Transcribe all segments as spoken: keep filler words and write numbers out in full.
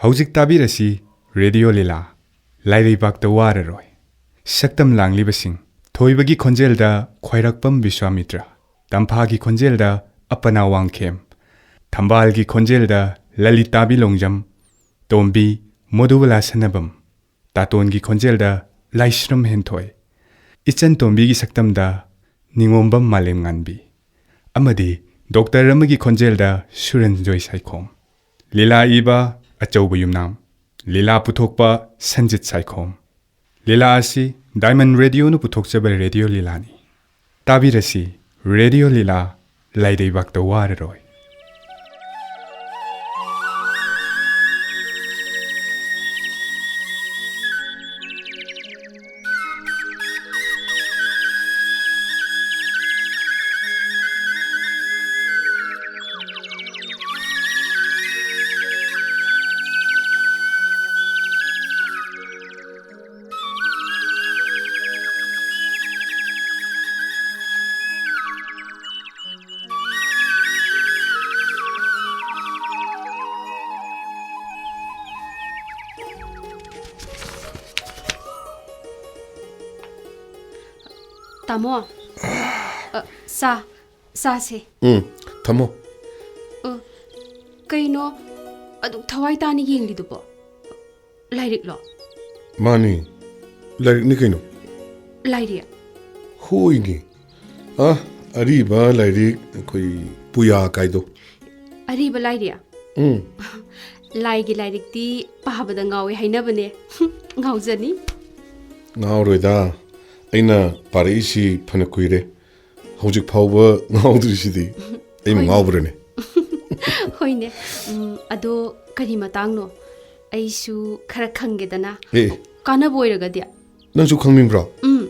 ꯍꯧꯖꯤꯛ ꯇꯥꯕꯤꯔꯁꯤ ꯔꯦꯗꯤꯑꯣ ꯂꯤꯂꯥ, ꯂꯥꯏꯔꯩꯕꯥꯛꯇ ꯋꯥꯔꯔꯣꯏ꯫ ꯁꯛꯇꯝ ꯂꯥꯡꯂꯤꯕꯁꯤꯡ: ꯊꯣꯏꯕꯒꯤ ꯈꯣꯟꯖꯦꯜꯗ ꯈ꯭ꯋꯥꯏꯔꯥꯛꯄꯝ ꯕꯤꯁ꯭ꯋꯥꯃꯤꯇ꯭ꯔ, ꯇꯝꯐꯥꯒꯤ ꯈꯣꯟꯖꯦꯜꯗ ꯑꯄꯅꯥ ꯋꯥꯡꯈꯦꯝ, ꯊꯝꯕꯥꯜꯒꯤ ꯈꯣꯟꯖꯦꯜꯗ ꯂꯂꯤꯇꯥꯕꯤ ꯂꯣꯡꯖꯝ, ꯇꯣꯝꯕꯤ ꯃꯣꯗꯨꯕꯂꯥ ꯁꯅꯥꯕꯝ, ꯇꯥꯇꯣꯟꯒꯤ ꯈꯣꯟꯖꯦꯜꯗ ꯂꯥꯏꯁ꯭ꯔꯝ ꯍꯦꯟꯊꯣꯏ, ꯏꯆꯟ ꯇꯣꯝꯕꯤꯒꯤ ꯁꯛꯇꯝꯗ ꯅꯤꯉꯣꯝꯕꯝ ꯃꯥꯂꯦꯝꯉꯥꯟꯕꯤ, ꯑꯃꯗꯤ ꯗꯣꯛꯇꯔ ꯑꯃꯒꯤ ꯈꯣꯟꯖꯦꯜꯗ ꯁꯨꯔꯟꯖꯣꯏ ꯁꯥꯏꯈꯣꯝ꯫ ꯂꯤꯂꯥ ꯏꯕ ꯑꯆꯧꯕ ꯌꯨꯝꯅꯥꯝ, ꯂꯤꯂꯥ ꯄꯨꯊꯣꯛꯄ ꯁꯟꯖꯤꯠ ꯁꯥꯏꯈꯣꯝ꯫ ꯂꯤꯂꯥ ꯑꯁꯤ ꯗꯥꯏꯃꯟ ꯔꯦꯗꯤꯑꯣꯅ ꯄꯨꯊꯣꯛꯆꯕ ꯔꯦꯗꯤꯑꯣ ꯂꯤꯂꯥꯅꯤ꯫ ꯇꯥꯕꯤꯔꯁꯤ ꯔꯦꯗꯤꯑꯣ ꯂꯤꯂꯥ, ꯂꯥꯏꯔꯩꯕꯥꯛꯇ ꯋꯥꯔꯔꯣꯏ꯫ ꯇꯥꯃꯣ, ꯑ, ꯆꯥ, ꯆꯥꯁꯦ꯫ ꯎꯝ, ꯊꯝꯃꯣ꯫ ꯑ, ꯀꯩꯅꯣ ꯑꯗꯨꯛ ꯊꯋꯥꯏ ꯇꯥꯅ ꯌꯦꯡꯂꯤꯗꯨꯕꯣ? ꯂꯥꯏꯔꯤꯛꯂꯣ? ꯃꯥꯅꯤ, ꯂꯥꯏꯔꯤꯛꯅꯤ ꯀꯩꯅꯣ꯫ ꯂꯥꯏꯔꯤꯛ? ꯍꯣꯏꯅꯦ꯫ ꯑ, ꯑꯔꯤꯕ ꯂꯥꯏꯔꯤꯛ, ꯑꯩꯈꯣꯏ ꯄꯨꯌꯥ ꯀꯥꯏꯗꯣ꯫ ꯑꯔꯤꯕ ꯂꯥꯏꯔꯤꯛ? ꯎꯝ꯫ ꯂꯥꯏꯒꯤ ꯂꯥꯏꯔꯤꯛꯇꯤ ꯄꯥꯕꯗ ꯉꯥꯎꯋꯦ ꯍꯥꯏꯅꯕꯅꯦ꯫ ꯉꯥꯎꯖꯅꯤ꯫ ꯉꯥꯎꯔꯣꯏꯗ꯫ ꯑꯩꯅ ꯄꯥꯔꯛꯏꯁꯤ ꯐꯅ ꯀꯨꯏꯔꯦ꯫ ꯍꯧꯖꯤꯛ ꯐꯥꯎꯕ ꯉꯥꯎꯗ꯭ꯔꯤꯁꯤꯗꯤ꯫ ꯑꯩꯕꯨ ꯍꯣꯏꯅꯦ꯫ ꯉꯥꯎꯕ꯭ꯔꯅꯦ? ꯍꯣꯏꯅꯦ꯫ ꯎꯝ, ꯑꯗꯣ ꯀꯔꯤ ꯃꯇꯥꯡꯅꯣ? ꯑꯩꯁꯨ ꯈꯔ ꯈꯪꯒꯦꯗꯅ꯫ ꯑꯦ꯫ ꯀꯥꯟꯅꯕ ꯑꯣꯏꯔꯒꯗꯤ꯫ ꯅꯪꯁꯨ ꯈꯪꯅꯤꯡꯕ꯭ꯔꯣ? ꯎꯝ,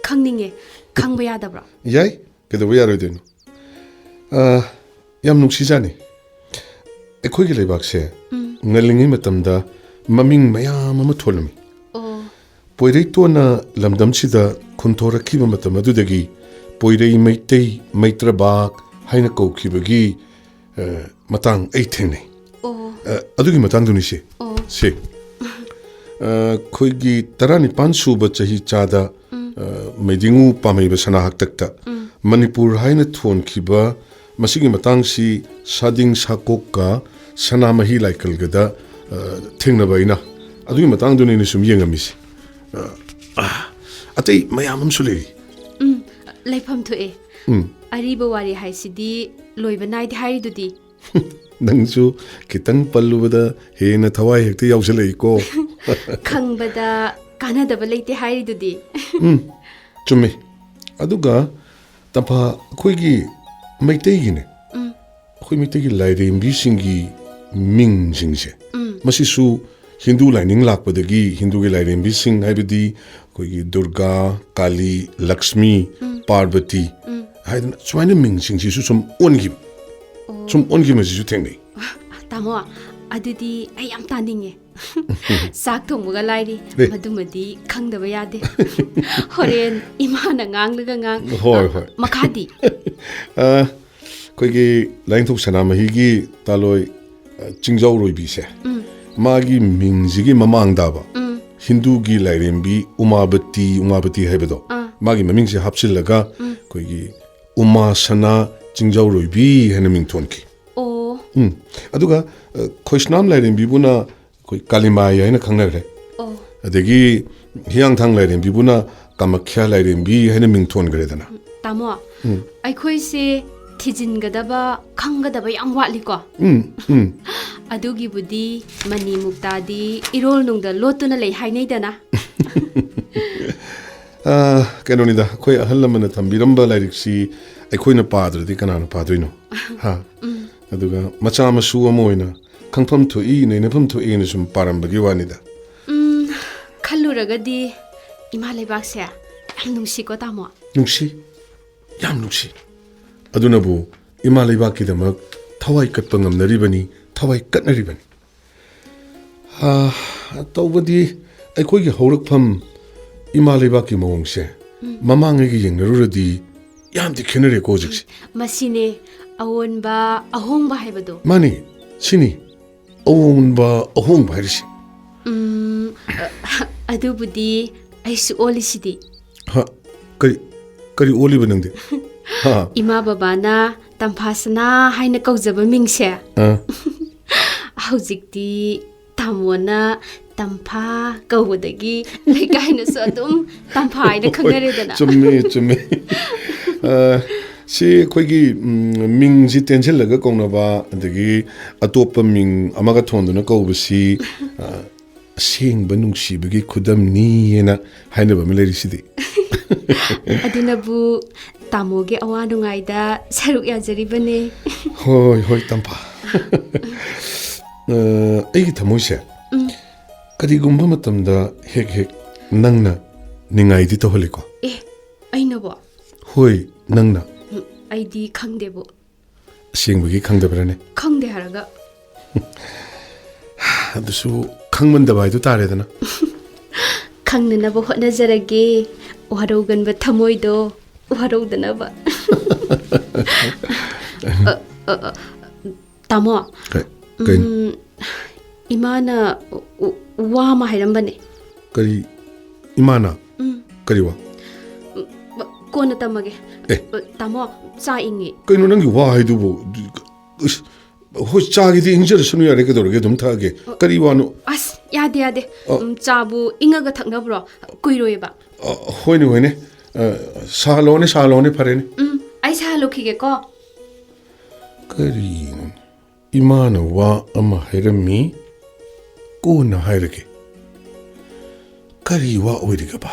ꯈꯪꯅꯤꯡꯉꯦ꯫ ꯈꯪꯕ ꯌꯥꯗꯕ꯭ꯔꯣ? ꯌꯥꯏ, ꯀꯩꯗꯧꯕ ꯌꯥꯔꯣꯏꯗꯣꯏꯅꯣ? ꯑ, ꯌꯥꯝ ꯅꯨꯡꯁꯤꯖꯥꯠꯅꯤ꯫ ꯑꯩꯈꯣꯏꯒꯤ ꯂꯩꯕꯥꯛꯁꯦ ꯎꯝ꯫ ꯉꯜꯂꯤꯉꯩ ꯃꯇꯝꯗ ꯃꯃꯤꯡ ꯃꯌꯥꯝ ꯑꯃ ꯊꯣꯜꯂꯝꯃꯤ꯫ ꯑꯣ꯫ ꯄꯣꯏꯔꯩꯇꯣꯟꯅ ꯂꯝꯗꯝꯁꯤꯗ ꯈꯨꯟꯊꯣꯔꯛꯈꯤꯕ ꯃꯇꯝ ꯑꯗꯨꯗꯒꯤ ꯄꯣꯏꯔꯩ ꯃꯩꯇꯩ ꯃꯩꯇ꯭ꯔꯕꯥꯛ ꯍꯥꯏꯅ ꯀꯧꯈꯤꯕꯒꯤ, ꯑ, ꯃꯇꯥꯡ ꯑꯩ ꯊꯦꯡꯅꯩ꯫ ꯑꯣ꯫ ꯑ, ꯑꯗꯨꯒꯤ ꯃꯇꯥꯡꯗꯨꯅꯤ ꯁꯤ꯫ ꯑꯣ꯫ ꯁꯤ꯫ ꯑ, ꯑꯩꯈꯣꯏꯒꯤ ꯇꯔꯥꯅꯤꯄꯥꯟ ꯁꯨꯕ ꯆꯍꯤ ꯆꯥꯗ, ꯎꯝ꯫ ꯑ, ꯃꯩꯗꯤꯉꯨ ꯄꯥꯝꯍꯩꯕ ꯁꯅꯥ ꯍꯥꯛꯇꯛꯇ ꯎꯝ꯫ ꯃꯅꯤꯄꯨꯔ ꯍꯥꯏꯅ ꯊꯣꯟꯈꯤꯕ ꯃꯁꯤꯒꯤ ꯃꯇꯥꯡꯁꯤ ꯁꯥꯗꯤꯡ ꯁꯥꯀꯣꯛꯀ ꯁꯅꯥꯃꯍꯤ ꯂꯥꯏꯀꯜꯒꯗ, ꯑ, ꯊꯦꯡꯅꯕ ꯑꯩꯅ꯫ ꯑꯗꯨꯒꯤ ꯃꯇꯥꯡꯗꯨꯅꯤ ꯑꯩꯅ ꯁꯨꯝ ꯌꯦꯡꯉꯝꯃꯤꯁꯤ꯫ ꯑ, ꯑ, ꯑꯇꯩ ꯃꯌꯥꯝ ꯑꯃꯁꯨ ꯂꯩꯔꯤ꯫ ꯎꯝ, ꯂꯩꯐꯝ ꯊꯣꯛꯑꯦ꯫ ꯎꯝ꯫ ꯑꯔꯤꯕ ꯋꯥꯔꯤ ꯍꯥꯏꯁꯤꯗꯤ ꯂꯣꯏꯕ ꯅꯥꯏꯗꯦ ꯍꯥꯏꯔꯤꯗꯨꯗꯤ꯫ ꯅꯪꯁꯨ ꯈꯤꯇꯪ ꯄꯜꯂꯨꯕꯗ ꯍꯦꯟꯅ ꯊꯋꯥꯏ ꯍꯦꯛꯇ ꯌꯥꯎꯁꯜꯂꯛꯏꯀꯣ꯫ ꯈꯪꯕꯗ ꯀꯥꯟꯅꯗꯕ ꯂꯩꯇꯦ ꯍꯥꯏꯔꯤꯗꯨꯗꯤ꯫ ꯎꯝ, ꯆꯨꯝꯃꯤ꯫ ꯑꯗꯨꯒ ꯇꯝꯐꯥ, ꯑꯩꯈꯣꯏꯒꯤ ꯃꯩꯇꯩꯒꯤꯅꯦ, ꯎꯝ꯫ ꯑꯩꯈꯣꯏ ꯃꯩꯇꯩꯒꯤ ꯂꯥꯏꯔꯦꯝꯕꯤꯁꯤꯡꯒꯤ ꯃꯤꯡꯁꯤꯡꯁꯦ, ꯎꯝ꯫ ꯃꯁꯤꯁꯨ ꯍꯤꯟꯗꯨ ꯂꯥꯏꯅꯤꯡ ꯂꯥꯛꯄꯗꯒꯤ ꯍꯤꯟꯗꯨꯒꯤ ꯂꯥꯏꯔꯦꯝꯕꯤꯁꯤꯡ, ꯍꯥꯏꯕꯗꯤ ꯑꯩꯈꯣꯏꯒꯤ ꯗꯨꯔꯒꯥ, ꯀꯥꯂꯤ, ꯂꯛꯁꯃꯤ, ꯎꯝ꯫ ꯄꯥꯔꯕꯇꯤ ꯎꯝ꯫ ꯍꯥꯏꯗꯅ ꯁꯨꯃꯥꯏꯅ ꯃꯤꯡꯁꯤꯡꯁꯤꯁꯨ ꯁꯨꯝ ꯑꯣꯟꯈꯤꯕ, ꯑꯣ꯫ ꯁꯨꯝ ꯑꯣꯟꯈꯤꯕꯁꯤꯁꯨ ꯊꯦꯡꯅꯩ꯫ ꯇꯥꯃꯣ, ꯑꯗꯨꯗꯤ ꯑꯩ ꯌꯥꯝ ꯇꯥꯅꯤꯡꯉꯦ꯫ ꯆꯥꯛ ꯊꯣꯡꯕꯒ ꯂꯥꯏꯔꯤ, ꯑꯦ꯫ ꯃꯗꯨꯃꯗꯤ ꯈꯪꯗꯕ ꯌꯥꯗꯦ꯫ ꯍꯣꯔꯦꯟ ꯏꯃꯥꯅ ꯉꯥꯡꯂꯒ ꯉꯥꯡ-, ꯍꯣꯏ, ꯑ, ꯍꯣꯏ꯫ ꯃꯈꯥꯗꯤ? ꯑ, ꯑꯩꯈꯣꯏꯒꯤ ꯂꯥꯏꯅꯤꯡꯊꯧ ꯁꯅꯥꯃꯍꯤꯒꯤ ꯇꯥꯂꯣꯏ, ꯑ, ꯆꯤꯡꯖꯥꯎꯔꯣꯏꯕꯤꯁꯦ, ꯎꯝ꯫ ꯃꯥꯒꯤ ꯃꯤꯡꯁꯤꯒꯤ ꯃꯃꯥꯡꯗꯕ ꯎꯝ꯫ ꯍꯤꯟꯗꯨꯒꯤ ꯂꯥꯏꯔꯦꯝꯕꯤ ꯎꯃꯥꯕꯇꯤ, ꯎꯃꯥꯕꯇꯤ ꯍꯥꯏꯕꯗꯣ, ꯑꯥ꯫ ꯃꯥꯒꯤ ꯃꯃꯤꯡꯁꯦ ꯍꯥꯞꯆꯤꯜꯂꯒ ꯎꯝ꯫ ꯑꯩꯈꯣꯏꯒꯤ ꯎꯃꯥ ꯁꯅꯥ ꯆꯤꯡꯖꯥꯎꯔꯣꯏꯕꯤ ꯍꯥꯏꯅ ꯃꯤꯡ ꯊꯣꯟꯈꯤ꯫ ꯑꯣ꯫ ꯎꯝ꯫ ꯑꯗꯨꯒ, ꯑ, ꯈꯣꯏꯁꯅꯥꯝ ꯂꯥꯏꯔꯦꯝꯕꯤꯕꯨꯅ ꯑꯩꯈꯣꯏ ꯀꯥꯂꯤꯃꯥꯏ ꯍꯥꯏꯅ ꯈꯪꯅꯈ꯭ꯔꯦ꯫ ꯑꯣ꯫ ꯑꯗꯒꯤ ꯍꯤꯌꯥꯡꯊꯥꯡ ꯂꯥꯏꯔꯦꯝꯕꯤꯕꯨꯅ ꯀꯥꯃꯈ꯭ꯌꯥ ꯂꯥꯏꯔꯦꯝꯕꯤ ꯍꯥꯏꯅ ꯃꯤꯡ ꯊꯣꯟꯈ꯭ꯔꯦꯗꯅ꯫ ꯎꯝ, ꯇꯥꯃꯣ, ꯎꯝ꯫ ꯑꯩꯈꯣꯏꯁꯦ ꯊꯤꯖꯤꯟꯒꯗꯕ, ꯈꯪꯒꯗꯕ ꯌꯥꯝ ꯋꯥꯠꯂꯤꯀꯣ? ꯎꯝ, ꯎꯝ꯫ ꯑꯗꯨꯒꯤꯕꯨꯗꯤ ꯃꯅꯤ ꯃꯨꯛꯇꯥꯗꯤ ꯏꯔꯣꯜ ꯅꯨꯡꯗ ꯂꯣꯠꯇꯨꯅ ꯂꯩ ꯍꯥꯏꯅꯩꯗꯅ꯫ ꯑ, ꯀꯩꯅꯣꯅꯤꯗ, ꯑꯩꯈꯣꯏ ꯑꯍꯜ ꯂꯃꯟꯅ ꯊꯝꯕꯤꯔꯝꯕ ꯂꯥꯏꯔꯤꯛꯁꯤ ꯑꯩꯈꯣꯏꯅ ꯄꯥꯗ꯭ꯔꯗꯤ ꯀꯅꯥꯅ ꯄꯥꯗꯣꯏꯅꯣ? ꯍꯥ? ꯎꯝ꯫ ꯑꯗꯨꯒ ꯃꯆꯥ ꯃꯁꯨ ꯑꯃ ꯑꯣꯏꯅ ꯈꯪꯐꯝ ꯊꯣꯛꯏ, ꯅꯩꯅꯐꯝ ꯊꯣꯛꯏꯅ ꯁꯨꯝ ꯄꯥꯔꯝꯕꯒꯤ ꯋꯥꯅꯤꯗ꯫ ꯎꯝ, ꯈꯜꯂꯨꯔꯒꯗꯤ ꯏꯃꯥ ꯂꯩꯕꯥꯛꯁꯦ ꯌꯥꯝ ꯅꯨꯡꯁꯤꯀꯣ, ꯇꯥꯃꯣ? ꯅꯨꯡꯁꯤ, ꯌꯥꯝ ꯅꯨꯡꯁꯤ꯫ ꯑꯗꯨꯅꯕꯨ ꯏꯃꯥ ꯂꯩꯕꯥꯛꯀꯤꯗꯃꯛ ꯊꯋꯥꯏ ꯀꯠꯄ ꯉꯝꯅꯔꯤꯕꯅꯤ, ꯊꯋꯥꯏ ꯀꯠꯅꯔꯤꯕꯅꯤ꯫ ꯑꯥ, ꯇꯧꯕꯗꯤ ꯑꯩꯈꯣꯏꯒꯤ ꯍꯧꯔꯛꯐꯝ ꯏꯃꯥ ꯂꯩꯕꯥꯛꯀꯤ ꯃꯑꯣꯡꯁꯦ ꯎꯝ꯫ ꯃꯃꯥꯡꯉꯩꯒ ꯌꯦꯡꯅꯔꯨꯔꯗꯤ ꯌꯥꯝꯗꯤ ꯈꯦꯠꯅꯔꯦꯀꯣ ꯍꯧꯖꯤꯛꯁꯦ꯫ ꯃꯁꯤꯅꯦ ꯑꯑꯣꯟꯕ, ꯑꯍꯣꯡꯕ ꯍꯥꯏꯕꯗꯣ꯫ ꯃꯥꯅꯤ, ꯁꯤꯅꯤ꯫ ꯑꯑꯣꯟꯕ ꯑꯍꯣꯡꯕ ꯍꯥꯏꯔꯤꯁꯤ? ꯎꯝ, ꯑ, ꯑꯗꯨꯕꯨꯗꯤ ꯑꯩꯁꯨ ꯑꯣꯜꯂꯤꯁꯤꯗꯤ꯫ ꯍꯥ? ꯀꯔꯤ, ꯀꯔꯤ ꯑꯣꯜꯂꯤꯕ ꯅꯪꯗꯤ? ꯍꯥ? ꯏꯃꯥ ꯕꯕꯥꯅ ꯇꯝꯐꯥ ꯁꯅꯥ ꯍꯥꯏꯅ ꯀꯧꯖꯕ ꯃꯤꯡꯁꯦ, ꯑꯥ꯫ ꯍꯧꯖꯤꯛꯇꯤ ꯇꯥꯃꯣꯅ ꯇꯝꯐꯥ ꯀꯧꯕꯗꯒꯤ ꯂꯩꯀꯥꯏꯅꯁꯨ ꯑꯗꯨꯝ ꯇꯝꯐꯥ ꯍꯥꯏꯅ ꯍꯣꯏ, ꯈꯪꯅꯔꯦꯗꯅ꯫ ꯆꯨꯝꯃꯤ, ꯆꯨꯝꯃꯤ꯫ ꯑ, ꯁꯤ ꯑꯩꯈꯣꯏꯒꯤ, ꯎꯝ, ꯃꯤꯡꯁꯤ ꯇꯦꯟꯁꯤꯜꯂꯒ ꯀꯧꯅꯕ, ꯑꯗꯒꯤ ꯑꯇꯣꯞꯄ ꯃꯤꯡ ꯑꯃꯒ ꯊꯣꯟꯗꯨꯅ ꯀꯧꯕꯁꯤ, ꯑ, ꯑꯁꯦꯡꯕ ꯅꯨꯡꯁꯤꯕꯒꯤ ꯈꯨꯗꯝꯅꯤ ꯍꯥꯏꯅ ꯍꯥꯏꯅꯕ ꯑꯃ ꯂꯩꯔꯤꯁꯤꯗꯤ꯫ ꯑꯗꯨꯅꯕꯨ ꯇꯥꯃꯣꯒꯤ ꯑꯋꯥ ꯅꯨꯡꯉꯥꯏꯗ ꯁꯔꯨꯛ ꯌꯥꯖꯔꯤꯕꯅꯦ꯫ ꯍꯣꯏ, ꯍꯣꯏ, ꯇꯝꯐꯥ꯫ ꯑ, ꯑꯩꯒꯤ ꯊꯃꯣꯏꯁꯦ ꯎꯝ꯫ ꯀꯔꯤꯒꯨꯝꯕ ꯃꯇꯝꯗ ꯍꯦꯛ ꯍꯦꯛ ꯅꯪꯅ ꯅꯤꯡꯉꯥꯏꯗꯤ ꯇꯧꯍꯜꯂꯤꯀꯣ? ꯑꯦ, ꯑꯩꯅꯕꯣ? ꯍꯣꯏ, ꯅꯪꯅ꯫ ꯎꯝ, ꯑꯩꯗꯤ ꯈꯪꯗꯦꯕꯣ꯫ ꯑꯁꯦꯡꯕꯒꯤ ꯈꯪꯗꯕ꯭ꯔꯥꯅꯦ? ꯈꯪꯗꯦ ꯍꯥꯏꯔꯒ꯫ ꯑꯗꯨꯁꯨ ꯈꯪꯃꯟꯗꯕ ꯍꯥꯏꯗꯨ ꯇꯥꯔꯦꯗꯅ꯫ ꯈꯪꯅꯅꯕ ꯍꯣꯠꯅꯖꯔꯒꯦ, ꯋꯥꯔꯧꯒꯟꯕ ꯊꯃꯣꯏꯗꯣ ꯋꯥꯔꯧꯗꯅꯕ꯫ ꯑ, ꯑ, ꯑ, ꯇꯥꯃꯣ, ꯀꯩ-, ꯀꯩꯅꯣ? ꯎꯝ, ꯏꯃꯥꯅ ꯋꯥ ꯑꯃ ꯍꯥꯏꯔꯝꯕꯅꯦ꯫ ꯀꯔꯤ? ꯏꯃꯥꯅ? ꯎꯝ꯫ ꯀꯔꯤ ꯋꯥ? ꯎꯝ, ꯀꯣꯟꯅ ꯇꯝꯃꯒꯦ꯫ ꯑꯦ꯫ ꯇꯥꯃꯣ, ꯆꯥ ꯏꯪꯉꯤ꯫ ꯀꯩꯅꯣ ꯅꯪꯒꯤ ꯋꯥ ꯍꯥꯏꯗꯨꯕꯨ? ꯏꯁ, ꯍꯣꯏ, ꯆꯥꯒꯤꯗꯤ ꯏꯪꯖꯔꯁꯅꯨ ꯌꯥꯔꯦ, ꯀꯩꯗꯧꯔꯒꯦ, ꯑꯗꯨꯝ ꯊꯛꯑꯒꯦ꯫ ꯑꯣ꯫ ꯀꯔꯤ ꯋꯥꯅꯣ? ꯑꯁ, ꯌꯥꯗꯦ, ꯌꯥꯗꯦ꯫ ꯑ꯫ ꯎꯝ, ꯆꯥꯕꯨ ꯏꯪꯉꯒ ꯊꯛꯅꯕ꯭ꯔꯣ? ꯀꯨꯏꯔꯣꯏꯌꯦꯕ꯫ ꯑ, ꯍꯣꯏꯅꯦ, ꯍꯣꯏꯅꯦ꯫ ꯑ, ꯁꯥꯍꯜꯂꯣꯅꯦ, ꯁꯥꯍꯜꯂꯣꯅꯦ, ꯐꯔꯦꯅꯦ꯫ ꯎꯝ, ꯑꯩ ꯁꯥꯍꯜꯂꯨꯈꯤꯒꯦꯀꯣ꯫ ꯀꯔꯤꯅꯣ? ꯏꯃꯥꯅ ꯋꯥ ꯑꯃ ꯍꯥꯏꯔꯝꯃꯤ, ꯀꯣꯟꯅ ꯍꯥꯏꯔꯒꯦ꯫ ꯀꯔꯤ ꯋꯥ ꯑꯣꯏꯔꯤꯒꯕ?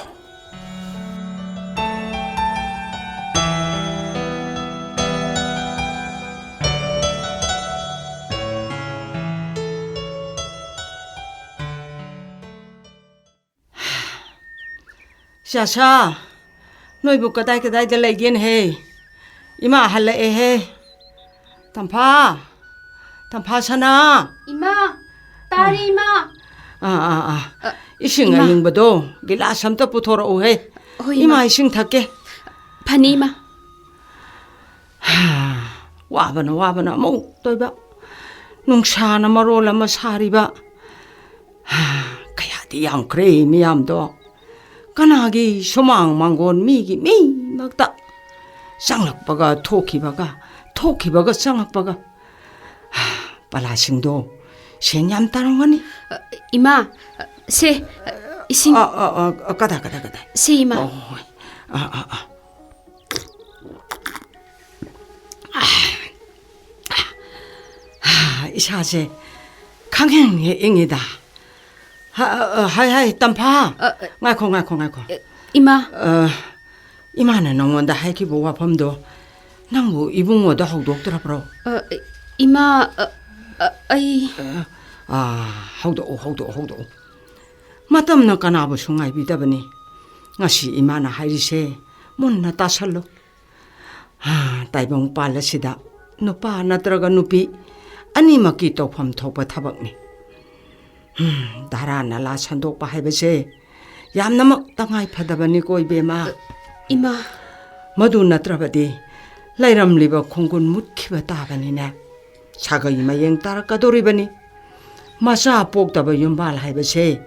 ꯆꯥꯁꯥ, ꯅꯣꯏꯕꯨ ꯀꯗꯥꯏ ꯀꯗꯥꯏꯗ ꯂꯩꯒꯦꯅꯦꯍꯦ? ꯏꯃꯥ ꯍꯜꯂꯛꯑꯦꯍꯦ꯫ ꯇꯝꯐꯥ, ꯇꯝꯐꯥ ꯁꯅꯥ꯫ ꯏꯃꯥ, ꯇꯥꯔꯦ, ꯏꯃꯥ꯫ ꯑꯥ, ꯑꯥ, ꯑꯥ꯫ ꯑ, ꯏꯁꯤꯡ ꯏꯃꯥ꯫ ꯑꯌꯤꯡꯕꯗꯣ ꯒꯤꯂꯥꯁ ꯑꯝꯇ ꯄꯨꯊꯣꯔꯛꯎꯍꯦ꯫ ꯍꯣꯏ, ꯏꯃꯥ, ꯏꯃꯥ꯫ ꯏꯁꯤꯡ ꯊꯛꯀꯦ꯫ ꯐꯅꯤ, ꯏꯃꯥ꯫ ꯋꯥꯕꯅ, ꯋꯥꯕꯅ ꯑꯃꯨꯛ ꯇꯣꯏꯕ꯫ ꯅꯨꯡꯁꯥꯅ ꯃꯔꯣꯜ ꯑꯃ ꯁꯥꯔꯤꯕ꯫ ꯍꯥ, ꯀꯌꯥꯗꯤ ꯌꯥꯝꯈ꯭ꯔꯦ ꯃꯤꯌꯥꯝꯗꯣ꯫ ꯀꯅꯥꯒꯤ ꯁꯨꯃꯥꯡ ꯃꯥꯡꯒꯣꯟ ꯃꯤꯒꯤ ꯃꯤꯃꯛꯇ ꯆꯪꯂꯛꯄꯒ ꯊꯣꯛꯈꯤꯕꯒ, ꯊꯣꯛꯈꯤꯕꯒ ꯆꯪꯂꯛꯄꯒ꯫ ꯍꯥ, ꯄꯂꯥꯁꯤꯡꯗꯣ ꯁꯦꯟ ꯌꯥꯝ ꯇꯥꯔꯝꯒꯅꯤ꯫ ꯑ, ꯏꯃꯥ, ꯑ, ꯁꯦ, ꯑ, ꯏꯁꯤꯡ꯫ ꯑ, ꯑ, ꯑ, ꯑ, ꯀꯗꯥ, ꯀꯗꯥ, ꯀꯗꯥ? ꯁꯦ, ꯏꯃꯥ꯫ ꯑꯣ, ꯍꯣꯏ꯫ ꯑ, ꯑ, ꯑ꯫ ꯏꯁꯥꯁꯦ ꯈꯪꯍꯦꯡ ꯍꯦꯛ ꯏꯪꯉꯤꯗ꯫ ꯍ-, ꯑ, ꯍꯥꯏ, ꯍꯥꯏ, ꯇꯝꯐꯥ꯫ ꯑ, ꯑ꯫ ꯉꯥꯏꯈꯣ, ꯉꯥꯏꯈꯣ, ꯉꯥꯏꯈꯣ꯫ ꯑ, ꯏꯃꯥ꯫ ꯑ, ꯏꯃꯥꯅ ꯅꯉꯣꯟꯗ ꯍꯥꯏꯈꯤꯕ ꯋꯥꯐꯝꯗꯣ ꯅꯪꯕꯨ ꯏꯕꯨꯡꯉꯣꯗ ꯍꯧꯗꯣꯛꯇ꯭ꯔꯕ꯭ꯔꯣ? ꯑ, ꯏꯃꯥ, ꯑ, ꯑ, ꯑꯩ ꯑ, ꯑ, ꯍꯧꯗꯣꯛꯎ, ꯍꯧꯗꯣꯛꯎ, ꯍꯧꯗꯣꯛꯎ꯫ ꯃꯇꯝꯅ ꯀꯅꯥꯕꯨꯁꯨ ꯉꯥꯏꯕꯤꯗꯕꯅꯤ꯫ ꯉꯁꯤ ꯏꯃꯥꯅ ꯍꯥꯏꯔꯤꯁꯦ ꯃꯨꯟꯅ ꯇꯥꯁꯜꯂꯨ꯫ ꯍꯥ, ꯇꯥꯏꯕꯪ ꯄꯥꯜ ꯑꯁꯤꯗ ꯅꯨꯄꯥ ꯅꯠꯇ꯭ꯔꯒ ꯅꯨꯄꯤ ꯑꯅꯤꯃꯛꯀꯤ ꯇꯧꯐꯝ ꯊꯣꯛꯄ ꯊꯕꯛꯅꯤ꯫ ꯍꯝ, ꯙꯔꯥ ꯅꯂꯥ ꯁꯟꯗꯣꯛꯄ ꯍꯥꯏꯕꯁꯦ ꯌꯥꯝꯅꯃꯛ ꯇꯉꯥꯏ ꯐꯗꯕꯅꯤꯀꯣ, ꯏꯕꯦꯝꯃ꯫ ꯏꯃꯥ꯫ ꯃꯗꯨ ꯅꯠꯇ꯭ꯔꯕꯗꯤ ꯂꯩꯔꯝꯂꯤꯕ ꯈꯣꯡꯒꯨꯟ ꯃꯨꯠꯈꯤꯕ ꯇꯥꯕꯅꯤꯅꯦ꯫ ꯁꯥꯒꯩ ꯃꯌꯦꯡ ꯇꯥꯔꯛꯀꯗꯧꯔꯤꯕꯅꯤ꯫ ꯃꯆꯥ ꯄꯣꯛꯇꯕ ꯌꯨꯝꯕꯥꯜ ꯍꯥꯏꯕꯁꯦ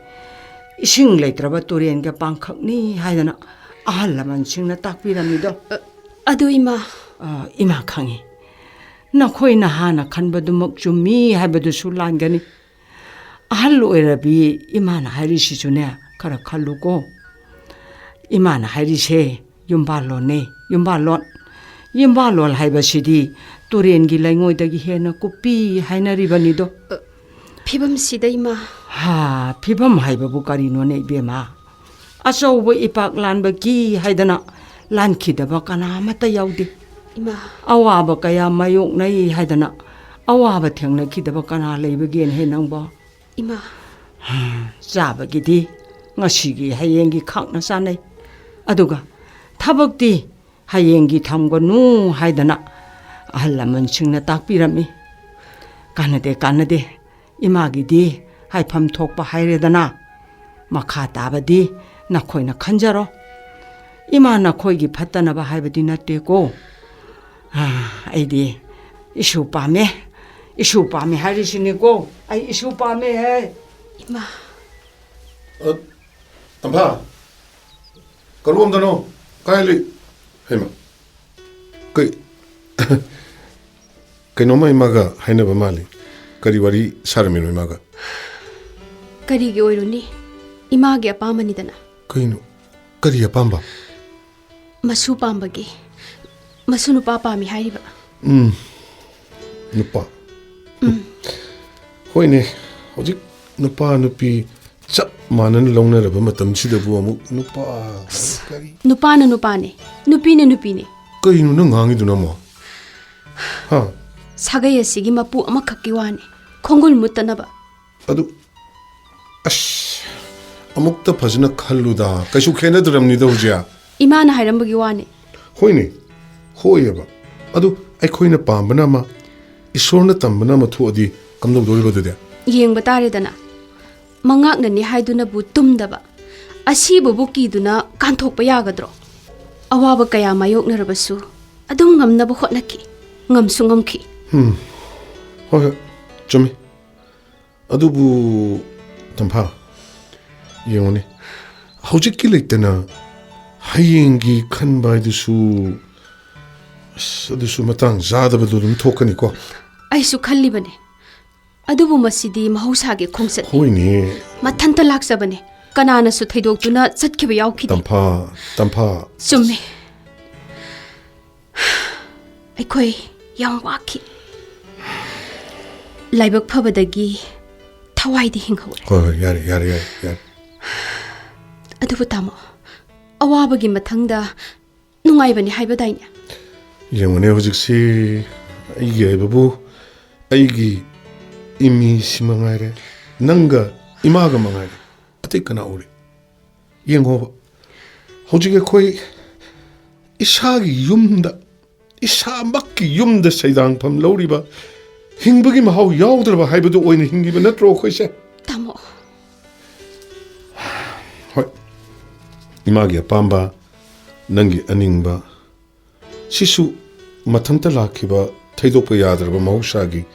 ꯏꯁꯤꯡ ꯂꯩꯇ꯭ꯔꯕ ꯇꯨꯔꯦꯟꯒ ꯄꯥꯡꯈꯛꯅꯤ ꯍꯥꯏꯗꯅ ꯑꯍꯜ ꯂꯃꯟꯁꯤꯡꯅ ꯇꯥꯛꯄꯤꯔꯝꯃꯤꯗꯣ꯫ ꯑ, ꯑꯗꯨ ꯏꯃꯥ꯫ ꯑ, ꯏꯃꯥ ꯈꯪꯉꯤ꯫ ꯅꯈꯣꯏꯅ ꯍꯥꯟꯅ ꯈꯟꯕꯗꯨꯃꯛ ꯆꯨꯝꯃꯤ ꯍꯥꯏꯕꯗꯨꯁꯨ ꯂꯥꯟꯒꯅꯤ꯫ ꯑꯍꯜ ꯑꯣꯏꯔꯕꯤ ꯏꯃꯥꯅ ꯍꯥꯏꯔꯤꯁꯤꯁꯨꯅꯦ, ꯈꯔ ꯈꯜꯂꯨꯀꯣ꯫ ꯏꯃꯥꯅ ꯍꯥꯏꯔꯤꯁꯦ ꯌꯨꯝꯕꯥꯜꯂꯣꯟꯅꯦ, ꯌꯨꯝꯕꯥꯜꯂꯣꯟ꯫ ꯌꯨꯝꯕꯥꯜꯂꯣꯟ ꯍꯥꯏꯕꯁꯤꯗꯤ ꯇꯨꯔꯦꯟꯒꯤ ꯂꯩꯉꯣꯏꯗꯒꯤ ꯍꯦꯟꯅ ꯀꯨꯞꯄꯤ ꯍꯥꯏꯅꯔꯤꯕꯅꯤꯗꯣ꯫ ꯑ, ꯐꯤꯕꯝꯁꯤꯗ ꯏꯃꯥ꯫ ꯍꯥ, ꯐꯤꯕꯝ ꯍꯥꯏꯕꯕꯨ ꯀꯔꯤꯅꯣꯅꯦ, ꯏꯕꯦꯝꯃ? ꯑꯆꯧꯕ ꯏꯄꯥꯛ ꯂꯥꯟꯕ ꯀꯤ ꯍꯥꯏꯗꯅ ꯂꯥꯟꯈꯤꯗꯕ ꯀꯅꯥ ꯑꯃꯠꯇ ꯌꯥꯎꯗꯦ꯫ ꯏꯃꯥ꯫ ꯑꯋꯥꯕ ꯀꯌꯥ ꯃꯥꯌꯣꯛꯅꯩ ꯍꯥꯏꯗꯅ ꯑꯋꯥꯕ ꯊꯦꯡꯅꯈꯤꯗꯕ ꯀꯅꯥ ꯂꯩꯕꯒꯦꯅꯦ ꯅꯪꯕꯣ? ꯏꯃꯥ꯫ ꯆꯥꯕꯒꯤꯗꯤ ꯉꯁꯤꯒꯤ ꯍꯌꯦꯡꯒꯤ ꯈꯥꯛꯅ ꯆꯥꯅꯩ꯫ ꯑꯗꯨꯒ ꯊꯕꯛꯇꯤ ꯍꯌꯦꯡꯒꯤ ꯊꯝꯒꯅꯨ ꯍꯥꯏꯗꯅ ꯑꯍꯜ ꯂꯃꯟꯁꯤꯡꯅ ꯇꯥꯛꯄꯤꯔꯝꯃꯤ꯫ ꯀꯥꯟꯅꯗꯦ, ꯀꯥꯟꯅꯗꯦ꯫ ꯏꯃꯥꯒꯤꯗꯤ ꯍꯥꯏꯐꯝ ꯊꯣꯛꯄ ꯍꯥꯏꯔꯦꯗꯅ꯫ ꯃꯈꯥ ꯇꯥꯕꯗꯤ ꯅꯈꯣꯏꯅ ꯈꯟꯖꯔꯣ꯫ ꯏꯃꯥ ꯅꯈꯣꯏꯒꯤ ꯐꯠꯇꯅꯕ ꯍꯥꯏꯕꯗꯤ ꯅꯠꯇꯦꯀꯣ꯫ ꯑꯥ, ꯑꯩꯗꯤ ꯏꯁꯨ ꯄꯥꯝꯃꯦ꯫ ꯏꯁꯨ ꯄꯥꯝꯃꯤ ꯍꯥꯏꯔꯤꯁꯤꯅꯤꯀꯣ꯫ ꯑꯩ ꯏꯁꯨ ꯄꯥꯝꯃꯦ ꯍꯦ꯫ ꯏꯃꯥ꯫ ꯑ, ꯇꯝꯐꯥ, ꯀꯔꯣꯝꯗꯅꯣ? ꯀꯥꯏ ꯂꯩ? ꯍꯩꯃ, ꯀꯩ, ꯀꯩꯅꯣꯝꯃ ꯏꯃꯥꯒ ꯍꯥꯏꯅꯕ ꯃꯥꯜꯂꯤ꯫ ꯀꯔꯤ ꯋꯥꯔꯤ ꯁꯥꯔꯝꯃꯤꯅꯣ ꯏꯃꯥꯒ? ꯀꯔꯤꯒꯤ ꯑꯣꯏꯔꯨꯅꯤ? ꯏꯃꯥꯒꯤ ꯑꯄꯥꯝꯕꯅꯤꯗꯅ꯫ ꯀꯩꯅꯣ? ꯀꯔꯤ ꯑꯄꯥꯝꯕ? ꯃꯁꯨ ꯄꯥꯝꯕꯒꯤ꯫ ꯃꯁꯨ ꯅꯨꯄꯥ ꯄꯥꯝꯃꯤ ꯍꯥꯏꯔꯤꯕ꯫ ꯎꯝ, ꯅꯨꯄꯥ꯫ ꯎꯝ꯫ ꯍꯣꯏꯅꯦ, ꯍꯧꯖꯤꯛ ꯅꯨꯄꯥ ꯅꯨꯄꯤ ꯆꯞ ꯃꯥꯟꯅꯅ ꯂꯧꯅꯔꯕ ꯃꯇꯝꯁꯤꯗꯕꯨ ꯑꯃꯨꯛ ꯅꯨꯄꯥ ꯀꯔꯤ? ꯅꯨꯄꯥꯅ ꯅꯨꯄꯥꯅꯦ, ꯅꯨꯄꯤꯅ ꯅꯨꯄꯤꯅꯦ꯫ ꯀꯩꯅꯣ ꯅꯪ ꯉꯥꯡꯉꯤꯗꯨꯅ ꯑꯃꯨꯛ? ꯍꯥ? ꯁꯥꯒꯩ ꯑꯁꯤꯒꯤ ꯃꯄꯨ ꯑꯃꯈꯛꯀꯤ ꯋꯥꯅꯤ, ꯈꯣꯡꯒꯨꯜ ꯃꯨꯠꯇꯅꯕ꯫ ꯑꯗꯨ, ꯑꯁ, ꯑꯃꯨꯛꯇ ꯐꯖꯅ ꯈꯜꯂꯨꯗ꯫ ꯀꯩꯁꯨ ꯈꯦꯠꯅꯗ꯭ꯔꯕꯅꯤꯗ ꯍꯧꯖꯤꯛ꯫ ꯏꯃꯥꯅ ꯍꯥꯏꯔꯝꯕꯒꯤ ꯋꯥꯅꯤ꯫ ꯍꯣꯏꯅꯦ, ꯍꯣꯏꯑꯕ꯫ ꯑꯗꯨ ꯑꯩꯈꯣꯏꯅ ꯄꯥꯝꯕꯅ ꯑꯃ, ꯏꯁꯣꯔꯅ ꯇꯝꯕꯅ ꯑꯃ ꯊꯣꯛꯑꯗꯤ ꯀꯝꯗꯧꯗꯣꯔꯤꯕ ꯑꯗꯨꯗꯤ? ꯌꯦꯡꯕ ꯇꯥꯔꯦꯗꯅ꯫ ꯃꯉꯥꯛꯅꯅꯤ ꯍꯥꯏꯗꯨꯅꯕꯨ ꯇꯨꯝꯗꯕ, ꯑꯁꯤꯕꯕꯨ ꯀꯤꯗꯨꯅ ꯀꯥꯟꯊꯣꯛꯄ ꯌꯥꯒꯗ꯭ꯔꯣ? ꯑꯋꯥꯕ ꯀꯌꯥ ꯃꯥꯌꯣꯛꯅꯔꯕꯁꯨ ꯑꯗꯨꯝ ꯉꯝꯅꯕ ꯍꯣꯠꯅꯈꯤ, ꯉꯝꯁꯨ ꯉꯝꯈꯤ꯫ ꯎꯝ, ꯍꯣꯏ, ꯍꯣꯏ, ꯆꯨꯝꯃꯤ꯫ ꯑꯗꯨꯕꯨ, ꯇꯝꯐꯥ, ꯌꯦꯡꯉꯨꯅꯦ, ꯍꯧꯖꯤꯛꯀꯤ ꯂꯩꯇꯅ ꯍꯌꯦꯡꯒꯤ ꯈꯟꯕ ꯍꯥꯏꯗꯨꯁꯨ, ꯑꯁ, ꯑꯗꯨꯁꯨ ꯃꯇꯥꯡ ꯆꯥꯗꯕꯗꯨ ꯑꯗꯨꯝ ꯊꯣꯛꯀꯅꯤꯀꯣ꯫ ꯑꯩꯁꯨ ꯈꯜꯂꯤꯕꯅꯦ, ꯑꯗꯨꯕꯨ ꯃꯁꯤꯗꯤ ꯃꯍꯧꯁꯥꯒꯤ ꯈꯣꯡꯆꯠꯅꯤ꯫ ꯍꯣꯏꯅꯦ꯫ ꯃꯊꯟꯇ ꯂꯥꯛꯆꯕꯅꯦ, ꯀꯅꯥꯅꯁꯨ ꯊꯩꯗꯣꯛꯇꯨꯅ ꯆꯠꯈꯤꯕ ꯌꯥꯎꯈꯤꯗꯦ꯫ ꯇꯝꯐꯥ, ꯇꯝꯐꯥ꯫ ꯆꯨꯝꯃꯦ꯫ ꯑꯩꯈꯣꯏ ꯌꯥꯝ ꯋꯥꯈꯤ꯫ ꯂꯥꯏꯕꯛ ꯐꯕꯗꯒꯤ ꯊꯋꯥꯏꯗꯤ ꯍꯤꯡꯍꯧꯔꯦ꯫ ꯍꯣꯏ, ꯍꯣꯏ, ꯌꯥꯔꯦ, ꯌꯥꯔꯦ, ꯌꯥꯔꯦ, ꯌꯥꯔꯦ꯫ ꯑꯗꯨꯕꯨ ꯇꯥꯃꯣ, ꯑꯋꯥꯕꯒꯤ ꯃꯊꯪꯗ ꯅꯨꯡꯉꯥꯏꯕꯅꯤ ꯍꯥꯏꯕꯗꯥꯏꯅꯦ? ꯌꯦꯡꯉꯨꯅꯦ, ꯍꯧꯖꯤꯛꯁꯤ ꯑꯩꯒꯤ ꯍꯥꯏꯕꯕꯨ ꯑꯩꯒꯤ ꯏꯃꯤꯁꯤ ꯃꯉꯥꯏꯔꯦ, ꯅꯪꯒ ꯏꯃꯥꯒ ꯃꯉꯥꯏꯔꯦ, ꯑꯇꯩ ꯀꯅꯥ ꯎꯔꯤ? ꯌꯦꯡꯉꯣꯕ, ꯍꯧꯖꯤꯛ ꯑꯩꯈꯣꯏ ꯏꯁꯥꯒꯤ ꯌꯨꯝꯗ, ꯏꯁꯥꯃꯛꯀꯤ ꯌꯨꯝꯗ ꯁꯩꯗꯥꯡꯐꯝ ꯂꯧꯔꯤꯕ, ꯍꯤꯡꯕꯒꯤ ꯃꯍꯥꯎ ꯌꯥꯎꯗ꯭ꯔꯕ ꯍꯥꯏꯕꯗꯨ ꯑꯣꯏꯅ ꯍꯤꯡꯂꯤꯕ ꯅꯠꯇ꯭ꯔꯣ ꯑꯩꯈꯣꯏꯁꯦ? ꯇꯥꯃꯣ꯫ ꯍꯣꯏ, ꯏꯃꯥꯒꯤ ꯑꯄꯥꯝꯕ, ꯅꯪꯒꯤ ꯑꯅꯤꯡꯕ, ꯁꯤꯁꯨ ꯃꯊꯟꯇ ꯂꯥꯛꯈꯤꯕ, ꯊꯩꯗꯣꯛꯄ ꯌꯥꯗ꯭ꯔꯕ ꯃꯍꯧꯁꯥꯒꯤ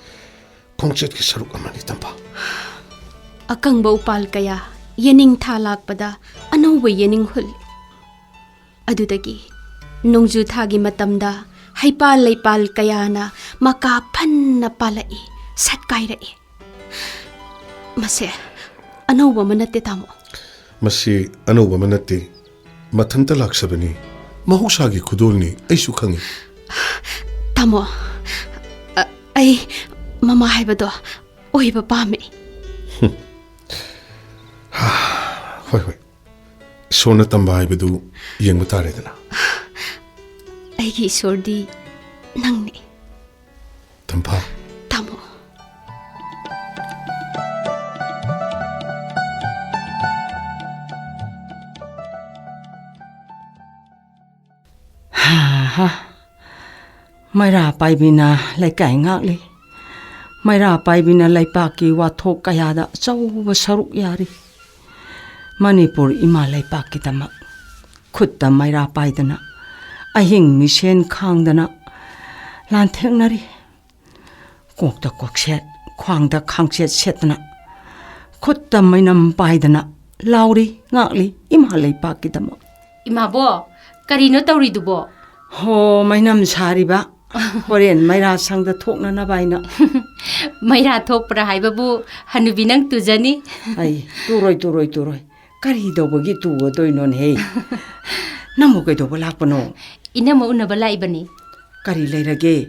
ꯈꯣꯡꯆꯠꯀꯤ ꯁꯔꯨꯛ ꯑꯃꯅꯤ, ꯇꯝꯐꯥ꯫ ꯑꯀꯪꯕ ꯎꯄꯥꯜ ꯀꯌꯥ ꯌꯦꯅꯤꯡꯊꯥ ꯂꯥꯛꯄꯗ ꯑꯅꯧꯕ ꯌꯦꯅꯤꯡ ꯍꯨꯜꯂꯤ꯫ ꯑꯗꯨꯗꯒꯤ ꯅꯣꯡꯖꯨ ꯊꯥꯒꯤ ꯃꯇꯝꯗ ꯍꯩꯄꯥꯜ ꯂꯩꯄꯥꯜ ꯀꯌꯥꯅ ꯃꯀꯥ ꯐꯟꯅ ꯄꯥꯜꯂꯛꯏ, ꯁꯠꯀꯥꯏꯔꯛꯏ꯫ ꯃꯁꯦ ꯑꯅꯧꯕ ꯑꯃ ꯅꯠꯇꯦ, ꯇꯥꯃꯣ꯫ ꯃꯁꯤ ꯑꯅꯧꯕ ꯑꯃ ꯅꯠꯇꯦ, ꯃꯊꯟꯇ ꯂꯥꯛꯆꯕꯅꯤ꯫ ꯃꯍꯧꯁꯥꯒꯤ ꯈꯨꯗꯣꯜꯅꯤ, ꯑꯩꯁꯨ ꯈꯪꯏ꯫ ꯇꯥꯃꯣ, ꯑ-, ꯑꯩ ꯃꯃꯥ ꯍꯥꯏꯕꯗꯣ ꯑꯣꯏꯕ ꯄꯥꯝꯃꯤ꯫ ꯍꯣꯏ, ꯍꯣꯏ꯫ ꯏꯁꯣꯔꯅ ꯇꯝꯕ ꯍꯥꯏꯕꯗꯨ ꯌꯦꯡꯕ ꯇꯥꯔꯦꯗꯅ꯫ ꯑꯩꯒꯤ ꯏꯁꯣꯔꯗꯤ ꯅꯪꯅꯤ꯫ ꯇꯝꯐꯥ꯫ ꯇꯥꯃꯣ꯫ ꯍꯥ ꯍꯥ꯫ ꯃꯩꯔꯥ ꯄꯥꯏꯕꯤꯅ ꯂꯩꯀꯥꯏ ꯉꯥꯛꯂꯤ꯫ ꯃꯩꯔꯥ ꯄꯥꯏꯕꯤꯅ ꯂꯩꯄꯥꯛꯀꯤ ꯋꯥꯊꯣꯛ ꯀꯌꯥꯗ ꯑꯆꯧꯕ ꯁꯔꯨꯛ ꯌꯥꯔꯤ꯫ ꯃꯅꯤꯄꯨꯔ ꯏꯃꯥ ꯂꯩꯄꯥꯛꯀꯤꯗꯃꯛ ꯈꯨꯠꯇ ꯃꯩꯔꯥ ꯄꯥꯏꯗꯅ ꯑꯍꯤꯡ ꯃꯤꯁꯦꯟ ꯈꯥꯡꯗꯅ ꯂꯥꯟꯊꯦꯡꯅꯔꯤ꯫ ꯀꯣꯛꯇ ꯀꯣꯛꯁꯦꯠ, ꯈ꯭ꯋꯥꯡꯗ ꯈꯥꯡꯆꯦꯠ ꯁꯦꯠꯇꯅ, ꯈꯨꯠꯇ ꯃꯩꯅꯝ ꯄꯥꯏꯗꯅ ꯂꯥꯎꯔꯤ, ꯉꯥꯛꯂꯤ ꯏꯃꯥ ꯂꯩꯄꯥꯛꯀꯤꯗꯃꯛ꯫ ꯏꯃꯥꯕꯣ, ꯀꯔꯤꯅꯣ ꯇꯧꯔꯤꯗꯨꯕꯣ? ꯍꯣ, ꯃꯩꯅꯝ ꯁꯥꯔꯤꯕ꯫ ꯍꯣꯔꯦꯟ ꯃꯩꯔꯥ ꯁꯪꯗ ꯊꯣꯛꯅꯅꯕ ꯍꯥꯏꯅ꯫ ꯃꯩꯔꯥ ꯊꯣꯛꯄ꯭ꯔꯥ ꯍꯥꯏꯕꯕꯨ ꯍꯅꯨꯕꯤ ꯅꯪ ꯇꯨꯖꯅꯤ꯫ ꯑꯩ ꯇꯨꯔꯣꯏ, ꯇꯨꯔꯣꯏ, ꯇꯨꯔꯣꯏ꯫ ꯀꯔꯤ ꯇꯧꯕꯒꯤ ꯇꯨꯒꯗꯣꯏꯅꯣꯅꯦꯍꯦ? ꯅꯪꯕꯨ ꯀꯩꯗꯧꯕ ꯂꯥꯛꯄꯅꯣ? ꯏꯅꯝꯃ ꯎꯅꯕ ꯂꯥꯛꯏꯕꯅꯤ꯫ ꯀꯔꯤ ꯂꯩꯔꯒꯦ?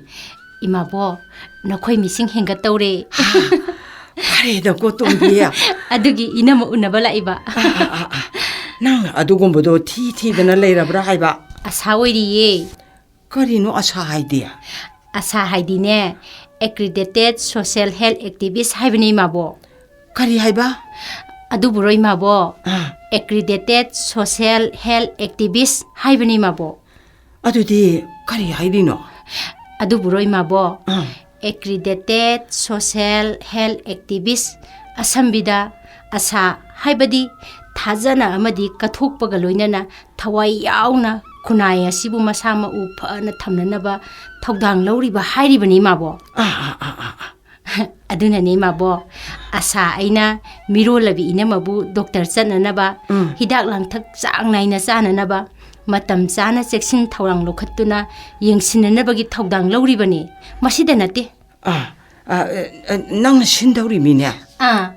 ꯏꯃꯥꯕꯣ, ꯅꯈꯣꯏ ꯃꯤꯁꯤꯡ ꯍꯦꯟꯒꯠꯇꯧꯔꯦ꯫ ꯍꯥ, ꯐꯔꯦꯗꯀꯣ, ꯇꯣꯝꯕꯤ꯫ ꯑꯗꯨꯒꯤ ꯏꯅꯝꯃ ꯎꯅꯕ ꯂꯥꯛꯏꯕ꯫ ꯑꯥ, ꯑꯥ, ꯑꯥ, ꯑꯥ꯫ ꯅꯪ ꯑꯗꯨꯒꯨꯝꯕꯗꯣ ꯊꯤ ꯊꯤꯗꯅ ꯂꯩꯔꯕ꯭ꯔꯥ ꯍꯥꯏꯕ? ꯑꯁꯥ ꯑꯣꯏꯔꯤꯌꯦ꯫ ꯀꯔꯤꯅꯣ ꯑꯁꯥ ꯍꯥꯏꯗꯤ? ꯑꯁꯥ ꯍꯥꯏꯗꯤꯅꯦ, Accredited Social Health Activist ꯍꯥꯏꯕꯅꯤ, ꯏꯃꯥꯕꯣ꯫ ꯀꯔꯤ ꯍꯥꯏꯕ? ꯑꯗꯨꯕꯨꯔꯣ, ꯏꯃꯥꯕꯣ? ꯑꯥ꯫ Accredited Social Health Activist ꯍꯥꯏꯕꯅꯤ, ꯏꯃꯥꯕꯣ꯫ ꯑꯗꯨꯗꯤ ꯀꯔꯤ ꯍꯥꯏꯔꯤꯅꯣ? ꯑꯗꯨꯕꯨꯔꯣ, ꯏꯃꯥꯕꯣ? ꯑꯥ꯫ Accredited Social Health Activist, ꯑꯁꯝꯕꯤꯗ ꯑꯁꯥ ꯍꯥꯏꯕꯗꯤ ꯊꯥꯖꯅ ꯑꯃꯗꯤ ꯀꯠꯊꯣꯛꯄꯒ ꯂꯣꯏꯅꯅ ꯊꯋꯥꯏ ꯌꯥꯎꯅ ꯈꯨꯟꯅꯥꯏ ꯑꯁꯤꯕꯨ ꯃꯁꯥ ꯃꯎ ꯐꯅ ꯊꯝꯅꯅꯕ ꯊꯧꯗꯥꯡ ꯂꯧꯔꯤꯕ ꯍꯥꯏꯔꯤꯕꯅꯤ, ꯏꯃꯥꯕꯣ꯫ ꯑꯥ, ꯑꯥ, ꯑꯥ, ꯑꯥ, ꯑꯥ꯫ ꯑꯗꯨꯅꯅꯦ ꯏꯃꯥꯕꯣꯛ, ꯑꯁꯥ ꯑꯩꯅ ꯃꯤꯔꯣꯜꯂꯕꯤ ꯏꯅꯝꯃꯕꯨ ꯗꯣꯛꯇꯔ ꯆꯠꯅꯅꯕ, ꯎꯝ꯫ ꯍꯤꯗꯥꯛ ꯂꯥꯡꯊꯛ ꯆꯥꯡ ꯅꯥꯏꯅ ꯆꯥꯅꯅꯕ, ꯃꯇꯝ ꯆꯥꯅ ꯆꯦꯛꯁꯤꯟ ꯊꯧꯔꯥꯡ ꯂꯧꯈꯠꯇꯨꯅ ꯌꯦꯡꯁꯤꯟꯅꯅꯕꯒꯤ ꯊꯧꯗꯥꯡ ꯂꯧꯔꯤꯕꯅꯤ꯫ ꯃꯁꯤꯗ ꯅꯠꯇꯦ꯫ ꯑꯥ, ꯑꯥ, ꯑ, ꯑ, ꯅꯪꯅ ꯁꯤꯟꯗꯧꯔꯤꯃꯤꯅꯦ? ꯑꯥ,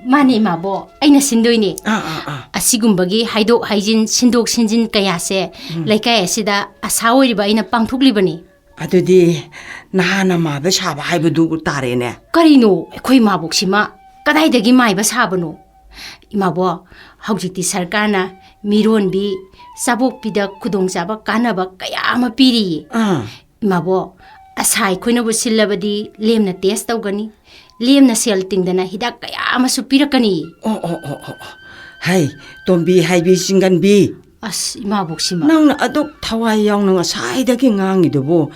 ꯃꯥꯅꯦ ꯏꯃꯥꯕꯣꯛ, ꯑꯩꯅ ꯁꯤꯟꯗꯣꯏꯅꯦ꯫ ꯑꯥ, ꯑꯥ, ꯑꯥ꯫ ꯑꯁꯤꯒꯨꯝꯕꯒꯤ ꯍꯥꯏꯗꯣꯛ ꯍꯥꯏꯖꯤꯟ, ꯁꯤꯟꯗꯣꯛ ꯁꯤꯟꯖꯤꯟ ꯀꯌꯥꯁꯦ ꯎꯝ꯫ ꯂꯩꯀꯥꯏ ꯑꯁꯤꯗ ꯑꯁꯥ ꯑꯣꯏꯔꯤꯕ ꯑꯩꯅ ꯄꯥꯡꯊꯣꯛꯂꯤꯕꯅꯤ꯫ ꯑꯗꯨꯗꯤ ꯅꯍꯥ ꯅꯃꯥꯗ ꯁꯥꯕ ꯍꯥꯏꯕꯗꯨ ꯇꯥꯔꯦꯅꯦ꯫ ꯀꯔꯤꯅꯣ ꯑꯩꯈꯣꯏ ꯏꯃꯥꯕꯣꯛꯁꯤꯃ ꯀꯗꯥꯏꯗꯒꯤ ꯃꯥꯏꯕ ꯁꯥꯕꯅꯣ? ꯏꯃꯥꯕꯣꯛ, ꯍꯧꯖꯤꯛꯇꯤ ꯁꯔꯀꯥꯔꯅ ꯃꯤꯔꯣꯟꯕꯤ, ꯆꯥꯕꯣꯛꯄꯤꯗ ꯈꯨꯗꯣꯡꯆꯥꯕ ꯀꯥꯟꯅꯕ ꯀꯌꯥ ꯑꯃ ꯄꯤꯔꯤꯌꯦ꯫ ꯑꯥ꯫ ꯏꯃꯥꯕꯣꯛ, ꯑꯁꯥ ꯑꯩꯈꯣꯏꯅꯕꯨ ꯁꯤꯜꯂꯕꯗꯤ ꯂꯦꯝꯅ ꯇꯦꯁ ꯇꯧꯒꯅꯤ, ꯂꯦꯝꯅ ꯁꯦꯜ ꯇꯤꯡꯗꯅ ꯍꯤꯗꯥꯛ ꯀꯌꯥ ꯑꯃꯁꯨ ꯄꯤꯔꯛꯀꯅꯤ꯫ ꯑꯣ, ꯑꯣ, ꯑꯣ, ꯑꯣ, ꯑꯣ꯫ ꯍꯩ, ꯇꯣꯝꯕꯤ ꯍꯥꯏꯕꯤ ꯆꯤꯡꯒꯟꯕꯤ꯫ ꯑꯁ, ꯏꯃꯥꯕꯣꯛꯁꯤꯃ꯫ ꯅꯪꯅ ꯑꯗꯨꯛ ꯊꯋꯥꯏ ꯌꯥꯎꯅ ꯉꯁꯥꯏꯗꯒꯤ ꯉꯥꯡꯉꯤꯗꯨꯕꯨ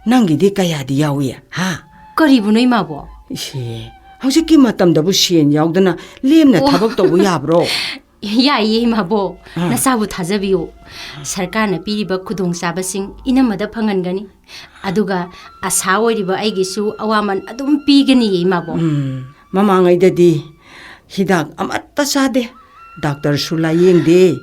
ꯅꯪꯒꯤꯗꯤ ꯀꯌꯥꯗꯤ ꯌꯥꯎꯏ, ꯍꯥ? ꯀꯔꯤꯕꯨꯅꯣ ꯏꯃꯥꯕꯣꯛ? ꯏꯁꯦ, ꯍꯧꯖꯤꯛꯀꯤ ꯃꯇꯝꯗꯕꯨ ꯁꯦꯟ ꯌꯥꯎꯗꯅ ꯂꯦꯝꯅ ꯑꯣ꯫ ꯊꯕꯛ ꯇꯧꯕ ꯌꯥꯕ꯭ꯔꯣ? ꯌꯥꯏꯌꯦ ꯏꯃꯥꯕꯣꯛ, ꯑꯥ꯫ ꯅꯆꯥꯕꯨ ꯊꯥꯖꯕꯤꯌꯨ꯫ ꯁꯔꯀꯥꯔꯅ ꯄꯤꯔꯤꯕ ꯈꯨꯗꯣꯡꯆꯥꯕꯁꯤꯡ ꯏꯅꯝꯃꯗ ꯐꯪꯍꯟꯒꯅꯤ꯫ ꯑꯗꯨꯒ ꯑꯁꯥ ꯑꯣꯏꯔꯤꯕ ꯑꯩꯒꯤꯁꯨ ꯑꯋꯥꯃꯟ ꯑꯗꯨꯝ ꯄꯤꯒꯅꯤꯌꯦ ꯏꯃꯥꯕꯣꯛ꯫ ꯎꯝ, ꯃꯃꯥꯡꯉꯩꯗꯗꯤ ꯍꯤꯗꯥꯛ ꯑꯃꯠꯇ ꯆꯥꯗꯦ꯫ ꯗꯥꯛꯇꯔꯁꯨ ꯂꯥꯌꯦꯡꯗꯦ꯫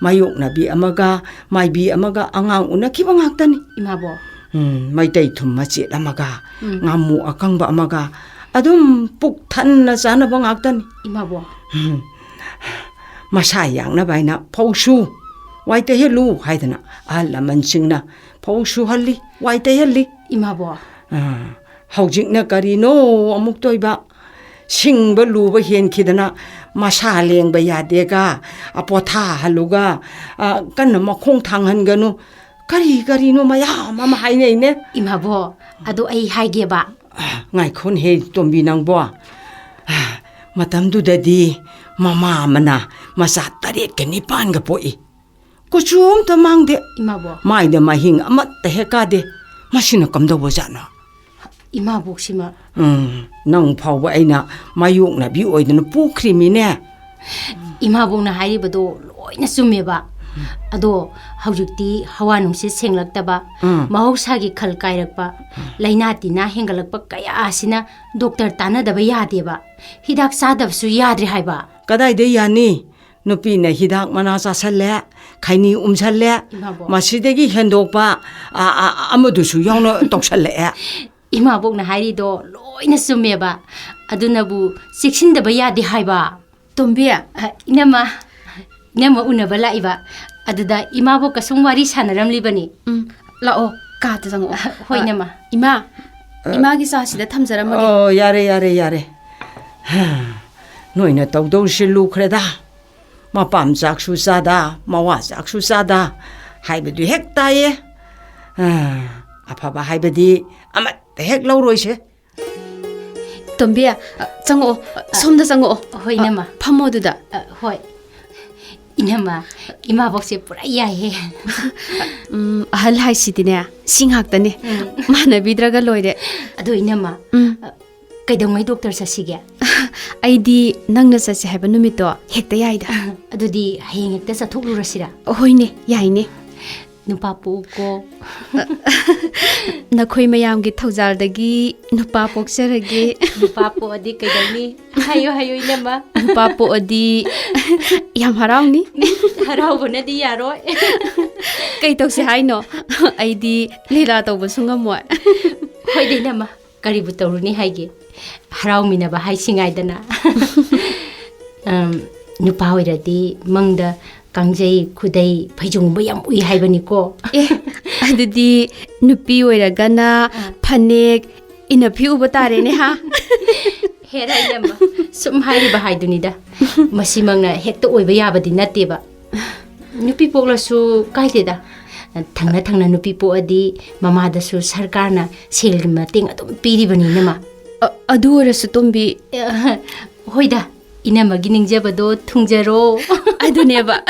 ꯃꯥꯌꯣꯛꯅꯕꯤ ꯑꯃꯒ ꯃꯥꯏꯕꯤ ꯑꯃꯒ ꯑꯉꯥꯡ ꯎꯅꯈꯤꯕ ꯉꯥꯛꯇꯅꯤ꯫ ꯏꯃꯥꯕꯣꯛ꯫ ꯎꯝ, ꯃꯩꯇꯩ ꯊꯨꯝ ꯃꯆꯦꯠ ꯑꯃꯒ, ꯎꯝ꯫ ꯉꯥꯃꯨ ꯑꯀꯪꯕ ꯑꯃꯒ, ꯑꯗꯨꯝ ꯄꯨꯛ ꯊꯟꯅ ꯆꯥꯅꯕ ꯉꯥꯛꯇꯅꯤ꯫ ꯏꯃꯥꯕꯣꯛ꯫ ꯎꯝ꯫ ꯃꯁꯥ ꯌꯥꯡꯅꯕ ꯍꯥꯏꯅ ꯐꯧꯁꯨ, ꯋꯥꯏ ꯇꯩꯍꯜꯂꯨ ꯍꯥꯏꯗꯅ ꯑꯍꯜ ꯂꯃꯟꯁꯤꯡꯅ ꯐꯧ ꯁꯨꯍꯜꯂꯤ, ꯋꯥꯏ ꯇꯩꯍꯜꯂꯤ꯫ ꯏꯃꯥꯕꯣꯛ꯫ ꯑꯥ, ꯍꯧꯖꯤꯛꯅ ꯀꯔꯤꯅꯣ ꯑꯃꯨꯛ ꯇꯣꯏꯕ? ꯁꯤꯡꯕ ꯂꯨꯕ ꯍꯦꯟꯈꯤꯗꯅ ꯃꯁꯥ ꯂꯦꯡꯕ ꯌꯥꯗꯦꯒ, ꯑ, ꯄꯣꯊꯥꯍꯜꯂꯨꯒ, ꯑ, ꯀꯟꯅ ꯃꯈꯣꯡ ꯊꯥꯡꯍꯟꯒꯅꯨ, ꯀꯔꯤ ꯀꯔꯤꯅꯣ ꯃꯌꯥꯝ ꯑꯃ ꯍꯥꯏꯅꯩꯅꯦ꯫ ꯏꯃꯥꯕꯣꯛ, ꯑꯗꯨ ꯑꯩ ꯍꯥꯏꯒꯦꯕ꯫ ꯑ, ꯉꯥꯏꯈꯣꯅꯦꯍꯦ ꯇꯣꯝꯕꯤ ꯅꯪꯕꯣ꯫ ꯑ, ꯃꯇꯝꯗꯨꯗꯗꯤ ꯃꯃꯥ ꯑꯃꯅ ꯃꯆꯥ ꯇꯔꯦꯠꯀ ꯅꯤꯄꯥꯟꯒ ꯄꯣꯛꯏ꯫ ꯀꯨꯆꯨ ꯑꯝꯇ ꯃꯥꯡꯗꯦ꯫ ꯏꯃꯥꯕꯣꯛ꯫ ꯃꯥꯏꯗ ꯃꯍꯤꯡ ꯑꯃꯠꯇ ꯍꯦꯛ ꯀꯥꯗꯦ꯫ ꯃꯁꯤꯅ ꯀꯝꯗꯧꯕ ꯖꯥꯠꯅꯣ? ꯏꯃꯥꯕꯣꯛꯁꯤꯃ꯫ ꯎꯝ, ꯅꯪ ꯐꯥꯎꯕ ꯑꯩꯅ ꯃꯥꯌꯣꯛꯅꯕꯤ ꯑꯣꯏꯗꯅ ꯄꯣꯛꯈ꯭ꯔꯤꯃꯤꯅꯦ꯫ ꯏꯃꯥꯕꯣꯛꯅ ꯍꯥꯏꯔꯤꯕꯗꯣ ꯂꯣꯏꯅ ꯆꯨꯝꯃꯦꯕ꯫ ꯑꯗꯣ ꯍꯧꯖꯤꯛꯇꯤ ꯍꯋꯥ ꯅꯨꯡꯁꯤꯠ ꯁꯦꯡꯂꯛꯇꯕ, ꯎꯝ꯫ ꯃꯍꯧꯁꯥꯒꯤ ꯈꯜ ꯀꯥꯏꯔꯛꯄ, ꯂꯥꯏꯅꯥ ꯇꯤꯟꯅꯥ ꯍꯦꯟꯒꯠꯂꯛꯄ ꯀꯌꯥ ꯑꯁꯤꯅ ꯗꯣꯛꯇꯔ ꯇꯥꯟꯅꯗꯕ ꯌꯥꯗꯦꯕ꯫ ꯍꯤꯗꯥꯛ ꯆꯥꯗꯕꯁꯨ ꯌꯥꯗ꯭ꯔꯦ ꯍꯥꯏꯕ꯫ ꯀꯗꯥꯏꯗ ꯌꯥꯅꯤ? ꯅꯨꯄꯤꯅ ꯍꯤꯗꯥꯛ ꯃꯅꯥ ꯆꯥꯁꯜꯂꯦ, ꯈꯩꯅꯤ ꯎꯝꯁꯜꯂꯦ, ꯏꯃꯥꯕꯣꯛ꯫ ꯃꯁꯤꯗꯒꯤ ꯍꯦꯟꯗꯣꯛꯄ, ꯑ, ꯑ, ꯑꯃꯗꯨꯁꯨ ꯌꯥꯎꯅ ꯇꯧꯁꯜꯂꯛꯑꯦ꯫ ꯏꯃꯥꯕꯣꯛꯅ ꯍꯥꯏꯔꯤꯗꯣ ꯂꯣꯏꯅ ꯆꯨꯝꯃꯦꯕ꯫ ꯑꯗꯨꯅꯕꯨ ꯆꯦꯛꯁꯤꯟꯗꯕ ꯌꯥꯗꯦ ꯍꯥꯏꯕ꯫ ꯇꯣꯝꯕꯤ꯫ ꯑ, ꯏꯅꯝꯃ, ꯏꯅꯝꯃ ꯎꯅꯕ ꯂꯥꯛꯏꯕ꯫ ꯑꯗꯨꯗ ꯏꯃꯥꯕꯣꯛꯀ ꯁꯨꯝ ꯋꯥꯔꯤ ꯁꯥꯟꯅꯔꯝꯂꯤꯕꯅꯤ꯫ ꯎꯝ, ꯂꯥꯛꯑꯣ, ꯀꯥꯗ ꯆꯪꯉꯛꯑꯣ꯫ ꯑ, ꯍꯣꯏ, ꯏꯅꯝꯃ꯫ ꯏꯃꯥ, ꯏꯃꯥꯒꯤ ꯆꯥꯁꯤꯗ ꯊꯝꯖꯔꯝꯃꯒꯦ꯫ ꯑꯣ, ꯌꯥꯔꯦ, ꯌꯥꯔꯦ, ꯌꯥꯔꯦ꯫ ꯅꯣꯏꯅ ꯇꯧꯗꯧꯔꯤꯁꯦ ꯂꯨꯈ꯭ꯔꯦꯗ꯫ ꯃꯄꯥꯝ ꯆꯥꯛꯁꯨ ꯆꯥꯗ, ꯃꯋꯥ ꯆꯥꯛꯁꯨ ꯆꯥꯗ ꯍꯥꯏꯕꯗꯨ ꯍꯦꯛ ꯇꯥꯏꯌꯦ꯫ ꯑꯐꯕ ꯍꯥꯏꯕꯗꯤ ꯑꯃꯠꯇ ꯍꯦꯛ ꯂꯧꯔꯣꯏꯁꯦ꯫ ꯇꯣꯝꯕꯤ, ꯑ, ꯆꯪꯉꯛꯑꯣ꯫ ꯑ, ꯁꯣꯝꯗ ꯆꯪꯉꯛꯑꯣ꯫ ꯍꯣꯏ, ꯏꯅꯝꯃ꯫ ꯑ, ꯐꯝꯃꯣ ꯑꯗꯨꯗ꯫ ꯑ, ꯍꯣꯏ꯫ ꯏꯅꯝꯃ, ꯏꯃꯥꯕꯣꯛꯁꯦ ꯄꯨꯔꯥ ꯌꯥꯏꯍꯦ꯫ ꯎꯝ, ꯑꯍꯜ ꯍꯥꯏꯁꯤꯗꯤꯅꯦ, ꯁꯤ ꯉꯥꯛꯇꯅꯦ꯫ ꯎꯝ꯫ ꯃꯥꯟꯅꯕꯤꯗ꯭ꯔꯒ ꯂꯣꯏꯔꯦ꯫ ꯑꯗꯣ ꯏꯅꯝꯃ, ꯎꯝ꯫ ꯑ, ꯀꯩꯗꯧꯉꯩ ꯗꯣꯛꯇꯔ ꯆꯠꯁꯤꯒꯦ? ꯑꯩꯗꯤ ꯅꯪꯅ ꯆꯠꯁꯦ ꯍꯥꯏꯕ ꯅꯨꯃꯤꯠꯇꯣ ꯍꯦꯛꯇ ꯌꯥꯏꯗ꯫ ꯑꯗꯨꯗꯤ ꯍꯌꯦꯡ ꯍꯦꯛꯇ ꯆꯠꯊꯣꯛꯂꯨꯔꯁꯤꯔꯥ? ꯍꯣꯏꯅꯦ, ꯌꯥꯏꯅꯦ꯫ ꯅꯨꯄꯥ ꯄꯣꯛꯎꯀꯣ꯫ ꯅꯈꯣꯏ ꯃꯌꯥꯝꯒꯤ ꯊꯧꯖꯥꯜꯗꯒꯤ ꯅꯨꯄꯥ ꯄꯣꯛꯆꯔꯒꯦ꯫ ꯅꯨꯄꯥ ꯄꯣꯛꯑꯗꯤ ꯀꯩꯗꯧꯅꯤ? ꯍꯥꯏꯌꯨ, ꯍꯥꯏꯌꯨ, ꯏꯅꯝꯃ꯫ ꯅꯨꯄꯥ ꯄꯣꯛꯑꯗꯤ ꯌꯥꯝ ꯍꯔꯥꯎꯅꯤ꯫ ꯍꯔꯥꯎꯕꯅꯗꯤ ꯌꯥꯔꯣꯏ꯫ ꯀꯩ ꯇꯧꯁꯦ ꯍꯥꯏꯅꯣ? ꯑꯩꯗꯤ ꯂꯤꯂꯥ ꯇꯧꯕꯁꯨ ꯉꯝꯃꯣꯏ꯫ ꯍꯣꯏꯗ, ꯏꯅꯝꯃ꯫ ꯀꯔꯤꯕꯨ ꯇꯧꯔꯨꯅꯤ ꯍꯥꯏꯒꯦ? ꯍꯔꯥꯎꯃꯤꯟꯅꯕ ꯍꯥꯏꯁꯤ ꯉꯥꯏꯗꯅ꯫ ꯑꯝ, ꯅꯨꯄꯥ ꯑꯣꯏꯔꯗꯤ ꯃꯪꯗ ꯀꯥꯡꯖꯩ, ꯈꯨꯗꯩ, ꯐꯩꯖꯣꯝꯒꯨꯝꯕ ꯌꯥꯝ ꯎꯏ ꯍꯥꯏꯕꯅꯤꯀꯣ꯫ ꯑꯦ, ꯑꯗꯨꯗꯤ ꯅꯨꯄꯤ ꯑꯣꯏꯔꯒꯅ ꯑꯥ꯫ ꯐꯅꯦꯛ, ꯏꯟꯅꯐꯤ ꯎꯕ ꯇꯥꯔꯦꯅꯦ, ꯍꯥ? ꯍꯦꯔꯥ, ꯏꯅꯝꯃ, ꯁꯨꯝ ꯍꯥꯏꯔꯤꯕ ꯍꯥꯏꯗꯨꯅꯤꯗ꯫ ꯃꯁꯤꯃꯛꯅ ꯍꯦꯛꯇ ꯑꯣꯏꯕ ꯌꯥꯕꯗꯤ ꯅꯠꯇꯦꯕ꯫ ꯅꯨꯄꯤ ꯄꯣꯛꯂꯁꯨ ꯀꯥꯏꯗꯦꯗ꯫ ꯊꯪꯅ ꯊꯪꯅ ꯅꯨꯄꯤ ꯄꯣꯛꯑꯗꯤ ꯃꯃꯥꯗꯁꯨ ꯁꯔꯀꯥꯔꯅ ꯁꯦꯜꯒꯤ ꯃꯇꯦꯡ ꯑꯗꯨꯝ ꯄꯤꯔꯤꯕꯅꯤꯅꯦ, ꯃꯥ꯫ ꯑ-, ꯑꯗꯨ ꯑꯣꯏꯔꯁꯨ, ꯇꯣꯝꯕꯤ꯫ ꯑ, ꯍꯣꯏꯗ, ꯏꯅꯝꯃꯒꯤ ꯅꯤꯡꯖꯕꯗꯣ ꯊꯨꯡꯖꯔꯣ꯫ ꯑꯗꯨꯅꯦꯕ꯫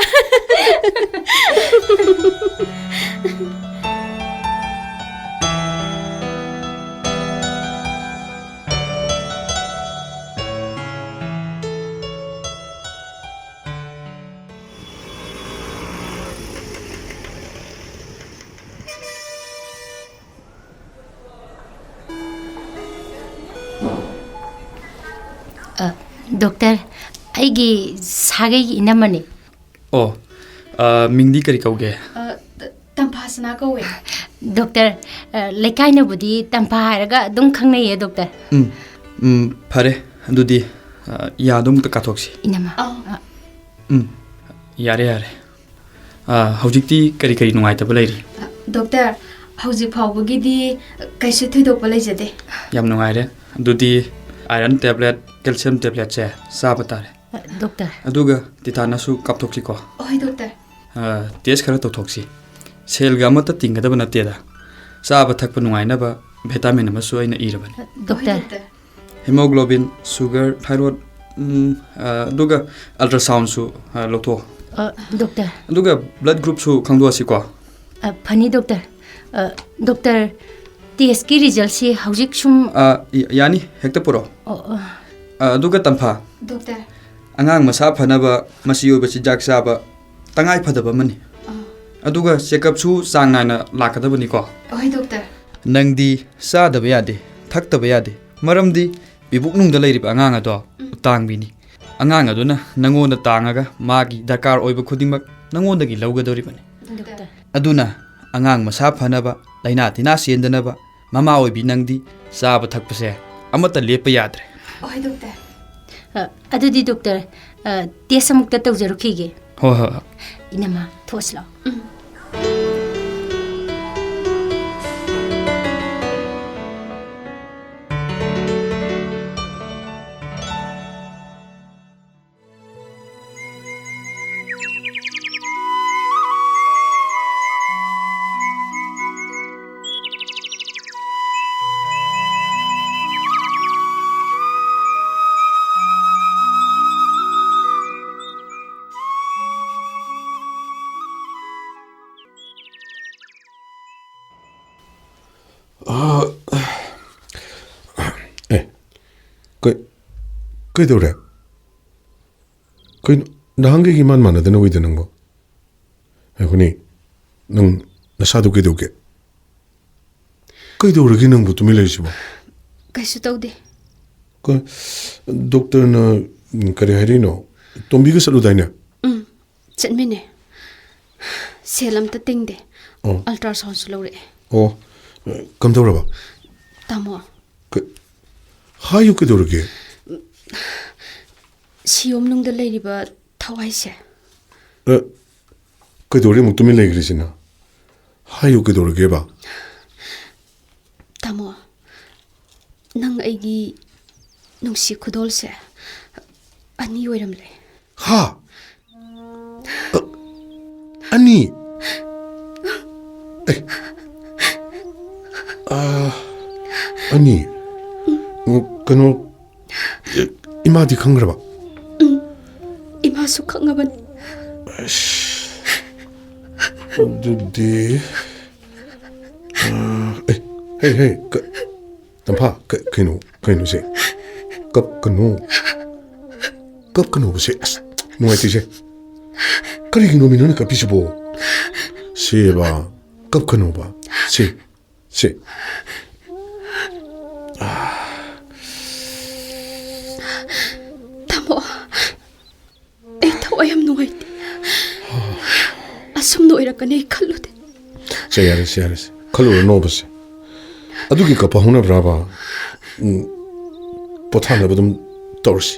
ꯗꯣꯛꯇꯔ, ꯑꯩꯒꯤ ꯁꯥꯒꯩꯒꯤ ꯏꯅꯝꯃꯅꯤ꯫ ꯑꯣ, ꯑ, ꯃꯤꯡꯗꯤ ꯀꯔꯤ ꯀꯧꯒꯦ? ꯑ, ꯇ-, ꯇꯝꯐꯥꯁꯅꯥ ꯀꯧꯋꯦ꯫ ꯗꯣꯛꯇꯔ, ꯑ, ꯂꯩꯀꯥꯏꯅꯕꯨꯗꯤ ꯇꯝꯐꯥ ꯍꯥꯏꯔꯒ ꯑꯗꯨꯝ ꯈꯪꯅꯩꯌꯦ, ꯗꯣꯛꯇꯔ꯫ ꯎꯝ, ꯎꯝ, ꯐꯔꯦ꯫ ꯑꯗꯨꯗꯤ, ꯑ, ꯌꯥꯗꯣ ꯑꯃꯨꯛꯇ ꯀꯥꯊꯣꯛꯁꯤ꯫ ꯏꯅꯝꯃ꯫ ꯑꯧ꯫ ꯑ, ꯎꯝ, ꯌꯥꯔꯦ, ꯌꯥꯔꯦ꯫ ꯑ, ꯍꯧꯖꯤꯛꯇꯤ ꯀꯔꯤ ꯀꯔꯤ ꯅꯨꯡꯉꯥꯏꯇꯕ ꯂꯩꯔꯤ? ꯑ, ꯗꯣꯛꯇꯔ, ꯍꯧꯖꯤꯛ ꯐꯥꯎꯕꯒꯤꯗꯤ ꯀꯩꯁꯨ ꯊꯣꯏꯗꯣꯛꯄ ꯂꯩꯖꯗꯦ꯫ ꯌꯥꯝ ꯅꯨꯡꯉꯥꯏꯔꯦ꯫ ꯑꯗꯨꯗꯤ iron tablet, calcium tabletꯁꯦ ꯆꯥꯕ ꯇꯥꯔꯦ꯫ ꯑ, ꯗꯣꯛꯇꯔ꯫ ꯑꯗꯨꯒ tetanusꯁꯨ ꯀꯥꯞꯊꯣꯛꯁꯤꯀꯣ꯫ ꯍꯣꯏ, ꯗꯣꯛꯇꯔ꯫ ꯑ, test ꯈꯔ ꯇꯧꯊꯣꯛꯁꯤ꯫ ꯁꯦꯜꯒ ꯑꯃꯠꯇ ꯇꯤꯡꯒꯗꯕ ꯅꯠꯇꯦꯗ꯫ ꯆꯥꯕ ꯊꯛꯄ ꯅꯨꯡꯉꯥꯏꯅꯕ vitamin ꯑꯃꯁꯨ ꯑꯩꯅ ꯏꯔꯕꯅꯤ꯫ ꯗꯣꯛꯇꯔ꯫ ꯍꯣꯏ, ꯗꯣꯛꯇꯔ꯫ Hemoglobin, sugar, thyroid, ꯎꯝ, ꯑ, ꯑꯗꯨꯒ ultrasoundꯁꯨ, ꯑ, ꯂꯧꯊꯣꯛꯑꯣ꯫ ꯑ, ꯗꯣꯛꯇꯔ꯫ ꯑꯗꯨꯒ blood groupꯁꯨ ꯈꯪꯗꯣꯛꯑꯁꯤꯀꯣ꯫ ꯑ, ꯐꯅꯤ, ꯗꯣꯛꯇꯔ꯫ ꯑ, ꯗꯣꯛꯇꯔ, testꯀꯤ resultꯁꯤ ꯍꯧꯖꯤꯛ ꯁꯨꯝ ꯑ, ꯌ-, ꯌꯥꯅꯤ, ꯍꯦꯛꯇ ꯄꯨꯔꯛꯑꯣ꯫ ꯑꯣ, ꯑ꯫ ꯑ, ꯑꯗꯨꯒ ꯇꯝꯐꯥ꯫ ꯗꯣꯛꯇꯔ꯫ ꯑꯉꯥꯡ ꯃꯁꯥ ꯐꯅꯕ ꯃꯆꯤ ꯑꯣꯏꯕ ꯆꯤꯟꯖꯥꯛ ꯆꯥꯕ ꯇꯉꯥꯏ ꯐꯗꯕ ꯑꯃꯅꯤ꯫ ꯑꯥ꯫ ꯑꯗꯨꯒ checkupꯁꯨ ꯆꯥꯡ ꯅꯥꯏꯅ ꯂꯥꯛꯀꯗꯕꯅꯤꯀꯣ꯫ ꯍꯣꯏ, ꯗꯣꯛꯇꯔ꯫ ꯅꯪꯗꯤ ꯆꯥꯗꯕ ꯌꯥꯗꯦ, ꯊꯛꯇꯕ ꯌꯥꯗꯦ꯫ ꯃꯔꯝꯗꯤ ꯄꯤꯕꯨꯛꯅꯨꯡꯗ ꯂꯩꯔꯤꯕ ꯑꯉꯥꯡ ꯑꯗꯣ ꯎꯝ꯫ ꯇꯥꯡꯕꯤꯅꯤ꯫ ꯑꯉꯥꯡ ꯑꯗꯨꯅ ꯅꯪꯉꯣꯟꯗ ꯇꯥꯡꯉꯒ ꯃꯥꯒꯤ ꯗꯔꯀꯥꯔ ꯑꯣꯏꯕ ꯈꯨꯗꯤꯡꯃꯛ ꯅꯪꯉꯣꯟꯗꯒꯤ ꯂꯧꯒꯗꯧꯔꯤꯕꯅꯤ꯫ ꯗꯣꯛꯇꯔ꯫ ꯑꯗꯨꯅ ꯑꯉꯥꯡ ꯃꯁꯥ ꯐꯅꯕ, ꯂꯥꯏꯅꯥ ꯇꯤꯟꯅꯥ ꯆꯦꯟꯗꯅꯕ ꯃꯃꯥ ꯑꯣꯏꯕꯤ ꯅꯪꯗꯤ ꯆꯥꯕ ꯊꯛꯄꯁꯦ ꯑꯃꯠꯇ ꯂꯦꯞꯄ ꯌꯥꯗ꯭ꯔꯦ꯫ ꯍꯣꯏ, ꯗꯣꯛꯇꯔ꯫ ꯑ, ꯑꯗꯨꯗꯤ, ꯗꯣꯛꯇꯔ, ꯑ, test ꯑꯃꯨꯛꯇ ꯇꯧꯖꯔꯨꯈꯤꯒꯦ꯫ ꯍꯣꯏ, ꯍꯣꯏ, ꯍꯣꯏ꯫ ꯏꯅꯝꯃ, ꯊꯣꯛꯑꯁꯤ ꯂꯥꯛꯑꯣ꯫ ꯎꯝ꯫ ꯑꯥ, ꯑꯦ, ꯀꯩ-, ꯀꯩꯗꯧꯔꯦ? ꯀꯩꯅꯣ, ꯅꯍꯥꯟꯈꯩꯒ ꯏꯃꯥꯟ ꯃꯥꯟꯅꯗꯅ ꯎꯏꯗ ꯅꯪꯕꯣ? ꯉꯥꯏꯈꯣꯅꯦ, ꯅꯪ ꯅꯁꯥꯗꯣ ꯀꯩꯗꯧꯒꯦ? ꯀꯩꯗꯧꯔꯒꯦ ꯅꯪꯕꯨ ꯇꯨꯃꯤꯟ ꯂꯩꯔꯤꯁꯤꯕꯣ? ꯀꯩꯁꯨ ꯇꯧꯗꯦ꯫ ꯀ-, ꯗꯣꯛꯇꯔꯅ ꯀꯔꯤ ꯍꯥꯏꯔꯤꯅꯣ? ꯇꯣꯝꯕꯤꯒ ꯆꯠꯂꯨꯗꯥꯏꯅꯦ? ꯎꯝ, ꯆꯠꯃꯤꯟꯅꯩ꯫ ꯁꯦꯜ ꯑꯝꯇ ꯇꯤꯡꯗꯦ꯫ ꯑꯣ꯫ ꯑꯜꯇ꯭ꯔꯥꯁꯥꯎꯟꯁꯨ ꯂꯧꯔꯛꯑꯦ꯫ ꯑꯣ, ꯀꯝꯗꯧꯔꯕ? ꯇꯥꯃꯣ꯫ ꯀ-, ꯍꯥꯏꯌꯨ, ꯀꯩꯗꯧꯔꯒꯦ? ꯁꯤꯌꯣꯝꯅꯨꯡꯗ ꯂꯩꯔꯤꯕ ꯊꯋꯥꯏꯁꯦ꯫ ꯑ, ꯀꯩꯗꯧꯔꯦ ꯑꯃꯨꯛ ꯇꯨꯃꯤꯟ ꯂꯩꯈ꯭ꯔꯤꯁꯤꯅ? ꯍꯥꯏꯌꯨ, ꯀꯩꯗꯧꯔꯒꯦꯕ? ꯇꯥꯃꯣ, ꯅꯪ ꯑꯩꯒꯤ ꯅꯨꯡꯁꯤ ꯈꯨꯗꯣꯜꯁꯦ ꯑꯅꯤ ꯑꯣꯏꯔꯝꯂꯦ꯫ ꯍꯥ? ꯑ, ꯑꯅꯤ? ꯑꯦ, ꯑ, ꯑꯅꯤ? ꯎꯝ, ꯀꯩꯅꯣ, ꯏꯃꯥꯗꯤ ꯈꯪꯈ꯭ꯔꯕ? ꯎꯝ, ꯏꯃꯥꯁꯨ ꯈꯪꯉꯕꯅꯤ꯫ ꯑꯁ, ꯑꯗꯨꯗꯤ, ꯑ, ꯑꯦ, ꯍꯦ, ꯍꯦ, ꯀ-, ꯇꯝꯐꯥ, ꯀ-, ꯀꯩꯅꯣ, ꯀꯩꯅꯣꯁꯦ? ꯀꯞꯀꯅꯨ꯫ ꯀꯞꯀꯅꯣꯕꯁꯦ, ꯑꯁ, ꯅꯨꯡꯉꯥꯏꯇꯦꯁꯦ꯫ ꯀꯔꯤꯒꯤꯅꯣ ꯃꯤ ꯅꯪꯅ ꯀꯞꯄꯤꯁꯤꯕꯣ? ꯁꯦꯕ, ꯀꯞꯀꯅꯣꯕ꯫ ꯁꯦ, ꯁꯦ꯫ ꯇꯥꯃꯣ, ꯑꯩ ꯊꯋꯥꯏ ꯌꯥꯝ ꯅꯨꯡꯉꯥꯏꯇꯦ꯫ ꯑꯁꯨꯝꯅ ꯑꯣꯏꯔꯛꯀꯅꯤ ꯑꯩ ꯈꯜꯂꯨꯗꯦ꯫ ꯁꯦ, ꯌꯥꯔꯦꯁꯦ, ꯌꯥꯔꯦꯁꯦ꯫ ꯈꯜꯂꯨꯔꯅꯣꯕꯁꯦ꯫ ꯑꯗꯨꯒꯤ ꯀꯞꯄ ꯍꯧꯅꯕ꯭ꯔꯥꯕ? ꯎꯝ, ꯄꯣꯊꯥꯅꯕ ꯑꯗꯨꯝ ꯇꯧꯔꯁꯤ꯫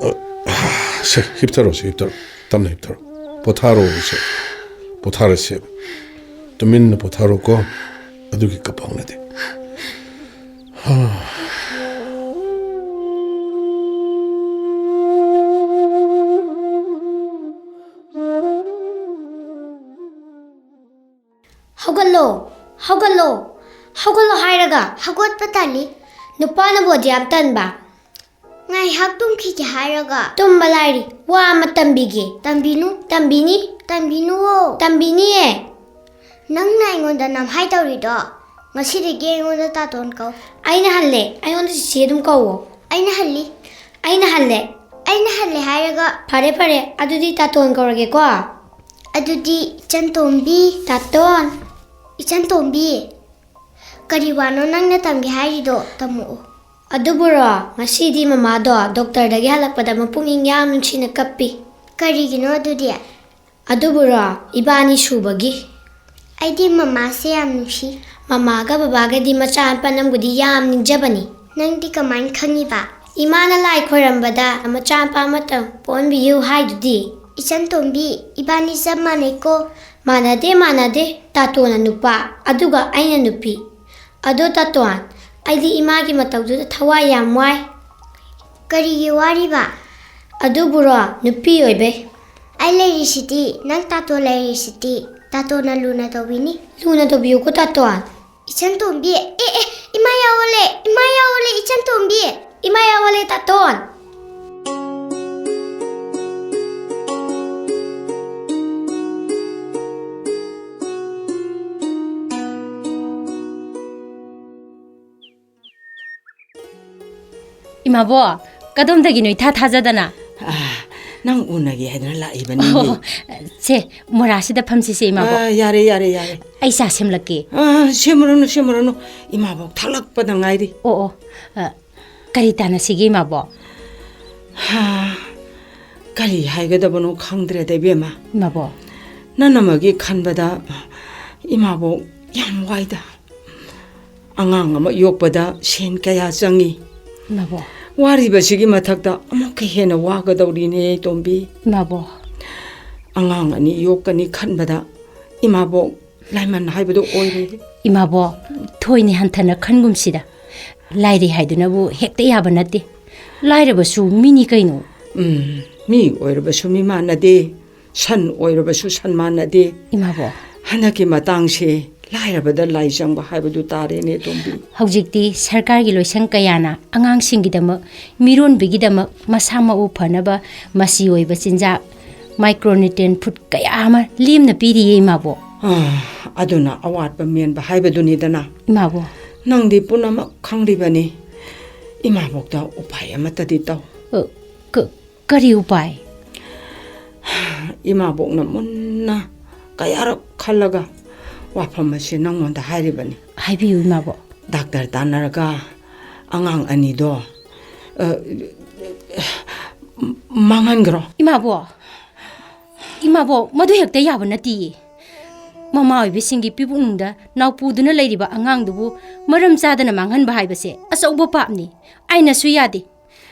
ꯑ, ꯁꯦ, ꯍꯤꯞꯊꯔꯣꯁꯦ, ꯍꯤꯞꯊꯔꯣ꯫ ꯇꯞꯅ ꯍꯤꯞꯊꯔꯣ꯫ ꯄꯣꯊꯥꯔꯣꯁꯦ꯫ ꯄꯣꯊꯥꯔꯁꯦꯕ꯫ ꯇꯨꯃꯤꯟꯅ ꯄꯣꯊꯥꯔꯣꯀꯣ꯫ ꯑꯗꯨꯒꯤ ꯀꯞꯄ ꯍꯧꯅꯗꯦ꯫ ꯍꯥ꯫ ꯍꯧꯒꯠꯂꯣ, ꯍꯧꯒꯠꯂꯣ, ꯍꯧꯒꯠꯂꯣ ꯍꯥꯏꯔꯒ꯫ ꯍꯧꯒꯠꯄ ꯇꯜꯂꯤ꯫ ꯅꯨꯄꯥꯅꯕꯨ ꯑꯗꯨꯌꯥꯝ ꯇꯟꯕ? ꯉꯥꯏꯍꯥꯛ ꯇꯨꯝꯈꯤꯒꯦ ꯍꯥꯏꯔꯒ꯫ ꯇꯨꯝꯕ ꯂꯥꯏꯔꯤ, ꯋꯥ ꯑꯃ ꯇꯝꯕꯤꯒꯦ꯫ ꯇꯝꯕꯤꯅꯨ꯫ ꯇꯝꯕꯤꯅꯤ꯫ ꯇꯝꯕꯤꯅꯨꯋꯣ꯫ ꯇꯝꯕꯤꯅꯤꯌꯦ꯫ ꯅꯪꯅ ꯑꯩꯉꯣꯟꯗ ꯅꯝꯍꯥꯏ ꯇꯧꯔꯤꯗꯣ, ꯉꯁꯤꯗꯒꯤ ꯑꯩꯉꯣꯟꯗ ꯇꯥꯇꯣꯟ ꯀꯧ꯫ ꯑꯩꯅ ꯍꯜꯂꯦ, ꯑꯩꯉꯣꯟꯗ ꯆꯤꯆꯦ ꯑꯗꯨꯝ ꯀꯧꯋꯣ꯫ ꯑꯩꯅ ꯍꯜꯂꯤ꯫ ꯑꯩꯅ ꯍꯜꯂꯦ꯫ ꯑꯩꯅ ꯍꯜꯂꯦ ꯍꯥꯏꯔꯒ꯫ ꯐꯔꯦ, ꯐꯔꯦ, ꯑꯗꯨꯗꯤ ꯇꯥꯇꯣꯟ ꯀꯧꯔꯒꯦꯀꯣ꯫ ꯑꯗꯨꯗꯤ ꯏꯆꯟ ꯇꯣꯝꯕꯤ꯫ ꯇꯥꯇꯣꯟ꯫ ꯏꯆꯟ ꯇꯣꯝꯕꯤ, ꯀꯔꯤ ꯋꯥꯅꯣ ꯅꯪꯅ ꯇꯝꯒꯦ ꯍꯥꯏꯔꯤꯗꯣ? ꯇꯝꯃꯛꯑꯣ꯫ ꯑꯗꯨꯕꯨꯔꯣ, ꯉꯁꯤꯗꯤ ꯃꯃꯥꯗꯣ ꯗꯣꯛꯇꯔꯗꯒꯤ ꯍꯜꯂꯛꯄꯗ ꯃꯄꯨꯛꯅꯤꯡ ꯌꯥꯝ ꯅꯨꯡꯁꯤꯅ ꯀꯞꯄꯤ꯫ ꯀꯔꯤꯒꯤꯅꯣ ꯑꯗꯨꯗꯤ? ꯑꯗꯨꯕꯨꯔꯣ, ꯏꯕꯥꯅꯤ ꯁꯨꯕꯒꯤ꯫ ꯑꯩꯗꯤ ꯃꯃꯥꯁꯦ ꯌꯥꯝ ꯅꯨꯡꯁꯤ꯫ ꯃꯃꯥꯒ ꯕꯕꯥꯒꯗꯤ ꯃꯆꯥꯅꯨꯄꯥ ꯅꯪꯕꯨꯗꯤ ꯌꯥꯝ ꯅꯤꯡꯖꯕꯅꯤ꯫ ꯅꯪꯗꯤ ꯀꯃꯥꯏꯅ ꯈꯪꯉꯤꯕ? ꯏꯃꯥꯅ ꯂꯥꯏ ꯈꯣꯏꯔꯝꯕꯗ ꯃꯆꯥꯅꯨꯄꯥ ꯑꯃꯇꯪ ꯄꯣꯛꯍꯟꯕꯤꯌꯨ ꯍꯥꯏꯗꯨꯗꯤ꯫ ꯏꯆꯟ ꯇꯣꯝꯕꯤ, ꯏꯕꯥꯅꯤ ꯆꯞ ꯃꯥꯟꯅꯩꯀꯣ꯫ ꯃꯥꯟꯅꯗꯦ, ꯃꯥꯟꯅꯗꯦ꯫ ꯇꯥꯇꯣꯅ ꯅꯨꯄꯥ, ꯑꯗꯨꯒ ꯑꯩꯅ ꯅꯨꯄꯤ꯫ ꯑꯗꯣ ꯇꯥꯇꯣꯟ, ꯑꯩꯗꯤ ꯏꯃꯥꯒꯤ ꯃꯇꯧꯗꯨꯗ ꯊꯋꯥꯏ ꯌꯥꯝ ꯋꯥꯏ꯫ ꯀꯔꯤꯒꯤ ꯋꯥꯔꯤꯕ? ꯑꯗꯨꯕꯨꯔꯣ, ꯅꯨꯄꯤ ꯑꯣꯏꯕꯩ꯫ ꯑꯩ ꯂꯩꯔꯤꯁꯤꯗꯤ, ꯅꯪ ꯇꯥꯇꯣ ꯂꯩꯔꯤꯁꯤꯗꯤ, ꯇꯥꯇꯣꯅ ꯂꯨꯅ ꯇꯧꯕꯤꯅꯤ꯫ ꯂꯨꯅ ꯇꯧꯕꯤꯌꯨꯀꯣ ꯇꯥꯇꯣꯟ꯫ ꯏꯆꯟ ꯇꯣꯝꯕꯤ, ꯑꯦ, ꯑꯦ, ꯏꯃꯥ ꯌꯥꯎꯋꯂꯦ, ꯏꯃꯥ ꯌꯥꯎꯋꯂꯦ, ꯏꯆꯟ ꯇꯣꯝꯕꯤ꯫ ꯏꯃꯥ ꯌꯥꯎꯋꯂꯦ ꯇꯥꯇꯣꯟ꯫ ꯏꯃꯥꯕꯣ, ꯀꯗꯣꯝꯗꯒꯤꯅꯣ ꯏꯊꯥ ꯊꯥꯖꯗꯅ? ꯑꯥ, ꯅꯪ ꯎꯅꯒꯦ ꯍꯥꯏꯗꯅ ꯂꯥꯛꯏꯕꯅꯤ꯫ ꯑꯣ, ꯁꯦ, ꯃꯣꯔꯥꯁꯤꯗ ꯐꯝꯁꯤꯁꯦ, ꯏꯃꯥꯕꯣ꯫ ꯑꯥ, ꯌꯥꯔꯦ, ꯌꯥꯔꯦ, ꯌꯥꯔꯦ꯫ ꯑꯩ ꯆꯥ ꯁꯦꯝꯂꯛꯀꯦ꯫ ꯑꯥ, ꯁꯦꯝꯃꯨꯔꯅꯨ, ꯁꯦꯝꯃꯨꯔꯅꯨ꯫ ꯏꯃꯥꯕꯣꯛ ꯊꯛꯂꯛꯄꯗ ꯉꯥꯏꯔꯤ꯫ ꯑꯣ, ꯑꯣ, ꯑ, ꯀꯔꯤ ꯇꯥꯟꯅꯁꯤꯒꯦ, ꯏꯃꯥꯕꯣꯛ? ꯍꯥ, ꯀꯔꯤ ꯍꯥꯏꯒꯗꯕꯅꯣ ꯈꯪꯗ꯭ꯔꯦꯗ, ꯏꯕꯦꯝꯃ꯫ ꯏꯃꯥꯕꯣꯛ꯫ ꯅꯪ ꯑꯃꯒꯤ ꯈꯟꯕꯗ ꯏꯃꯥꯕꯣꯛ ꯌꯥꯝ ꯋꯥꯏꯗ꯫ ꯑꯉꯥꯡ ꯑꯃ ꯌꯣꯛꯄꯗ ꯁꯦꯟ ꯀꯌꯥ ꯆꯪꯉꯤ꯫ ꯏꯃꯥꯕꯣꯛ꯫ ꯋꯥꯔꯤꯕꯁꯤꯒꯤ ꯃꯊꯛꯇ ꯑꯃꯨꯛꯀ ꯍꯦꯟꯅ ꯋꯥꯒꯗꯧꯔꯤꯅꯦ, ꯇꯣꯝꯕꯤ꯫ ꯏꯃꯥꯕꯣꯛ꯫ ꯑꯉꯥꯡ ꯑꯅꯤ ꯌꯣꯛꯀꯅꯤ ꯈꯟꯕꯗ ꯏꯃꯥꯕꯣꯛ ꯂꯥꯏꯃꯟ ꯍꯥꯏꯕꯗꯣ ꯑꯣꯏꯔꯦ꯫ ꯏꯃꯥꯕꯣꯛ, ꯊꯣꯏꯅ ꯍꯟꯊꯅ ꯈꯟꯒꯨꯝꯁꯤꯗ꯫ ꯂꯥꯏꯔꯩ ꯍꯥꯏꯗꯨꯅꯕꯨ ꯍꯦꯛꯇ ꯌꯥꯕ ꯅꯠꯇꯦ꯫ ꯂꯥꯏꯔꯕꯁꯨ ꯃꯤꯅꯤ ꯀꯩꯅꯣ꯫ ꯎꯝ, ꯃꯤ ꯑꯣꯏꯔꯕꯁꯨ ꯃꯤ ꯃꯥꯟꯅꯗꯦ, ꯁꯟ ꯑꯣꯏꯔꯕꯁꯨ ꯁꯟ ꯃꯥꯟꯅꯗꯦ꯫ ꯏꯃꯥꯕꯣꯛ꯫ ꯍꯟꯗꯛꯀꯤ ꯃꯇꯥꯡꯁꯦ ꯂꯥꯏꯔꯕꯗ ꯂꯥꯏ ꯆꯪꯕ ꯍꯥꯏꯕꯗꯨ ꯇꯥꯔꯦꯅꯦ, ꯇꯣꯝꯕꯤ꯫ ꯍꯧꯖꯤꯛꯇꯤ ꯁꯔꯀꯥꯔꯒꯤ ꯂꯣꯏꯁꯪ ꯀꯌꯥꯅ ꯑꯉꯥꯡꯁꯤꯡꯒꯤꯗꯃꯛ, ꯃꯤꯔꯣꯟꯕꯤꯒꯤꯗꯃꯛ ꯃꯁꯥ ꯃꯎ ꯐꯅꯕ ꯃꯆꯤ ꯑꯣꯏꯕ ꯆꯤꯟꯖꯥꯛ, micronutrient food ꯀꯌꯥ ꯑꯃ ꯂꯦꯝꯅ ꯄꯤꯔꯤꯌꯦ, ꯏꯃꯥꯕꯣꯛ꯫ ꯑꯥ, ꯑꯗꯨꯅ ꯑꯋꯥꯠꯄ ꯃꯦꯟꯕ ꯍꯥꯏꯕꯗꯨꯅꯤꯗꯅ꯫ ꯏꯃꯥꯕꯣꯛ꯫ ꯅꯪꯗꯤ ꯄꯨꯝꯅꯃꯛ ꯈꯪꯂꯤꯕꯅꯤ꯫ ꯏꯃꯥꯕꯣꯛꯇ ꯎꯄꯥꯏ ꯑꯃꯠꯇꯗꯤ ꯇꯧ꯫ ꯑ, ꯀ-, ꯀꯔꯤ ꯎꯄꯥꯏ? ꯏꯃꯥꯕꯣꯛꯅ ꯃꯨꯟꯅ ꯀꯌꯥꯔꯛ ꯈꯜꯂꯒ ꯋꯥꯐꯝ ꯑꯁꯤ ꯅꯪꯉꯣꯟꯗ ꯍꯥꯏꯔꯤꯕꯅꯤ꯫ ꯍꯥꯏꯕꯤꯌꯨ, ꯏꯃꯥꯕꯣꯛ꯫ ꯗꯥꯛꯇꯔ ꯇꯥꯟꯅꯔꯒ ꯑꯉꯥꯡ ꯑꯅꯤꯗꯣ, ꯑ, ꯃꯥꯡꯍꯟꯈ꯭ꯔꯣ꯫ ꯏꯃꯥꯕꯣ, ꯏꯃꯥꯕꯣ, ꯃꯗꯨ ꯍꯦꯛꯇ ꯌꯥꯕ ꯅꯠꯇꯤꯌꯦ꯫ ꯃꯃꯥ ꯑꯣꯏꯕꯤꯁꯤꯡꯒꯤ ꯄꯤꯕꯨꯛꯅꯨꯡꯗ ꯅꯥꯎꯄꯨꯗꯨꯅ ꯂꯩꯔꯤꯕ ꯑꯉꯥꯡꯗꯨꯕꯨ ꯃꯔꯝ ꯆꯥꯗꯅ ꯃꯥꯡꯍꯟꯕ ꯍꯥꯏꯕꯁꯦ ꯑꯆꯧꯕ ꯄꯥꯞꯅꯤ꯫ ꯑꯩꯅꯁꯨ ꯌꯥꯗꯦ꯫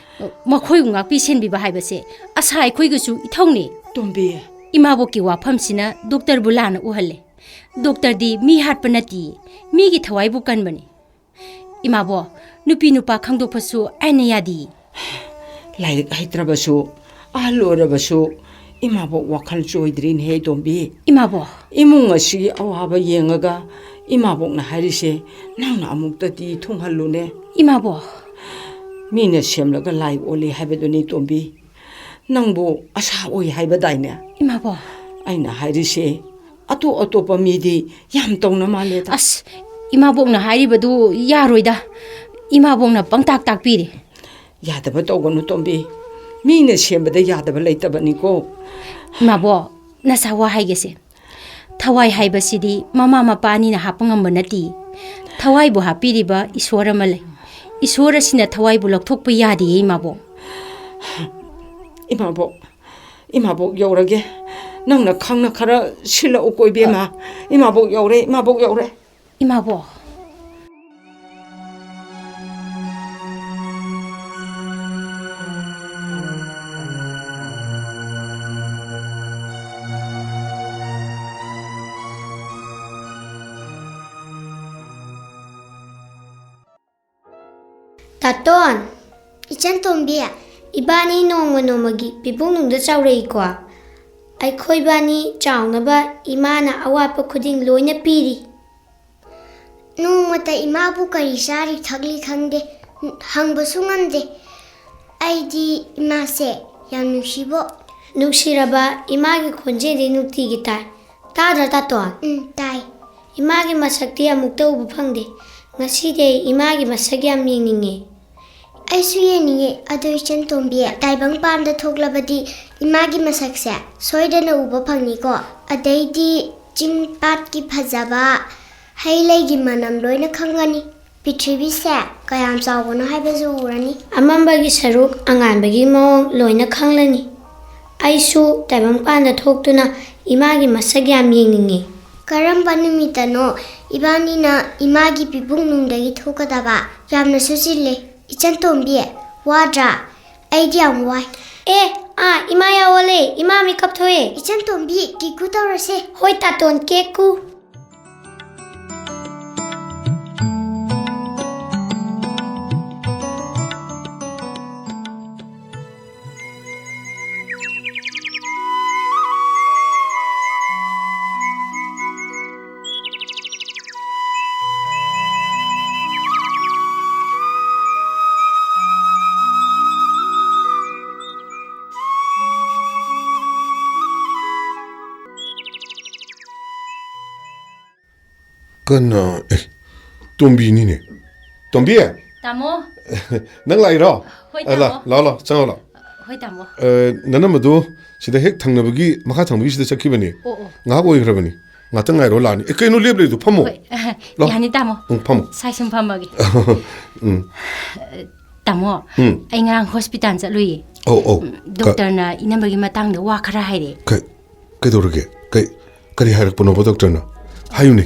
ꯃꯈꯣꯏꯕꯨ ꯉꯥꯛꯄꯤ ꯁꯦꯟꯕꯤꯕ ꯍꯥꯏꯕꯁꯦ ꯑꯁꯥ ꯑꯩꯈꯣꯏꯒꯤꯁꯨ ꯏꯊꯧꯅꯤ꯫ ꯇꯣꯝꯕꯤ꯫ ꯏꯃꯥꯕꯣꯛꯀꯤ ꯋꯥꯐꯝꯁꯤꯅ ꯗꯣꯛꯇꯔꯕꯨ ꯂꯥꯟꯅ ꯎꯍꯜꯂꯦ꯫ ꯗꯣꯛꯇꯔꯗꯤ ꯃꯤ ꯍꯥꯠꯄ ꯅꯠꯇꯤꯌꯦ, ꯃꯤꯒꯤ ꯊꯋꯥꯏꯕꯨ ꯀꯟꯕꯅꯤ꯫ ꯏꯃꯥꯕꯣꯛ, ꯅꯨꯄꯤ ꯅꯨꯄꯥ ꯈꯪꯗꯣꯛꯄꯁꯨ ꯑꯩꯅ ꯌꯥꯗꯤꯌꯦ꯫ ꯂꯥꯏꯔꯤꯛ ꯍꯩꯇ꯭ꯔꯕꯁꯨ, ꯑꯍꯜ ꯑꯣꯏꯔꯕꯁꯨ, ꯏꯃꯥꯕꯣꯛ ꯋꯥꯈꯜ ꯆꯣꯏꯗ꯭ꯔꯤꯅꯦꯍꯦ, ꯇꯣꯝꯕꯤ꯫ ꯏꯃꯥꯕꯣꯛ꯫ ꯏꯃꯨꯡ ꯑꯁꯤꯒꯤ ꯑꯋꯥꯕ ꯌꯦꯡꯉꯒ ꯏꯃꯥꯕꯣꯛꯅ ꯍꯥꯏꯔꯤꯁꯦ ꯅꯪꯅ ꯑꯃꯨꯛꯇꯗꯤ ꯊꯨꯡꯍꯜꯂꯨꯅꯦ꯫ ꯏꯃꯥꯕꯣꯛ꯫ ꯃꯤꯅ ꯁꯦꯝꯂꯒ ꯂꯥꯏ ꯑꯣꯜꯂꯤ ꯍꯥꯏꯕꯗꯨꯅꯤ, ꯇꯣꯝꯕꯤ꯫ ꯅꯪꯕꯨ ꯑꯁꯥ ꯑꯣꯏ ꯍꯥꯏꯕꯗꯥꯏꯅꯦ? ꯏꯃꯥꯕꯣꯛ꯫ ꯑꯩꯅ ꯍꯥꯏꯔꯤꯁꯦ, ꯑꯇꯣꯞ ꯑꯇꯣꯞꯄ ꯃꯤꯗꯤ ꯌꯥꯝ ꯇꯧꯅ ꯃꯥꯜꯂꯦꯗ꯫ ꯑꯁ, ꯏꯃꯥꯕꯣꯛꯅ ꯍꯥꯏꯔꯤꯕꯗꯨ ꯌꯥꯔꯣꯏꯗ꯫ ꯏꯃꯥꯕꯣꯛꯅ ꯄꯪꯇꯥꯛ ꯇꯥꯛꯄꯤꯔꯦ꯫ ꯌꯥꯗꯕ ꯇꯧꯒꯅꯨ, ꯇꯣꯝꯕꯤ꯫ ꯃꯤꯅ ꯁꯦꯝꯕꯗ ꯌꯥꯗꯕ ꯂꯩꯇꯕꯅꯤꯀꯣ꯫ ꯏꯃꯥꯕꯣꯛ, ꯅꯁꯥ ꯋꯥ ꯍꯥꯏꯒꯦꯁꯦ꯫ ꯊꯋꯥꯏ ꯍꯥꯏꯕꯁꯤꯗꯤ ꯃꯃꯥ ꯃꯄꯥ ꯑꯅꯤꯅ ꯍꯥꯞꯄ ꯉꯝꯕ ꯅꯠꯇꯦ꯫ ꯊꯋꯥꯏꯕꯨ ꯍꯥꯞꯄꯤꯔꯤꯕ ꯏꯁꯣꯔ ꯑꯃ ꯂꯩ꯫ ꯏꯁꯣꯔ ꯑꯁꯤꯅ ꯊꯋꯥꯏꯕꯨ ꯂꯧꯊꯣꯛꯄ ꯌꯥꯗꯦꯌꯦ, ꯏꯃꯥꯕꯣꯛ꯫ ꯏꯃꯥꯕꯣꯛ, ꯏꯃꯥꯕꯣꯛ ꯌꯧꯔꯒꯦ꯫ ꯅꯪꯅ ꯈꯪꯅ ꯈꯔ ꯁꯤꯜꯂꯛꯎꯀꯣ, ꯏꯕꯦꯝꯃ꯫ ꯏꯃꯥꯕꯣꯛ ꯌꯧꯔꯦ, ꯏꯃꯥꯕꯣꯛ ꯌꯧꯔꯦ꯫ ꯏꯃꯥꯕꯣꯛ꯫ ꯇꯥꯇꯣꯟ, ꯏꯆꯟ ꯇꯣꯝꯕꯤ, ꯏꯕꯥꯅꯤ ꯅꯣꯡꯃ ꯅꯣꯡꯃꯒꯤ ꯄꯤꯕꯨꯡꯅꯨꯡꯗ ꯆꯥꯎꯔꯛꯏꯀꯣ꯫ ꯑꯩꯈꯣꯏꯕꯥꯅꯤ ꯆꯥꯎꯅꯕ ꯏꯃꯥꯅ ꯑꯋꯥꯠꯄ ꯈꯨꯗꯤꯡ ꯂꯣꯏꯅ ꯄꯤꯔꯤ꯫ ꯅꯣꯡꯃꯇ ꯏꯃꯥꯕꯨ ꯀꯔꯤ ꯆꯥꯔꯤ ꯊꯛꯂꯤ ꯈꯪꯗꯦ, ꯍꯪꯕꯁꯨ ꯉꯝꯗꯦ꯫ ꯑꯩꯗꯤ ꯏꯃꯥꯁꯦ ꯌꯥꯝ ꯅꯨꯡꯁꯤꯕꯣ꯫ ꯅꯨꯡꯁꯤꯔꯕ ꯏꯃꯥꯒꯤ ꯈꯣꯟꯖꯦꯜꯗꯤ ꯅꯨꯡꯇꯤꯒꯤ ꯇꯥꯏ꯫ ꯇꯥꯗ꯭ꯔꯥ, ꯇꯥꯇꯣꯟ? ꯎꯝ, ꯇꯥꯏ꯫ ꯏꯃꯥꯒꯤ ꯃꯁꯛꯇꯤ ꯑꯃꯨꯛꯇ ꯎꯕ ꯐꯪꯗꯦ꯫ ꯉꯁꯤꯗꯤ ꯑꯩ ꯏꯃꯥꯒꯤ ꯃꯁꯛ ꯌꯥꯝ ꯌꯦꯡꯅꯤꯡꯉꯦ꯫ ꯑꯩꯁꯨ ꯌꯦꯡꯅꯤꯡꯉꯦ꯫ ꯑꯗꯣ ꯏꯆꯟ ꯇꯣꯝꯕꯤ, ꯇꯥꯏꯕꯪ ꯄꯥꯟꯗ ꯊꯣꯛꯂꯕꯗꯤ ꯏꯃꯥꯒꯤ ꯃꯁꯛꯁꯦ ꯁꯣꯏꯗꯅ ꯎꯕ ꯐꯪꯅꯤꯀꯣ꯫ ꯑꯗꯩꯗꯤ ꯆꯤꯡ ꯄꯥꯠꯀꯤ ꯐꯖꯕ, ꯍꯩ ꯂꯩꯒꯤ ꯃꯅꯝ ꯂꯣꯏꯅ ꯈꯪꯒꯅꯤ꯫ ꯄ꯭ꯔꯤꯊꯤꯕꯤꯁꯦ ꯀꯌꯥꯝ ꯆꯥꯎꯕꯅꯣ ꯍꯥꯏꯕꯁꯨ ꯎꯔꯅꯤ꯫ ꯑꯃꯝꯕꯒꯤ ꯁꯔꯨꯛ ꯑꯉꯥꯟꯕꯒꯤ ꯃꯑꯣꯡ ꯂꯣꯏꯅ ꯈꯪꯂꯅꯤ꯫ ꯑꯩꯁꯨ ꯇꯥꯏꯕꯪꯄꯥꯟꯗ ꯊꯣꯛꯇꯨꯅ ꯏꯃꯥꯒꯤ ꯃꯁꯛ ꯌꯥꯝ ꯌꯦꯡꯅꯤꯡꯉꯤ꯫ ꯀꯔꯝꯕ ꯅꯨꯃꯤꯠꯇꯅꯣ ꯏꯕꯥꯅꯤꯅ ꯏꯃꯥꯒꯤ ꯄꯤꯕꯨꯡꯅꯨꯡꯗꯒꯤ ꯊꯣꯛꯀꯗꯕ? ꯌꯥꯝꯅꯁꯨ ꯆꯤꯜꯂꯦ꯫ ꯏꯆꯟ ꯇꯣꯝꯕꯤ, ꯋꯥꯗ꯭ꯔꯥ? ꯑꯩꯗꯤ ꯌꯥꯝ ꯋꯥꯏ꯫ ꯑꯦ, ꯑꯥ, ꯏꯃꯥ ꯌꯥꯋꯣꯂꯦ, ꯏꯃꯥ ꯃꯤꯀꯞ ꯊꯣꯛꯑꯦ꯫ ꯏꯆꯟ ꯇꯣꯝꯕꯤ, ꯀꯤꯀꯨ ꯇꯧꯔꯁꯦ꯫ ꯍꯣꯏ, ꯇꯥꯇꯣꯟ, ꯀꯦꯀꯨ꯫ ꯀꯅꯥ? ꯑꯦ, ꯇꯣꯝꯕꯤꯅꯤꯅꯦ꯫ ꯇꯣꯝꯕꯤ? ꯇꯥꯃꯣ꯫ ꯅꯪ ꯂꯥꯛꯏꯔꯣ? ꯍꯣꯏ, ꯑ, ꯂꯥ-, ꯇꯥꯃꯣ꯫ ꯂꯥꯛꯑꯣ, ꯂꯥꯛꯑꯣ, ꯆꯪꯉꯣ, ꯂꯥꯛꯑꯣ꯫ ꯍꯣꯏ, ꯇꯥꯃꯣ꯫ ꯑ, ꯅꯅꯝꯃꯗꯨ ꯁꯤꯗ ꯍꯦꯛ ꯊꯪꯅꯕꯒꯤ, ꯃꯈꯥ ꯊꯪꯕꯒꯤ ꯁꯤꯗ ꯆꯠꯈꯤꯕꯅꯦ꯫ ꯑꯣ, ꯑꯣ꯫ ꯉꯥꯏꯍꯥꯛ ꯑꯣꯏꯈ꯭ꯔꯕꯅꯤ꯫ ꯉꯥꯛꯇꯪ ꯉꯥꯏꯔꯣ, ꯂꯥꯛꯑꯅꯤ꯫ ꯑꯦ, ꯀꯩꯅꯣ ꯂꯦꯞ ꯂꯩꯗꯣ? ꯐꯝꯃꯣ꯫ ꯍꯣꯏ, ꯂꯥꯛꯑꯣ꯫ ꯌꯥꯅꯤ, ꯇꯥꯃꯣ꯫ ꯎꯝ, ꯐꯝꯃꯣ꯫ ꯁꯥꯏ ꯁꯨꯝ ꯐꯝꯃꯒꯦ꯫ ꯎꯝ꯫ ꯇꯥꯃꯣ, ꯎꯝ꯫ ꯑꯩ ꯉꯔꯥꯡ ꯍꯣꯁꯄꯤꯇꯥꯜ ꯆꯠꯂꯨꯏꯌꯦ꯫ ꯑꯧ, ꯑꯧ꯫ ꯎꯝ, ꯀ- ꯗꯣꯛꯇꯔꯅ ꯏꯅꯝꯃꯒꯤ ꯃꯇꯥꯡꯗ ꯋꯥ ꯈꯔ ꯍꯥꯏꯔꯛꯑꯦ꯫ ꯀ-, ꯀꯩꯗꯧꯔꯒꯦ? ꯀꯩ, ꯀꯔꯤ ꯍꯥꯏꯔꯛꯄꯅꯣꯕ ꯗꯣꯛꯇꯔꯅ? ꯍꯥꯏꯌꯨꯅꯦ,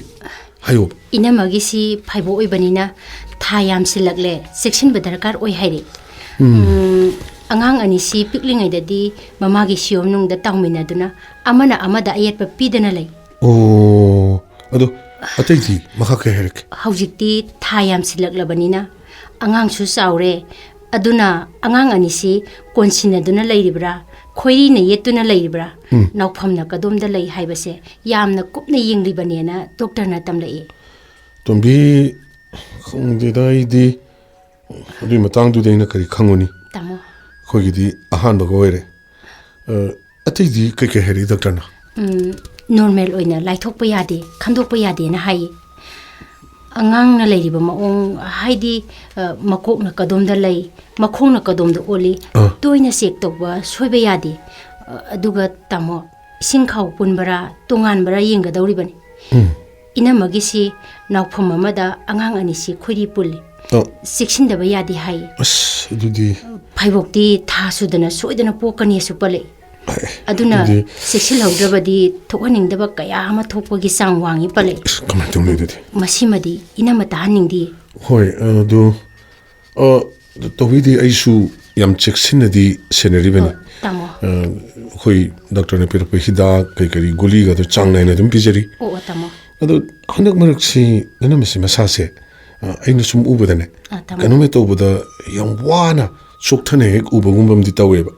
ꯍꯥꯏꯌꯨ꯫ ꯏꯅꯝꯃꯒꯤꯁꯤ ꯐꯥꯏꯕꯣꯛ ꯑꯣꯏꯕꯅꯤꯅ ꯊꯥ ꯌꯥꯝꯁꯤꯜꯂꯛꯂꯦ, ꯆꯦꯛꯁꯤꯟꯕ ꯗꯔꯀꯥꯔ ꯑꯣꯏ ꯍꯥꯏꯔꯛꯑꯦ꯫ ꯎꯝ꯫ ꯎꯝ, ꯑꯉꯥꯡ ꯑꯅꯤꯁꯤ ꯄꯤꯛꯂꯤꯉꯩꯗꯗꯤ ꯃꯃꯥꯒꯤ ꯁꯤꯌꯣꯝꯅꯨꯡꯗ ꯇꯥꯎꯃꯤꯟꯅꯗꯨꯅ ꯑꯃꯅ ꯑꯃꯗ ꯑꯌꯦꯠꯄ ꯄꯤꯗꯅ ꯂꯩ꯫ ꯑꯣ, ꯑꯗꯣ ꯑꯇꯩꯗꯤ ꯃꯈꯥ ꯀꯩ ꯍꯥꯏꯔꯛꯀꯦ? ꯍꯧꯖꯤꯛꯇꯤ ꯊꯥ ꯌꯥꯝꯁꯤꯜꯂꯛꯂꯕꯅꯤꯅ ꯑꯉꯥꯡꯁꯨ ꯆꯥꯎꯔꯦ, ꯑꯗꯨꯅ ꯑꯉꯥꯡ ꯑꯅꯤꯁꯤ ꯀꯣꯟꯁꯤꯟꯅꯗꯨꯅ ꯂꯩꯔꯤꯕ꯭ꯔꯥ, ꯈꯣꯏꯔꯤꯅ ꯌꯦꯠꯇꯨꯅ ꯂꯩꯔꯤꯕ꯭ꯔꯥ, ꯎꯝ꯫ ꯅꯥꯎꯐꯝꯅ ꯀꯗꯣꯝꯗ ꯂꯩ ꯍꯥꯏꯕꯁꯦ ꯌꯥꯝꯅ ꯀꯨꯞꯅ ꯌꯦꯡꯂꯤꯕꯅꯦꯅ ꯗꯣꯛꯇꯔꯅ ꯇꯝꯂꯛꯏ꯫ ꯇꯣꯝꯕꯤ, ꯈꯪꯗꯦꯗ ꯑꯩꯗꯤ꯫ ꯑꯗꯨꯒꯤ ꯃꯇꯥꯡꯗꯨꯗꯤ ꯑꯩꯅ ꯀꯔꯤ ꯈꯪꯉꯨꯅꯤ? ꯇꯥꯃꯣ꯫ ꯑꯩꯈꯣꯏꯒꯤꯗꯤ ꯑꯍꯥꯟꯕꯒ ꯑꯣꯏꯔꯦ꯫ ꯑ, ꯑꯇꯩꯗꯤ ꯀꯩꯀꯩ ꯍꯥꯏꯔꯛꯏ ꯗꯣꯛꯇꯔꯅ? ꯎꯝ, ꯅꯣꯔꯃꯦꯜ ꯑꯣꯏꯅ ꯂꯥꯏꯊꯣꯛꯄ ꯌꯥꯗꯦ, ꯈꯟꯗꯣꯛꯄ ꯌꯥꯗꯦꯅ ꯍꯥꯏꯌꯦ꯫ ꯑꯉꯥꯡꯅ ꯂꯩꯔꯤꯕ ꯃꯑꯣꯡ, ꯍꯥꯏꯗꯤ, ꯑ, ꯃꯀꯣꯛꯅ ꯀꯗꯣꯝꯗ ꯂꯩ, ꯃꯈꯣꯡꯅ ꯀꯗꯣꯝꯗ ꯑꯣꯜꯂꯤ, ꯑꯥ꯫ ꯇꯣꯏꯅ ꯆꯦꯛ ꯇꯧꯕ ꯁꯣꯏꯕ ꯌꯥꯗꯦ꯫ ꯑ, ꯑꯗꯨꯒ ꯇꯥꯃꯣ, ꯏꯁꯤꯡ ꯈꯥꯎ ꯄꯨꯟꯕꯔꯥ, ꯇꯣꯉꯥꯟꯕꯔꯥ ꯌꯦꯡꯒꯗꯧꯔꯤꯕꯅꯤ꯫ ꯎꯝ꯫ ꯏꯅꯝꯃꯒꯤꯁꯤ ꯅꯥꯎꯐꯝ ꯑꯃꯗ ꯑꯉꯥꯡ ꯑꯅꯤꯁꯤ ꯈꯣꯏꯔꯤ ꯄꯨꯜꯂꯤ꯫ ꯑ꯫ ꯆꯦꯛꯁꯤꯟꯗꯕ ꯌꯥꯗꯦ ꯍꯥꯏ꯫ ꯑꯁ, ꯑꯗꯨꯗꯤ꯫ ꯐꯥꯏꯕꯣꯛꯇꯤ ꯊꯥ ꯁꯨꯗꯅ ꯁꯣꯏꯗꯅ ꯄꯣꯛꯀꯅꯤꯁꯨ ꯄꯜꯂꯛꯏ꯫ ꯍꯥꯏ, ꯑꯗꯨꯅ ꯑꯗꯨꯗꯤ꯫ ꯆꯦꯛꯁꯤꯜꯍꯧꯗ꯭ꯔꯕꯗꯤ ꯊꯣꯛꯍꯟꯅꯤꯡꯗꯕ ꯀꯌꯥ ꯑꯃ ꯊꯣꯛꯄꯒꯤ ꯆꯥꯡ ꯋꯥꯡꯉꯤ ꯄꯜꯂꯛꯏ꯫ ꯑꯁ, ꯀꯃꯥꯏꯅ ꯇꯧꯅꯤ ꯑꯗꯨꯗꯤ? ꯃꯁꯤꯃꯗꯤ ꯏꯅꯝꯃ ꯇꯥꯍꯟꯅꯤꯡꯗꯦ꯫ ꯍꯣꯏ, ꯑꯗꯨ, ꯑ, ꯇꯧꯕꯤꯗꯤ ꯑꯩꯁꯨ ꯌꯥꯝ ꯆꯦꯛꯁꯤꯟꯅꯗꯤ ꯁꯦꯟꯅꯔꯤꯕꯅꯤ꯫ ꯑꯣ, ꯇꯥꯃꯣ꯫ ꯑ, ꯑꯩꯈꯣꯏ ꯗꯣꯛꯇꯔꯅ ꯄꯤꯔꯛꯄ ꯍꯤꯗꯥꯛ ꯀꯩ ꯀꯔꯤ ꯒꯨꯂꯤꯒꯗꯣ ꯆꯥꯡ ꯅꯥꯏꯅ ꯑꯗꯨꯝ ꯄꯤꯖꯔꯤ꯫ ꯑꯣ, ꯑꯣ, ꯇꯥꯃꯣ꯫ ꯑꯗꯣ ꯍꯟꯗꯛ ꯃꯔꯛꯁꯤ ꯅꯅꯝꯃꯁꯤ ꯃꯁꯥꯁꯦ, ꯑ, ꯑꯩꯅ ꯁꯨꯝ ꯎꯕꯗꯅꯦ, ꯑ, ꯇꯥꯃꯣ꯫ ꯀꯩꯅꯣꯝ ꯍꯦꯛ ꯇꯧꯕꯗ ꯌꯥꯝ ꯋꯥꯅ ꯆꯣꯛꯊꯅ ꯍꯦꯛ ꯎꯕꯒꯨꯝꯕ ꯑꯃꯗꯤ ꯇꯧꯋꯦꯕ꯫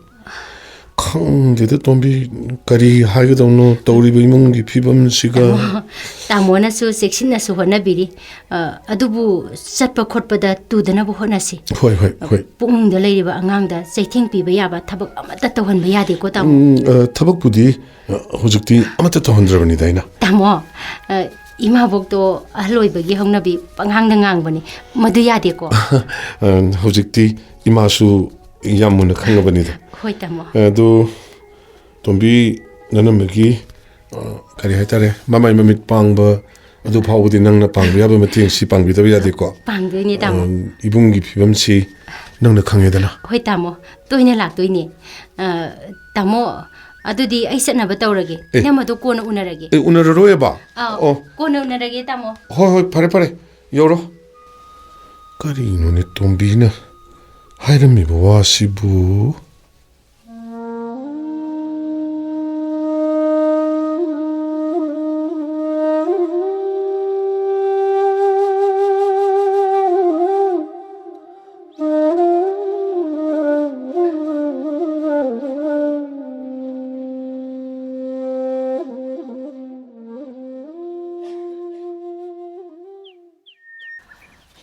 ꯈꯪꯗꯦꯗ ꯇꯣꯝꯕꯤ, ꯀꯔꯤ ꯍꯥꯏꯒꯗꯧꯅꯣ ꯇꯧꯔꯤꯕ ꯏꯃꯨꯡꯒꯤ ꯐꯤꯕꯝꯁꯤꯒ꯫ ꯇꯥꯃꯣ, ꯇꯥꯃꯣꯅꯁꯨ ꯆꯦꯛꯁꯤꯟꯅꯁꯨ ꯍꯣꯠꯅꯕꯤꯔꯤ꯫ ꯑ, ꯑꯗꯨꯕꯨ ꯆꯠꯄ ꯈꯣꯠꯄꯗ ꯇꯨꯗꯅꯕ ꯍꯣꯠꯅꯁꯤ꯫ ꯍꯣꯏ, ꯍꯣꯏ, ꯍꯣꯏ꯫ ꯄꯨꯛꯅꯨꯡꯗ ꯂꯩꯔꯤꯕ ꯑꯉꯥꯡꯗ ꯆꯩꯊꯦꯡ ꯄꯤꯕ ꯌꯥꯕ ꯊꯕꯛ ꯑꯃꯠꯇ ꯇꯧꯍꯟꯕ ꯌꯥꯗꯦꯀꯣ, ꯇꯥꯃꯣ꯫ ꯎꯝ, ꯑ, ꯊꯕꯛꯄꯨꯗꯤ, ꯑ, ꯍꯧꯖꯤꯛꯇꯤ ꯑꯃꯠꯇ ꯇꯧꯍꯟꯗ꯭ꯔꯕꯅꯤꯗ ꯑꯩꯅ꯫ ꯇꯥꯃꯣ, ꯑ, ꯏꯃꯥꯕꯣꯛꯇꯣ ꯑꯍꯜ ꯑꯣꯏꯕꯒꯤ ꯍꯧꯅꯕꯤ ꯄꯉꯥꯡꯗ ꯉꯥꯡꯕꯅꯤ꯫ ꯃꯗꯨ ꯌꯥꯗꯦꯀꯣ꯫ ꯑ, ꯍꯧꯖꯤꯛꯇꯤ ꯏꯃꯥꯁꯨ ꯌꯥꯝ ꯃꯨꯟꯅ ꯈꯪꯉꯕꯅꯤꯗ꯫ ꯍꯣꯏ, ꯇꯥꯃꯣ꯫ ꯑꯗꯨ ꯇꯣꯝꯕꯤ, ꯅꯅꯝꯃꯒꯤ, ꯑ, ꯀꯔꯤ ꯍꯥꯏꯇꯥꯔꯦ, ꯃꯃꯥꯏ ꯃꯃꯤꯠ ꯄꯥꯡꯕ, ꯑꯗꯨ ꯐꯥꯎꯕꯗꯤ ꯅꯪꯅ ꯄꯥꯡꯕ ꯌꯥꯕ ꯃꯇꯦꯡ ꯁꯤ ꯄꯥꯡꯕꯤꯗꯕ ꯌꯥꯗꯦꯀꯣ꯫ ꯄꯥꯡꯗꯣꯏꯅꯦ, ꯇꯥꯃꯣ꯫ ꯑ, ꯏꯕꯨꯡꯒꯤ ꯐꯤꯕꯝꯁꯤ ꯅꯪꯅ ꯈꯪꯉꯦꯗꯅ꯫ ꯍꯣꯏ, ꯇꯥꯃꯣ, ꯇꯣꯏꯅ ꯂꯥꯛꯇꯣꯏꯅꯦ꯫ ꯑ, ꯇꯥꯃꯣ, ꯑꯗꯨꯗꯤ ꯑꯩ ꯆꯠꯅꯕ ꯇꯧꯔꯒꯦ꯫ ꯑꯦ꯫ ꯏꯅꯝꯃꯗꯣ ꯀꯣꯟꯅ ꯎꯅꯔꯒꯦ꯫ ꯑꯦ, ꯎꯅꯔꯔꯣꯏꯕ? ꯑꯥꯎ, ꯑꯣ꯫ ꯀꯣꯟꯅ ꯎꯅꯔꯒꯦ, ꯇꯥꯃꯣ꯫ ꯍꯣꯏ, ꯍꯣꯏ, ꯐꯔꯦ, ꯐꯔꯦ, ꯌꯧꯔꯣ꯫ ꯀꯔꯤꯅꯣꯅꯦ ꯇꯣꯝꯕꯤꯅ ꯍꯥꯏꯔꯝꯃꯤꯕ ꯋꯥꯁꯤꯕꯨ?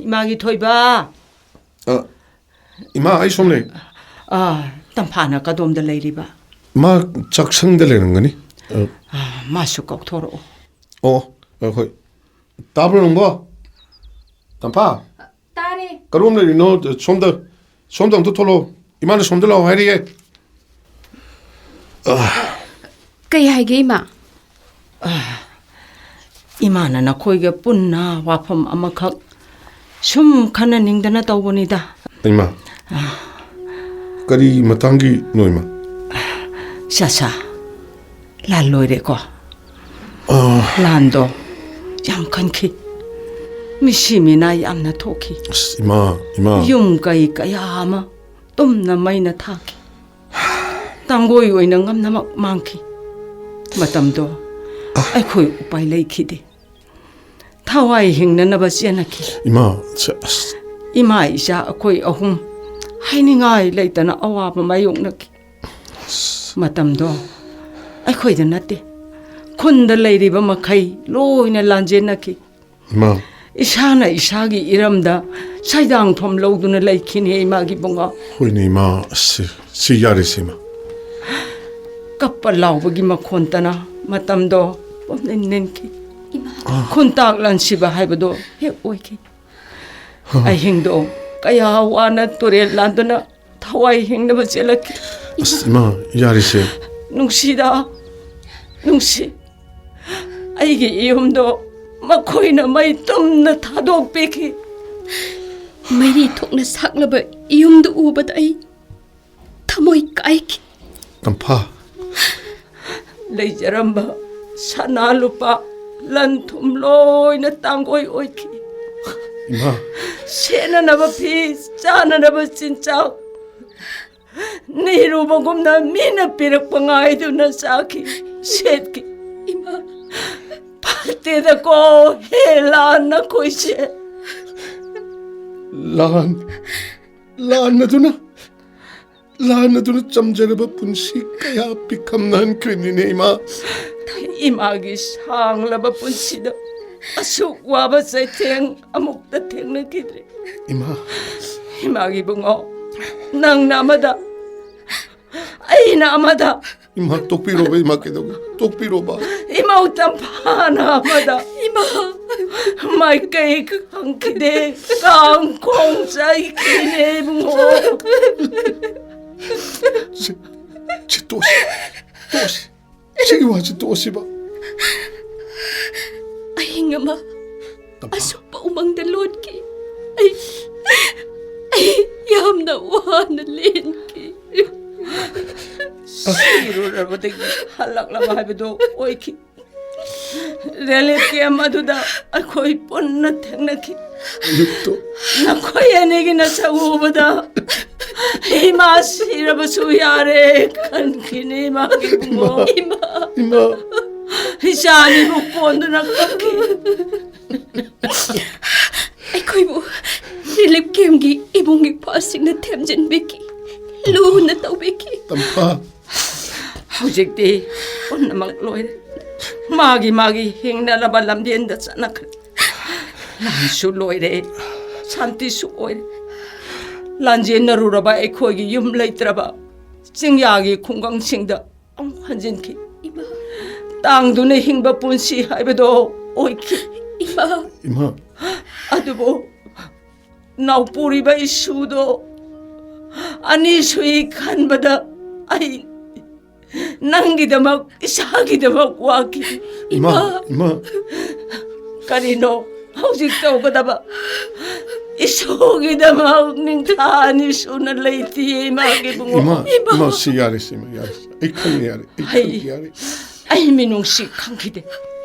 ꯏꯃꯥꯒꯤ ꯊꯣꯏꯕ꯫ ꯑ, ꯏꯃꯥ, ꯑꯩ ꯁꯣꯝ ꯂꯩ꯫ ꯑꯥ, ꯇꯝꯐꯥꯅ ꯀꯗꯣꯝꯗ ꯂꯩꯔꯤꯕ? ꯃꯥ ꯆꯥꯛꯁꯪꯗ ꯂꯩꯔꯝꯒꯅꯤ꯫ ꯑ꯫ ꯑꯥ, ꯃꯥꯁꯨ ꯀꯧꯊꯣꯔꯛꯑꯣ꯫ ꯑꯣ, ꯑ, ꯍꯣꯏ꯫ ꯇꯥꯕ꯭ꯔꯣ ꯅꯪꯕꯣ? ꯇꯝꯐꯥ? ꯇꯥꯔꯦ꯫ ꯀꯔꯣꯝ ꯂꯩꯔꯤꯅꯣ? ꯁꯣꯝꯗ, ꯁꯣꯝꯗ ꯑꯝꯇ ꯊꯣꯛꯂꯛꯑꯣ꯫ ꯏꯃꯥꯅ ꯁꯣꯝꯗ ꯂꯥꯛꯑꯣ ꯍꯥꯏꯔꯤꯌꯦ꯫ ꯑ꯫ ꯀꯩ ꯍꯥꯏꯒꯦ, ꯏꯃꯥ? ꯑ, ꯏꯃꯥꯅ ꯅꯈꯣꯏꯒ ꯄꯨꯟꯅ ꯋꯥꯐꯝ ꯑꯃꯈꯛ ꯁꯨꯝ ꯈꯟꯅꯅꯤꯡꯗꯅ ꯇꯧꯕꯅꯤꯗ꯫ ꯏꯃꯥ, ꯀꯔꯤ ꯃꯇꯥꯡꯒꯤꯅꯣ, ꯏꯃꯥ? ꯆꯥꯆꯥ, ꯂꯥꯟ ꯂꯣꯏꯔꯦꯀꯣ? ꯑꯥ, ꯂꯥꯟꯗꯣ ꯌꯥꯝ ꯀꯟꯈꯤ꯫ ꯃꯤꯁꯤ ꯃꯤꯅꯥ ꯌꯥꯝꯅ ꯊꯣꯛꯈꯤ꯫ ꯑꯁ, ꯏꯃꯥ, ꯏꯃꯥ꯫ ꯌꯨꯝ ꯀꯩ ꯀꯌꯥ ꯑꯃ ꯇꯨꯝꯅ ꯃꯩꯅ ꯊꯥꯈꯤ꯫ ꯇꯥꯡꯒꯣꯏ ꯑꯣꯏꯅ ꯉꯝꯅꯃꯛ ꯃꯥꯡꯈꯤ꯫ ꯃꯇꯝꯗꯣ ꯑꯩꯈꯣꯏ ꯎꯄꯥꯏ ꯂꯩꯈꯤꯗꯦ꯫ ꯊꯋꯥꯏ ꯍꯤꯡꯅꯅꯕ ꯆꯦꯟꯅꯈꯤ꯫ ꯏꯃꯥ, ꯁ-, ꯑꯁ, ꯏꯃꯥ ꯏꯆꯥ ꯑꯩꯈꯣꯏ ꯑꯍꯨꯝ ꯍꯥꯏꯅꯤꯡꯉꯥꯏ ꯂꯩꯇꯅ ꯑꯋꯥꯕ ꯃꯥꯌꯣꯛꯅꯈꯤ꯫ ꯃꯇꯝꯗꯣ ꯑꯩꯈꯣꯏꯗ ꯅꯠꯇꯦ, ꯈꯨꯟꯗ ꯂꯩꯔꯤꯕ ꯃꯈꯩ ꯂꯣꯏꯅ ꯂꯥꯟꯖꯦꯟꯅꯈꯤ꯫ ꯏꯃꯥ꯫ ꯏꯁꯥꯅ ꯏꯁꯥꯒꯤ ꯏꯔꯝꯗ ꯁꯥꯏꯗꯥꯡꯐꯝ ꯂꯧꯗꯨꯅ ꯂꯩꯈꯤꯅꯦ, ꯏꯃꯥꯒꯤ ꯕꯨꯡꯉꯣ꯫ ꯍꯣꯏꯅꯦ, ꯏꯃꯥ꯫ ꯑꯁ, ꯁꯤ, ꯁꯤ ꯌꯥꯔꯦꯁꯦ, ꯏꯃꯥ꯫ ꯀꯞꯄ ꯂꯥꯎꯕꯒꯤ ꯃꯈꯣꯟꯇꯅ ꯃꯇꯝꯗꯣ ꯄꯨꯝꯅꯤꯟ ꯅꯤꯟꯈꯤ꯫ ꯈꯨꯟꯇꯥꯛ ꯂꯥꯟꯁꯤꯕ ꯍꯥꯏꯕꯗꯣ ꯍꯦꯛ ꯑꯣꯏꯈꯤ꯫ ꯑꯍꯤꯡꯗꯣ ꯀꯌꯥ ꯋꯥꯅ ꯇꯨꯔꯦꯜ ꯂꯥꯟꯗꯨꯅ ꯊꯋꯥꯏ ꯍꯤꯡꯅꯕ ꯆꯦꯜꯂꯛꯈꯤ꯫ ꯑꯁ, ꯏꯃꯥ, ꯌꯥꯔꯦꯁꯦ꯫ ꯅꯨꯡꯁꯤꯗ, ꯅꯨꯡꯁꯤ꯫ ꯑꯩꯒꯤ ꯏꯌꯨꯝꯗꯣ ꯃꯈꯣꯏꯅ ꯃꯩ ꯇꯨꯝꯅ ꯊꯥꯗꯣꯛꯄꯤꯈꯤ꯫ ꯃꯩꯔꯤ ꯊꯣꯛꯅ ꯁꯥꯛꯂꯕ ꯏꯌꯨꯝꯗꯨ ꯎꯕꯗ ꯑꯩ ꯊꯃꯣꯏ ꯀꯥꯏꯈꯤ꯫ ꯇꯝꯐꯥ꯫ ꯂꯩꯖꯔꯝꯕ ꯁꯅꯥ ꯂꯨꯄꯥ, ꯂꯟ ꯊꯨꯝ ꯂꯣꯏꯅ ꯇꯥꯡꯒꯣꯏ ꯑꯣꯏꯈꯤ꯫ ꯏꯃꯥ꯫ ꯁꯦꯠꯅꯅꯕ ꯐꯤ, ꯆꯥꯅꯅꯕ ꯆꯤꯟꯖꯥꯛ, ꯅꯤꯔꯨꯕꯒꯨꯝꯅ ꯃꯤꯅ ꯄꯤꯔꯛꯄ ꯉꯥꯏꯗꯨꯅ ꯆꯥꯈꯤ, ꯁꯦꯠꯈꯤ꯫ ꯏꯃꯥ꯫ ꯐꯠꯇꯦꯗꯀꯣ, ꯍꯦ ꯂꯥꯟ ꯅꯈꯣꯏꯁꯦ꯫ ꯂꯥꯟ, ꯂꯥꯟ ꯑꯗꯨꯅ, ꯂꯥꯟ ꯑꯗꯨꯅ ꯆꯝꯖꯔꯕ ꯄꯨꯟꯁꯤ ꯀꯌꯥ ꯄꯤꯛꯈꯝꯅꯍꯟꯈ꯭ꯔꯤꯅꯤꯅꯦ, ꯏꯃꯥ꯫ ꯏꯃꯥꯒꯤ ꯁꯥꯡꯂꯕ ꯄꯨꯟꯁꯤꯗ ꯑꯁꯨꯛ ꯋꯥꯕ ꯆꯩꯊꯦꯡ ꯑꯃꯨꯛꯇ ꯊꯦꯡꯅꯈꯤꯗ꯭ꯔꯤ꯫ ꯏꯃꯥ꯫ ꯏꯃꯥꯒꯤ ꯕꯨꯡꯉꯣ, ꯅꯪꯅ ꯑꯃꯗ, ꯑꯩꯅ ꯑꯃꯗ꯫ ꯏꯃꯥ, ꯇꯣꯛꯄꯤꯔꯣꯕ, ꯏꯃꯥ, ꯀꯩꯗꯧꯒꯦ? ꯇꯣꯛꯄꯤꯔꯣꯕ꯫ ꯏꯃꯧ ꯇꯝꯐꯥꯅ ꯑꯃꯗ꯫ ꯏꯃꯥ꯫ ꯃꯥꯏꯀꯩ ꯈꯪꯈꯤꯗꯦ, ꯀꯥꯡ ꯈꯣꯡ ꯆꯥꯏꯈꯤꯅꯦ, ꯏꯕꯨꯡꯉꯣ꯫ ꯁꯤ, ꯁꯤ ꯇꯣꯛꯁꯤ, ꯇꯣꯛꯁꯤ꯫ ꯁꯤꯒꯤ ꯋꯥꯁꯤ ꯇꯣꯛꯑꯁꯤꯕ꯫ ꯑꯃ ꯑꯁꯨꯛꯄ ꯎꯃꯪꯗ ꯂꯣꯠꯈꯤ꯫ ꯑꯩ ꯑꯩ ꯌꯥꯝꯅ ꯋꯥꯅ ꯂꯦꯟꯈꯤ꯫ ꯁꯤꯔꯨꯔꯕꯗꯒꯤ ꯍꯜꯂꯛꯂꯕ ꯍꯥꯏꯕꯗꯨ ꯑꯣꯏꯈꯤ꯫ ꯔꯤꯂꯤꯐ ꯀꯦꯝ ꯑꯗꯨꯗ ꯑꯩꯈꯣꯏ ꯄꯨꯟꯅ ꯊꯦꯡꯅꯈꯤ꯫ ꯅꯈꯣꯏ ꯑꯅꯤꯒꯤ ꯅꯁꯛ ꯎꯕꯗ ꯏꯃꯥ ꯁꯤꯔꯕꯁꯨ ꯌꯥꯔꯦ ꯈꯟꯈꯤꯅꯤ ꯏꯃꯥꯒꯤ ꯏꯕꯨꯡꯉꯣ꯫ ꯏꯃꯥ꯫ ꯏꯃꯥ꯫ ꯏꯆꯥ ꯑꯅꯤꯕꯨ ꯀꯣꯟꯗꯨꯅ ꯀꯞꯈꯤ꯫ ꯑꯩꯈꯣꯏꯕꯨ ꯔꯤꯂꯤꯐ ꯀꯦꯝꯒꯤ ꯏꯃꯨꯡꯒꯤ ꯐꯥꯁꯁꯤꯡꯅ ꯊꯦꯝꯖꯤꯟꯕꯤꯈꯤ, ꯂꯨꯅ ꯇꯧꯕꯤꯈꯤ꯫ ꯇꯝꯄꯥ꯫ ꯍꯧꯖꯤꯛꯇꯤ ꯄꯨꯝꯅꯃꯛ ꯂꯣꯏꯔꯦ꯫ ꯃꯥꯒꯤ ꯃꯥꯒꯤ ꯍꯤꯡꯅꯅꯕ ꯂꯝꯖꯦꯟꯗ ꯆꯠꯅꯈ꯭ꯔꯦ꯫ ꯂꯥꯟꯁꯨ ꯂꯣꯏꯔꯦ, ꯁꯥꯟꯇꯤꯁꯨ ꯑꯣꯏꯔꯦ꯫ ꯂꯥꯟꯖꯦꯟꯅꯔꯨꯔꯕ ꯑꯩꯈꯣꯏꯒꯤ ꯌꯨꯝ ꯂꯩꯇ꯭ꯔꯕ ꯆꯤꯡꯌꯥꯒꯤ ꯈꯨꯡꯒꯪꯁꯤꯡꯗ ꯑꯃꯨꯛ ꯍꯟꯖꯤꯟꯈꯤ꯫ ꯏꯃꯥ꯫ ꯇꯥꯡꯗꯨꯅ ꯍꯤꯡꯕ ꯄꯨꯟꯁꯤ ꯍꯥꯏꯕꯗꯣ ꯑꯣꯏꯈꯤ꯫ ꯏꯃꯥ꯫ ꯏꯃꯥ꯫ ꯑꯗꯨꯕꯨ ꯅꯥꯎꯄꯨꯔꯤꯕ ꯏꯁꯨꯗꯣ ꯑꯅꯤ ꯁꯨꯏ ꯈꯟꯕꯗ ꯑꯩ ꯅꯪꯒꯤꯗꯃꯛ, ꯏꯁꯥꯒꯤꯗꯃꯛ ꯋꯥꯈꯤ꯫ ꯏꯃꯥ, ꯏꯃꯥ꯫ ꯀꯔꯤꯅꯣ ꯍꯧꯖꯤꯛ ꯇꯧꯒꯗꯕ? ꯏꯁꯣꯔꯒꯤꯗꯃꯛ ꯅꯤꯡꯊꯥ ꯑꯅꯤ ꯁꯨꯅ ꯂꯩꯇꯤꯌꯦ, ꯏꯃꯥꯒꯤ ꯏꯕꯨꯡꯉꯣ꯫ ꯏꯃꯥ, ꯏꯃꯥ꯫ ꯏꯃꯥ, ꯁꯤ ꯌꯥꯔꯦ, ꯁꯤ ꯏꯃꯥ, ꯌꯥꯔꯦ꯫ ꯑꯩ ꯈꯪꯉꯦ, ꯌꯥꯔꯦ꯫ ꯑꯩ ꯑꯩ, ꯈꯪꯉꯦ, ꯌꯥꯔꯦ꯫ ꯑꯩ ꯃꯤꯅꯨꯡꯁꯤ ꯈꯪꯈꯤꯗꯦ꯫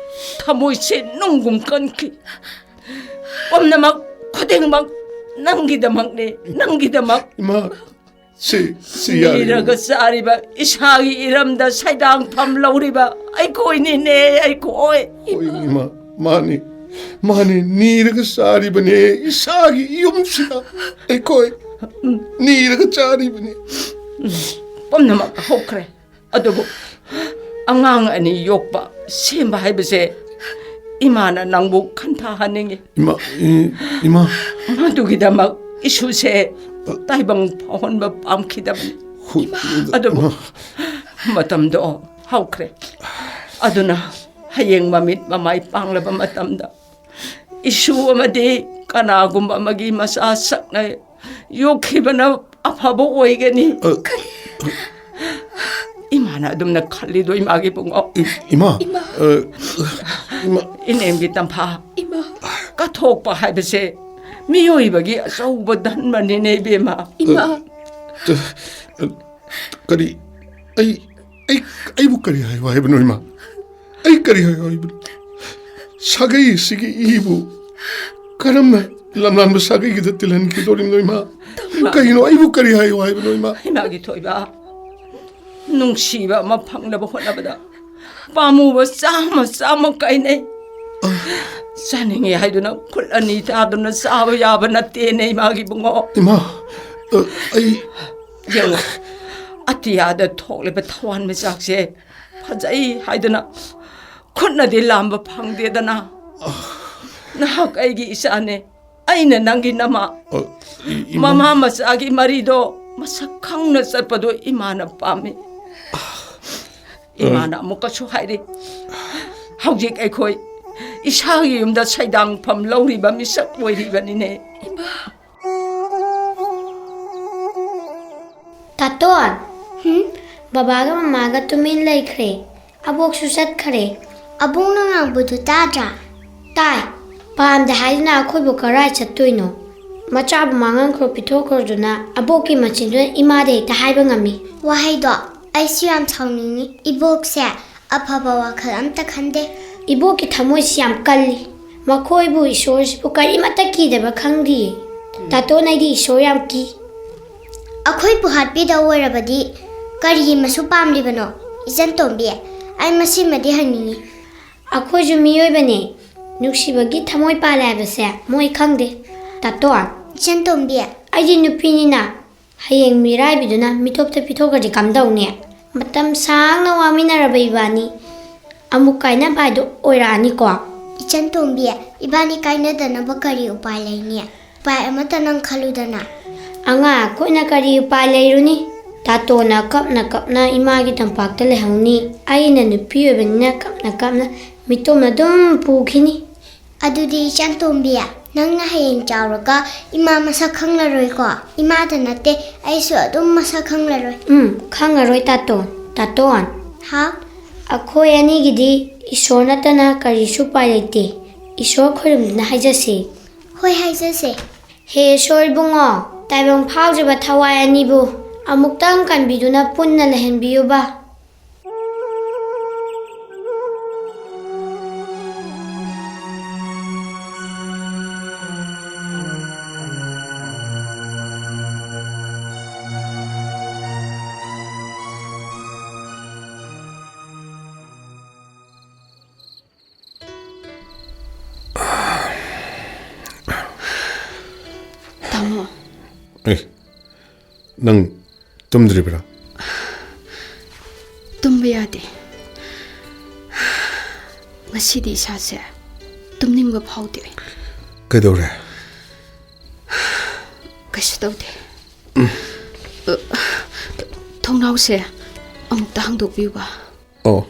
ꯊꯃꯣꯏꯁꯦ ꯅꯨꯡꯒꯨꯝ ꯀꯟꯈꯤ꯫ ꯄꯨꯝꯅꯃꯛ ꯈꯨꯗꯤꯡꯃꯛ ꯅꯪꯒꯤꯗꯃꯛꯅꯦ, ꯅꯪꯒꯤꯗꯃꯛ꯫ ꯏꯃꯥ, ꯁꯤ, ꯁꯤ ꯌꯥꯔꯦ꯫ ꯅꯤꯔꯒ ꯆꯥꯔꯤꯕ ꯏꯁꯥꯒꯤ ꯏꯔꯝꯗ ꯁꯩꯗꯥꯡꯐꯝ ꯂꯧꯔꯤꯕ ꯑꯩꯈꯣꯏꯅꯤꯅꯦ, ꯑꯩꯈꯣꯏ꯫ ꯍꯣꯏ, ꯏꯃꯥ, ꯃꯥꯅꯤ, ꯃꯥꯅꯤ, ꯅꯤꯔꯒ ꯆꯥꯔꯤꯕꯅꯦ ꯏꯁꯥꯒꯤ ꯌꯨꯝꯁꯤꯗ ꯑꯩꯈꯣꯏ ꯅꯤꯔꯒ ꯆꯥꯔꯤꯕꯅꯦ꯫ ꯄꯨꯝꯅꯃꯛ ꯍꯧꯈ꯭ꯔꯦ꯫ ꯑꯗꯨꯕꯨ ꯑꯉꯥꯡ ꯑꯅꯤ ꯌꯣꯛꯄ, ꯁꯦꯝꯕ ꯍꯥꯏꯕꯁꯦ ꯏꯃꯥꯅ ꯅꯪꯕꯨ ꯈꯟꯊꯍꯟꯅꯤꯡꯉꯤ꯫ ꯏꯃꯥ, ꯏ-, ꯏꯃꯥ꯫ ꯃꯗꯨꯒꯤꯗꯃꯛ ꯏꯁꯨꯁꯦ ꯇꯥꯏꯕꯪ ꯐꯥꯎꯍꯟꯕ ꯄꯥꯝꯈꯤꯗꯕꯅꯤ꯫ ꯍꯨ-, ꯑꯗꯨꯕꯨ ꯏꯃꯥ꯫ ꯃꯇꯝꯗꯣ ꯍꯧꯈ꯭ꯔꯦ꯫ ꯑꯗꯨꯅ ꯍꯌꯦꯡ ꯃꯃꯤꯠ ꯃꯃꯥꯏ ꯄꯥꯡꯂꯕ ꯃꯇꯝꯗ ꯏꯁꯨ ꯑꯃꯗꯤ ꯀꯅꯥꯒꯨꯝꯕ ꯑꯃꯒꯤ ꯃꯆꯥ ꯁꯛꯅ ꯌꯣꯛꯈꯤꯕꯅ ꯑꯐꯕ ꯑꯣꯏꯒꯅꯤ꯫ ꯑ, ꯏꯃꯥꯅ ꯑꯗꯨꯝꯅ ꯈꯜꯂꯤꯗꯣ, ꯏꯃꯥꯒꯤ ꯏꯕꯨꯡꯉꯣ꯫ ꯏ-, ꯏꯃꯥ, ꯏꯃꯥ꯫ ꯑ, ꯏꯃꯥ꯫ ꯏꯅꯦꯝꯒꯤ ꯇꯝꯐꯥ꯫ ꯏꯃꯥ꯫ ꯀꯠꯊꯣꯛꯄ ꯍꯥꯏꯕꯁꯦ ꯃꯤꯑꯣꯏꯕꯒꯤ ꯑꯆꯧꯕ ꯙꯟꯃꯅꯤꯅꯦ, ꯏꯕꯦꯝꯃ꯫ ꯏꯃꯥ꯫ ꯑ, ꯑ, ꯀꯔꯤ? ꯑꯩ, ꯑꯩ, ꯑꯩꯕꯨ ꯀꯔꯤ ꯍꯥꯏꯌꯨ ꯍꯥꯏꯕꯅꯣ, ꯏꯃꯥ? ꯑꯩ ꯀꯔꯤ ꯍꯥꯏꯌꯨ ꯍꯥꯏꯕꯅꯣ? ꯁꯥꯒꯩ ꯑꯁꯤꯒꯤ ꯏꯕꯨ ꯀꯔꯝꯅ ꯂꯝꯂꯥꯟꯕ ꯁꯥꯒꯩꯒꯤꯗ ꯇꯤꯜꯍꯟꯈꯤꯗꯣꯔꯤꯕꯅꯣ, ꯏꯃꯥ? ꯀꯩꯅꯣ? ꯑꯩꯕꯨ ꯀꯔꯤ ꯍꯥꯏꯌꯨ ꯍꯥꯏꯕꯅꯣ, ꯏꯃꯥ? ꯏꯃꯥꯒꯤ ꯊꯣꯏꯕ, ꯅꯨꯡꯁꯤꯕ ꯑꯃ ꯐꯪꯅꯕ ꯍꯣꯠꯅꯕꯗ ꯄꯥꯝꯃꯨꯕ ꯆꯥꯝꯃ ꯆꯥꯝꯃ ꯀꯥꯏꯅꯩ꯫ ꯆꯥꯅꯤꯡꯉꯤ ꯍꯥꯏꯗꯨꯅ ꯈꯨꯠ ꯑꯅꯤ ꯊꯥꯗꯨꯅ ꯆꯥꯕ ꯌꯥꯕ ꯅꯠꯇꯦꯅꯦ, ꯏꯃꯥꯒꯤ ꯏꯕꯨꯡꯉꯣ꯫ ꯏꯃꯥ, ꯑ, ꯑꯩ ꯌꯦꯡꯉꯣ, ꯑꯇꯤꯌꯥꯗ ꯊꯣꯛꯂꯤꯕ ꯊꯋꯥꯟ ꯃꯤꯆꯥꯛꯁꯦ ꯐꯖꯩ ꯍꯥꯏꯗꯨꯅ ꯈꯨꯠꯅꯗꯤ ꯂꯥꯝꯕ ꯐꯪꯗꯦꯗꯅ꯫ ꯅꯍꯥꯛ ꯑꯩꯒꯤ ꯏꯆꯥꯅꯦ, ꯑꯩꯅ ꯅꯪꯒꯤ ꯅꯃꯥ꯫ ꯑ, ꯏ-, ꯏꯃꯥ꯫ ꯃꯃꯥ ꯃꯆꯥꯒꯤ ꯃꯔꯤꯗꯣ ꯃꯁꯛ ꯈꯪꯅ ꯆꯠꯄꯗꯣ ꯏꯃꯥꯅ ꯄꯥꯝꯃꯤ꯫ ꯏꯃꯥꯅ ꯑꯃꯨꯛꯀꯁꯨ ꯍꯥꯏꯔꯤ, ꯍꯧꯖꯤꯛ ꯑꯩꯈꯣꯏ ꯏꯁꯥꯒꯤ ꯌꯨꯝꯗ ꯁꯩꯗꯥꯡꯐꯝ ꯂꯧꯔꯤꯕ ꯃꯤꯁꯛ ꯑꯣꯏꯔꯤꯕꯅꯤꯅꯦ꯫ ꯏꯃꯥ꯫ ꯇꯥꯇꯣꯟ, ꯍꯨꯝ? ꯕꯕꯥꯒ ꯃꯃꯥꯒ ꯇꯨꯃꯤꯟ ꯂꯩꯈ꯭ꯔꯦ꯫ ꯑꯕꯣꯛꯁꯨ ꯆꯠꯈ꯭ꯔꯦ꯫ ꯑꯕꯣꯛꯅ ꯉꯥꯡꯕꯗꯨ ꯇꯥꯗ꯭ꯔꯥ? ꯇꯥꯏ꯫ ꯄꯥꯝꯗꯦ ꯍꯥꯏꯗꯨꯅ ꯑꯩꯈꯣꯏꯕꯨ ꯀꯔꯥꯏ ꯆꯠꯇꯣꯏꯅꯣ? ꯃꯆꯥꯕꯨ ꯃꯥꯡꯍꯟꯈ꯭ꯔꯣ ꯄꯤꯊꯣꯛꯈ꯭ꯔꯣꯗꯨꯅ ꯑꯕꯣꯛꯀꯤ ꯃꯆꯤꯟꯗꯨꯅ ꯏꯃꯥꯗ ꯍꯦꯛꯇ ꯍꯥꯏꯕ ꯉꯝꯃꯤ꯫ ꯋꯥꯍꯩꯗꯣ ꯑꯩꯁꯨ ꯌꯥꯝ ꯁꯥꯎꯅꯤꯡꯉꯤ꯫ ꯏꯕꯣꯛꯁꯦ ꯑꯐꯕ ꯋꯥꯈꯜ ꯑꯝꯇ ꯈꯟꯗꯦ꯫ ꯏꯕꯣꯛꯀꯤ ꯊꯃꯣꯏꯁꯤ ꯌꯥꯝ ꯀꯜꯂꯤ꯫ ꯃꯈꯣꯏꯕꯨ ꯏꯁꯣꯔꯁꯤꯕꯨ ꯀꯔꯤꯃꯠꯇ ꯀꯤꯗꯕ ꯈꯪꯗꯤꯌꯦ꯫ ꯇꯥꯇꯣꯟ, ꯑꯩꯗꯤ ꯏꯁꯣꯔ ꯌꯥꯝ ꯀꯤ꯫ ꯑꯩꯈꯣꯏꯕꯨ ꯍꯥꯠꯄꯤꯗꯧ ꯑꯣꯏꯔꯕꯗꯤ ꯀꯔꯤꯒꯤ ꯃꯁꯨ ꯄꯥꯝꯂꯤꯕꯅꯣ? ꯏꯆꯟ ꯇꯣꯝꯕꯤ, ꯑꯩ ꯃꯁꯤꯃꯗꯤ ꯍꯪꯅꯤꯡꯉꯤ꯫ ꯑꯩꯈꯣꯏꯁꯨ ꯃꯤꯑꯣꯏꯕꯅꯦ꯫ ꯅꯨꯡꯁꯤꯕꯒꯤ ꯊꯃꯣꯏ ꯄꯥꯜꯂꯦ ꯍꯥꯏꯕꯁꯦ ꯃꯣꯏ ꯈꯪꯗꯦ꯫ ꯇꯥꯇꯣꯟ꯫ ꯏꯆꯟ ꯇꯣꯝꯕꯤ꯫ ꯑꯩꯗꯤ ꯅꯨꯄꯤꯅꯤꯅ ꯍꯌꯦꯡ ꯃꯤꯔꯥꯏꯕꯤꯗꯨꯅ ꯃꯤꯇꯣꯞꯇ ꯄꯤꯊꯣꯛꯈ꯭ꯔꯗꯤ ꯀꯝꯗꯧꯅꯤ? ꯃꯇꯝ ꯁꯥꯡꯅ ꯋꯥꯃꯤꯟꯅꯔꯕ ꯏꯕꯥꯅꯤ ꯑꯃꯨꯛ ꯀꯥꯏꯅꯕ ꯍꯥꯏꯗꯣ ꯑꯣꯏꯔꯛꯑꯅꯤꯀꯣ꯫ ꯏꯆꯟ ꯇꯣꯝꯕꯤ, ꯏꯕꯥꯅꯤ ꯀꯥꯏꯅꯗꯅꯕ ꯀꯔꯤ ꯎꯄꯥꯏ ꯂꯩꯅꯤ? ꯎꯄꯥꯏ ꯑꯃꯠꯇ ꯅꯪ ꯈꯜꯂꯨꯗꯅ꯫ ꯑꯉꯥꯡ ꯑꯩꯈꯣꯏꯅ ꯀꯔꯤ ꯎꯄꯥꯏ ꯂꯩꯔꯨꯅꯤ? ꯇꯥꯇꯣꯟꯅ ꯀꯞꯅ ꯀꯞꯅ ꯏꯃꯥꯒꯤ ꯇꯝꯄꯥꯛꯇ ꯂꯩꯍꯧꯅꯤ꯫ ꯑꯩꯅ ꯅꯨꯄꯤ ꯑꯣꯏꯕꯅꯤꯅ ꯀꯞꯅ ꯀꯞꯅ ꯃꯤꯇꯣꯝꯅ ꯑꯗꯨꯝ ꯄꯨꯈꯤꯅꯤ꯫ ꯑꯗꯨꯗꯤ ꯏꯆꯟ ꯇꯣꯝꯕꯤ, ꯅꯪꯅ ꯍꯌꯦꯡ ꯆꯥꯎꯔꯒ ꯏꯃꯥ ꯃꯁꯛ ꯈꯪꯂꯔꯣꯏꯀꯣ? ꯏꯃꯥꯗ ꯅꯠꯇꯦ, ꯑꯩꯁꯨ ꯑꯗꯨꯝ ꯃꯁꯛ ꯈꯪꯂꯔꯣꯏ꯫ ꯎꯝ, ꯈꯪꯉꯔꯣꯏ ꯇꯥꯇꯣꯟ꯫ ꯇꯥꯇꯣꯟ꯫ ꯍꯥꯎ? ꯑꯩꯈꯣꯏ ꯑꯅꯤꯒꯤꯗꯤ ꯏꯁꯣꯔ ꯅꯠꯇꯅ ꯀꯔꯤꯁꯨ ꯎꯄꯥꯏ ꯂꯩꯇꯦ꯫ ꯏꯁꯣꯔ ꯈꯣꯏꯔꯨꯝꯗꯨꯅ ꯍꯥꯏꯖꯁꯤ꯫ ꯍꯣꯏ, ꯍꯥꯏꯖꯁꯦ꯫ ꯍꯦ ꯏꯁꯣꯔ ꯏꯕꯨꯡꯉꯣ, ꯇꯥꯏꯕꯪ ꯐꯥꯎꯗ꯭ꯔꯤꯕ ꯊꯋꯥꯏ ꯑꯅꯤꯕꯨ ꯑꯃꯨꯛꯇꯪ ꯀꯟꯕꯤꯗꯨꯅ ꯄꯨꯟꯅ ꯂꯩꯍꯟꯕꯤꯌꯨꯕ꯫ ꯇꯥꯃꯣ꯫ ꯑꯦ, ꯅꯪ ꯇꯨꯝꯗ꯭ꯔꯤꯕ꯭ꯔꯥ? ꯇꯨꯝꯕ ꯌꯥꯗꯦ꯫ ꯉꯁꯤꯗꯤ ꯏꯁꯥꯁꯦ ꯇꯨꯝꯅꯤꯡꯕ ꯐꯥꯎꯗꯦ꯫ ꯀꯩꯗꯧꯔꯦ? ꯀꯩꯁꯨ ꯇꯧꯗꯦ꯫ ꯊꯣꯡꯅꯥꯎꯁꯦ ꯑꯃꯨꯛꯇ ꯍꯥꯡꯗꯣꯛꯄꯤꯌꯨꯕ꯫ ꯑꯣ,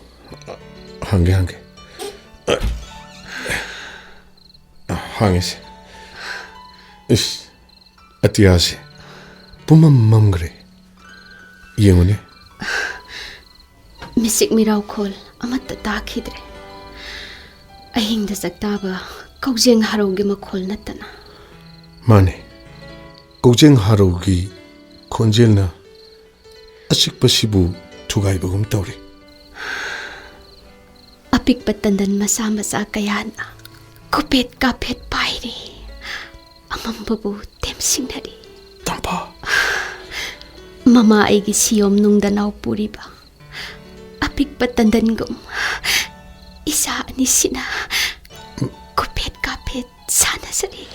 ꯍꯥꯡꯒꯦ, ꯍꯥꯡꯒꯦ꯫ ꯍꯥꯡꯉꯦꯁꯦ꯫ ꯏꯁ, ꯑꯇꯤꯌꯥꯁꯦ ꯄꯨꯝꯃꯝ ꯃꯝꯈ꯭ꯔꯦ꯫ ꯌꯦꯡꯉꯨꯅꯦ꯫ ꯃꯤꯆꯤꯛ ꯃꯤꯔꯥꯎꯈꯣꯜ ꯑꯃꯠꯇ ꯇꯥꯈꯤꯗ꯭ꯔꯦ꯫ ꯑꯍꯤꯡꯗ ꯆꯥꯛꯇꯥꯕ ꯀꯧꯖꯦꯡ ꯍꯔꯧꯒꯤ ꯃꯈꯣꯜ ꯅꯠꯇꯅ꯫ ꯃꯥꯅꯦ, ꯀꯧꯖꯦꯡ ꯍꯔꯧꯒꯤ ꯈꯣꯟꯖꯦꯜꯅ ꯑꯆꯤꯛꯄꯁꯤꯕꯨ ꯊꯨꯒꯥꯏꯕꯒꯨꯝ ꯇꯧꯔꯤ꯫ ꯑꯄꯤꯛꯄ ꯇꯟꯗꯟ ꯃꯆꯥ ꯃꯆꯥ ꯀꯌꯥꯅ ꯀꯨꯄꯦꯠ ꯀꯥꯐꯦꯠ ꯄꯥꯏꯔꯤ, ꯑꯃꯝꯕꯕꯨ ꯇꯦꯝꯁꯤꯡꯅꯔꯤ꯫ ꯇꯝꯐꯥ꯫ ꯃꯃꯥ ꯑꯩꯒꯤ ꯁꯤꯌꯣꯝ ꯅꯨꯡꯗ ꯅꯥꯎ ꯄꯨꯔꯤꯕ ꯑꯄꯤꯛꯄ ꯇꯟꯗꯟꯒꯨꯝ ꯏꯆꯥ ꯑꯅꯤꯁꯤꯅ ꯀꯨꯄꯦꯠ ꯀꯥꯐꯦꯠ ꯁꯥꯟꯅꯖꯔꯤ꯫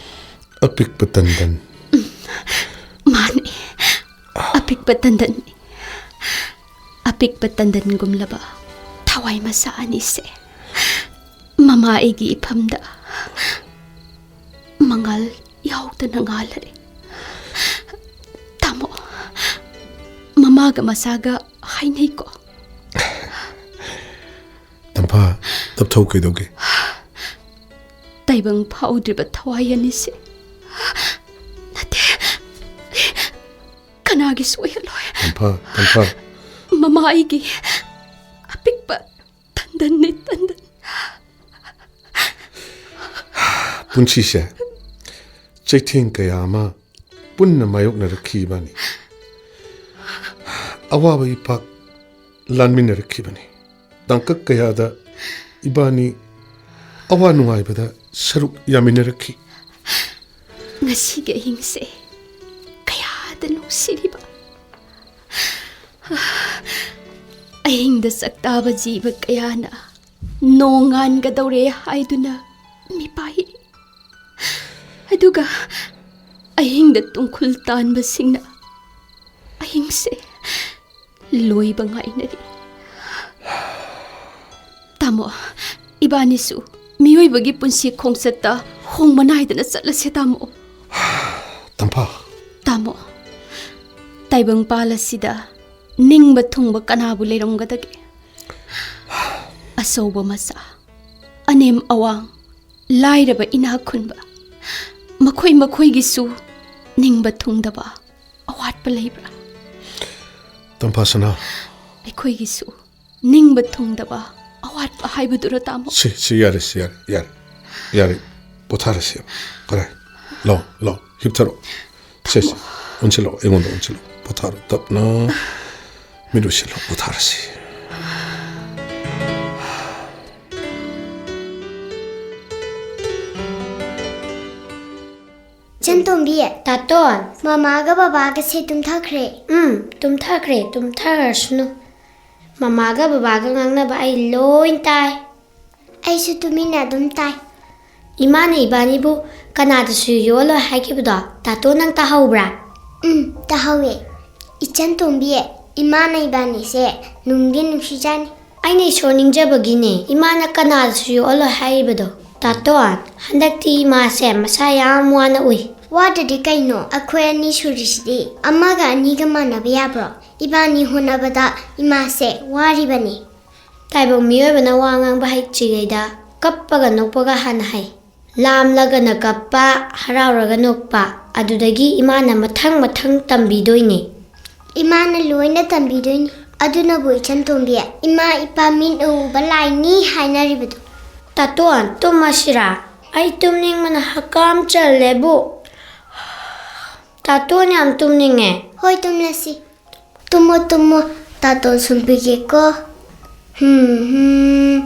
ꯑꯄꯤꯛꯄ ꯇꯟꯗꯟ꯫ ꯃꯥꯅꯤ, ꯑꯄꯤꯛꯄ ꯇꯟꯗꯟꯅꯤ꯫ ꯑꯄꯤꯛꯄ ꯇꯟꯗꯟꯒꯨꯝꯂꯕ ꯊꯋꯥꯏ ꯃꯆꯥ ꯑꯅꯤꯁꯦ ꯃꯃꯥ ꯑꯩꯒꯤ ꯏꯐꯝꯗ ꯃꯉꯥꯜ ꯌꯥꯎꯗꯅ ꯉꯥꯜꯂꯔꯦ꯫ ꯇꯥꯃꯣ, ꯃꯃꯥꯒ ꯃꯆꯥꯒ ꯍꯥꯏꯅꯩꯀꯣ꯫ ꯇꯝꯐꯥ, ꯇꯞꯊꯧ, ꯀꯩꯗꯧꯒꯦ? ꯇꯥꯏꯕꯪ ꯐꯥꯎꯗ꯭ꯔꯤꯕ ꯊꯋꯥꯏ ꯑꯅꯤꯁꯦ ꯅꯠꯇꯦ, ꯀꯅꯥꯒꯤꯁꯨ ꯑꯣꯏꯍꯜꯂꯣꯏ꯫ ꯇꯝꯐꯥ, ꯇꯝꯐꯥ꯫ ꯃꯃꯥ ꯑꯩꯒꯤ ꯑꯄꯤꯛꯄ ꯇꯟꯗꯤ ꯇꯟꯗꯟ꯫ ꯄꯨꯟꯁꯤꯁꯦ ꯆꯩꯊꯦꯡ ꯀꯌꯥ ꯑꯃ ꯄꯨꯟꯅ ꯃꯥꯌꯣꯛꯅꯔꯛꯈꯤ ꯏꯕꯥꯅꯤ꯫ ꯑꯋꯥꯕ ꯏꯄꯥꯛ ꯂꯥꯟꯃꯤꯟꯅꯔꯛꯈꯤꯕꯅꯤ꯫ ꯇꯥꯡꯀꯛ ꯀꯌꯥꯗ ꯏꯕꯥꯅꯤ ꯑꯋꯥ ꯅꯨꯡꯉꯥꯏꯕꯗ ꯁꯔꯨꯛ ꯌꯥꯃꯤꯟꯅꯔꯛꯈꯤ꯫ ꯉꯁꯤꯒꯤ ꯑꯍꯤꯡꯁꯦ ꯀꯌꯥꯗ ꯅꯨꯡꯁꯤꯔꯤꯕ꯫ ꯑꯍꯤꯡꯗ ꯁꯛꯇꯥꯕ ꯖꯤꯕ ꯀꯌꯥꯅ ꯅꯣꯡꯉꯥꯟꯒꯗꯧꯔꯦ ꯍꯥꯏꯗꯨꯅ ꯃꯤꯄꯥꯏ꯫ ꯑꯗꯨꯒ ꯑꯍꯤꯡꯗ ꯇꯨꯡꯈꯨꯜ ꯇꯥꯟꯕꯁꯤꯡꯅ ꯑꯍꯤꯡꯁꯦ ꯂꯣꯏꯕ ꯉꯥꯏꯅꯔꯤ꯫ ꯇꯥꯃꯣ, ꯏꯕꯥꯅꯤꯁꯨ ꯃꯤꯑꯣꯏꯕꯒꯤ ꯄꯨꯟꯁꯤ ꯈꯣꯡꯆꯠꯇ ꯍꯣꯡꯕ ꯅꯥꯏꯗꯅ ꯆꯠꯂꯁꯦ, ꯇꯥꯃꯣ꯫ ꯇꯝꯐꯥ꯫ ꯇꯥꯃꯣ, ꯇꯥꯏꯕꯪꯄꯥꯜ ꯑꯁꯤꯗ ꯅꯤꯡꯕ ꯊꯨꯡꯕ ꯀꯅꯥꯕꯨ ꯂꯩꯔꯝꯒꯗꯒꯦ? ꯑꯆꯧꯕ ꯃꯆꯥ, ꯑꯅꯦꯝ ꯑꯋꯥꯡ, ꯂꯥꯏꯔꯕ ꯏꯅꯥꯛ ꯈꯨꯟꯕ, ꯃꯈꯣꯏ ꯃꯈꯣꯏꯒꯤꯁꯨ ꯅꯤꯡꯕ ꯊꯨꯡꯗꯕ ꯑꯋꯥꯠꯄ ꯂꯩꯕ꯭ꯔꯥ? ꯇꯝꯐꯥ ꯁꯅꯥ꯫ ꯑꯩꯈꯣꯏꯒꯤꯁꯨ ꯅꯤꯡꯕ ꯊꯨꯡꯗꯕ ꯑꯋꯥꯠꯄ ꯍꯥꯏꯕꯗꯨꯔ, ꯇꯥꯃꯣ? ꯁꯤ, ꯁꯤ ꯌꯥꯔꯦ, ꯁꯤ ꯌꯥꯔꯦ, ꯌꯥꯔꯦ, ꯌꯥꯔꯦ꯫ ꯄꯣꯊꯥꯔꯁꯤ꯫ ꯀꯔꯥꯏ? ꯂꯥꯎ, ꯂꯥꯎ, ꯍꯤꯞꯊꯔꯣ꯫ ꯁꯦ, ꯁꯦ, ꯑꯣꯟꯁꯤꯜꯂꯣ, ꯑꯩꯉꯣꯟꯗ ꯑꯣꯟꯁꯤꯜꯂꯣ꯫ ꯄꯣꯊꯥꯔꯣ, ꯇꯞꯅ ꯃꯤꯠ ꯎꯏꯁꯤꯜꯂꯣ, ꯄꯣꯊꯥꯔꯁꯤ꯫ ꯏꯆꯟ ꯇꯣꯝꯕꯤ꯫ ꯇꯥꯇꯣꯟ꯫ ꯃꯃꯥꯒ ꯕꯕꯥꯒꯁꯦ ꯇꯨꯝꯊꯈ꯭ꯔꯦ꯫ ꯎꯝ, ꯇꯨꯝꯊꯈ꯭ꯔꯦ, ꯇꯨꯝꯊꯈ꯭ꯔꯁꯅꯨ꯫ ꯃꯃꯥꯒ ꯕꯕꯥꯒ ꯉꯥꯡꯅꯕ ꯑꯩ ꯂꯣꯏ ꯇꯥꯏ꯫ ꯑꯩꯁꯨ ꯇꯨꯃꯤꯟꯅ ꯑꯗꯨꯝ ꯇꯥꯏ꯫ ꯏꯃꯥꯅ ꯏꯕꯥꯅꯤꯕꯨ ꯀꯅꯥꯗꯁꯨ ꯌꯣꯛꯍꯜꯂꯣꯏ ꯍꯥꯏꯈꯤꯕꯗꯣ, ꯇꯥꯇꯣ, ꯅꯪ ꯇꯥꯍꯧꯕ꯭ꯔꯥ? ꯎꯝ, ꯇꯥꯍꯧꯋꯦ꯫ ꯏꯆꯟ ꯇꯣꯝꯕꯤ, ꯏꯃꯥꯅ ꯏꯕꯥꯅꯤꯁꯦ ꯅꯨꯡꯗꯤ ꯅꯨꯡꯁꯤꯖꯥꯠꯅꯤ꯫ ꯑꯩꯅ ꯏꯁꯣꯔ ꯅꯤꯡꯖꯕꯒꯤꯅꯦ ꯏꯃꯥꯅ ꯀꯅꯥꯗꯁꯨ ꯌꯣꯛꯍꯜꯂꯣꯏ ꯍꯥꯏꯔꯤꯕꯗꯣ꯫ ꯇꯥꯇꯣꯟ, ꯍꯟꯗꯛꯇꯤ ꯏꯃꯥꯁꯦ ꯃꯁꯥ ꯌꯥꯝ ꯋꯥꯅ ꯎꯏ꯫ ꯋꯥꯗ꯭ꯔꯗꯤ ꯀꯩꯅꯣ? ꯑꯩꯈꯣꯏ ꯑꯅꯤ ꯁꯨꯔꯤꯁꯤꯗꯤ ꯑꯃꯒ ꯑꯅꯤꯒ ꯃꯥꯟꯅꯕ ꯌꯥꯕ꯭ꯔꯣ? ꯏꯕꯥꯅꯤ ꯍꯣꯠꯅꯕꯗ ꯏꯃꯥꯁꯦ ꯋꯥꯔꯤꯕꯅꯤ꯫ ꯇꯥꯏꯕꯪ ꯃꯤꯑꯣꯏꯕꯅ ꯋꯥ ꯉꯥꯡꯕ ꯍꯩꯇ꯭ꯔꯤꯉꯩꯗ ꯀꯞꯄꯒ ꯅꯣꯛꯄꯒ ꯍꯥꯟꯅ ꯍꯩ꯫ ꯂꯥꯝꯂꯒꯅ ꯀꯞꯄ, ꯍꯔꯥꯎꯔꯒ ꯅꯣꯛꯄ, ꯑꯗꯨꯗꯒꯤ ꯏꯃꯥꯅ ꯃꯊꯪ ꯃꯊꯪ ꯇꯝꯕꯤꯗꯣꯏꯅꯦ꯫ ꯏꯃꯥꯅ ꯂꯣꯏꯅ ꯇꯝꯕꯤꯗꯣꯏꯅꯤ꯫ ꯑꯗꯨꯅꯕꯨ ꯏꯆꯟ ꯇꯣꯝꯕꯤ, ꯏꯃꯥ ꯏꯄꯥ ꯃꯤꯠꯅ ꯎꯕ ꯂꯥꯏꯅꯤ ꯍꯥꯏꯅꯔꯤꯕꯗꯨ꯫ ꯇꯥꯇꯣꯟ, ꯇꯨꯝꯃꯁꯤꯔꯥ? ꯑꯩ ꯇꯨꯝꯅꯤꯡꯕꯅ ꯍꯀꯥꯝ ꯆꯜꯂꯦꯕꯨ꯫ ꯇꯥꯇꯣꯟ ꯌꯥꯝ ꯇꯨꯝꯅꯤꯡꯉꯦ꯫ ꯍꯣꯏ, ꯇꯨꯝꯂꯁꯤ꯫ ꯇꯨꯝꯃꯣ, ꯇꯨꯝꯃꯣ, ꯇꯥꯇꯣꯟ ꯁꯨꯝꯕꯤꯒꯦꯀꯣ꯫ ꯍꯨꯝ, ꯍꯨꯝ,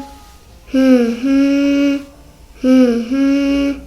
ꯍꯨꯝ, ꯍꯨꯝ, ꯍꯨꯝ, ꯍꯨꯝ꯫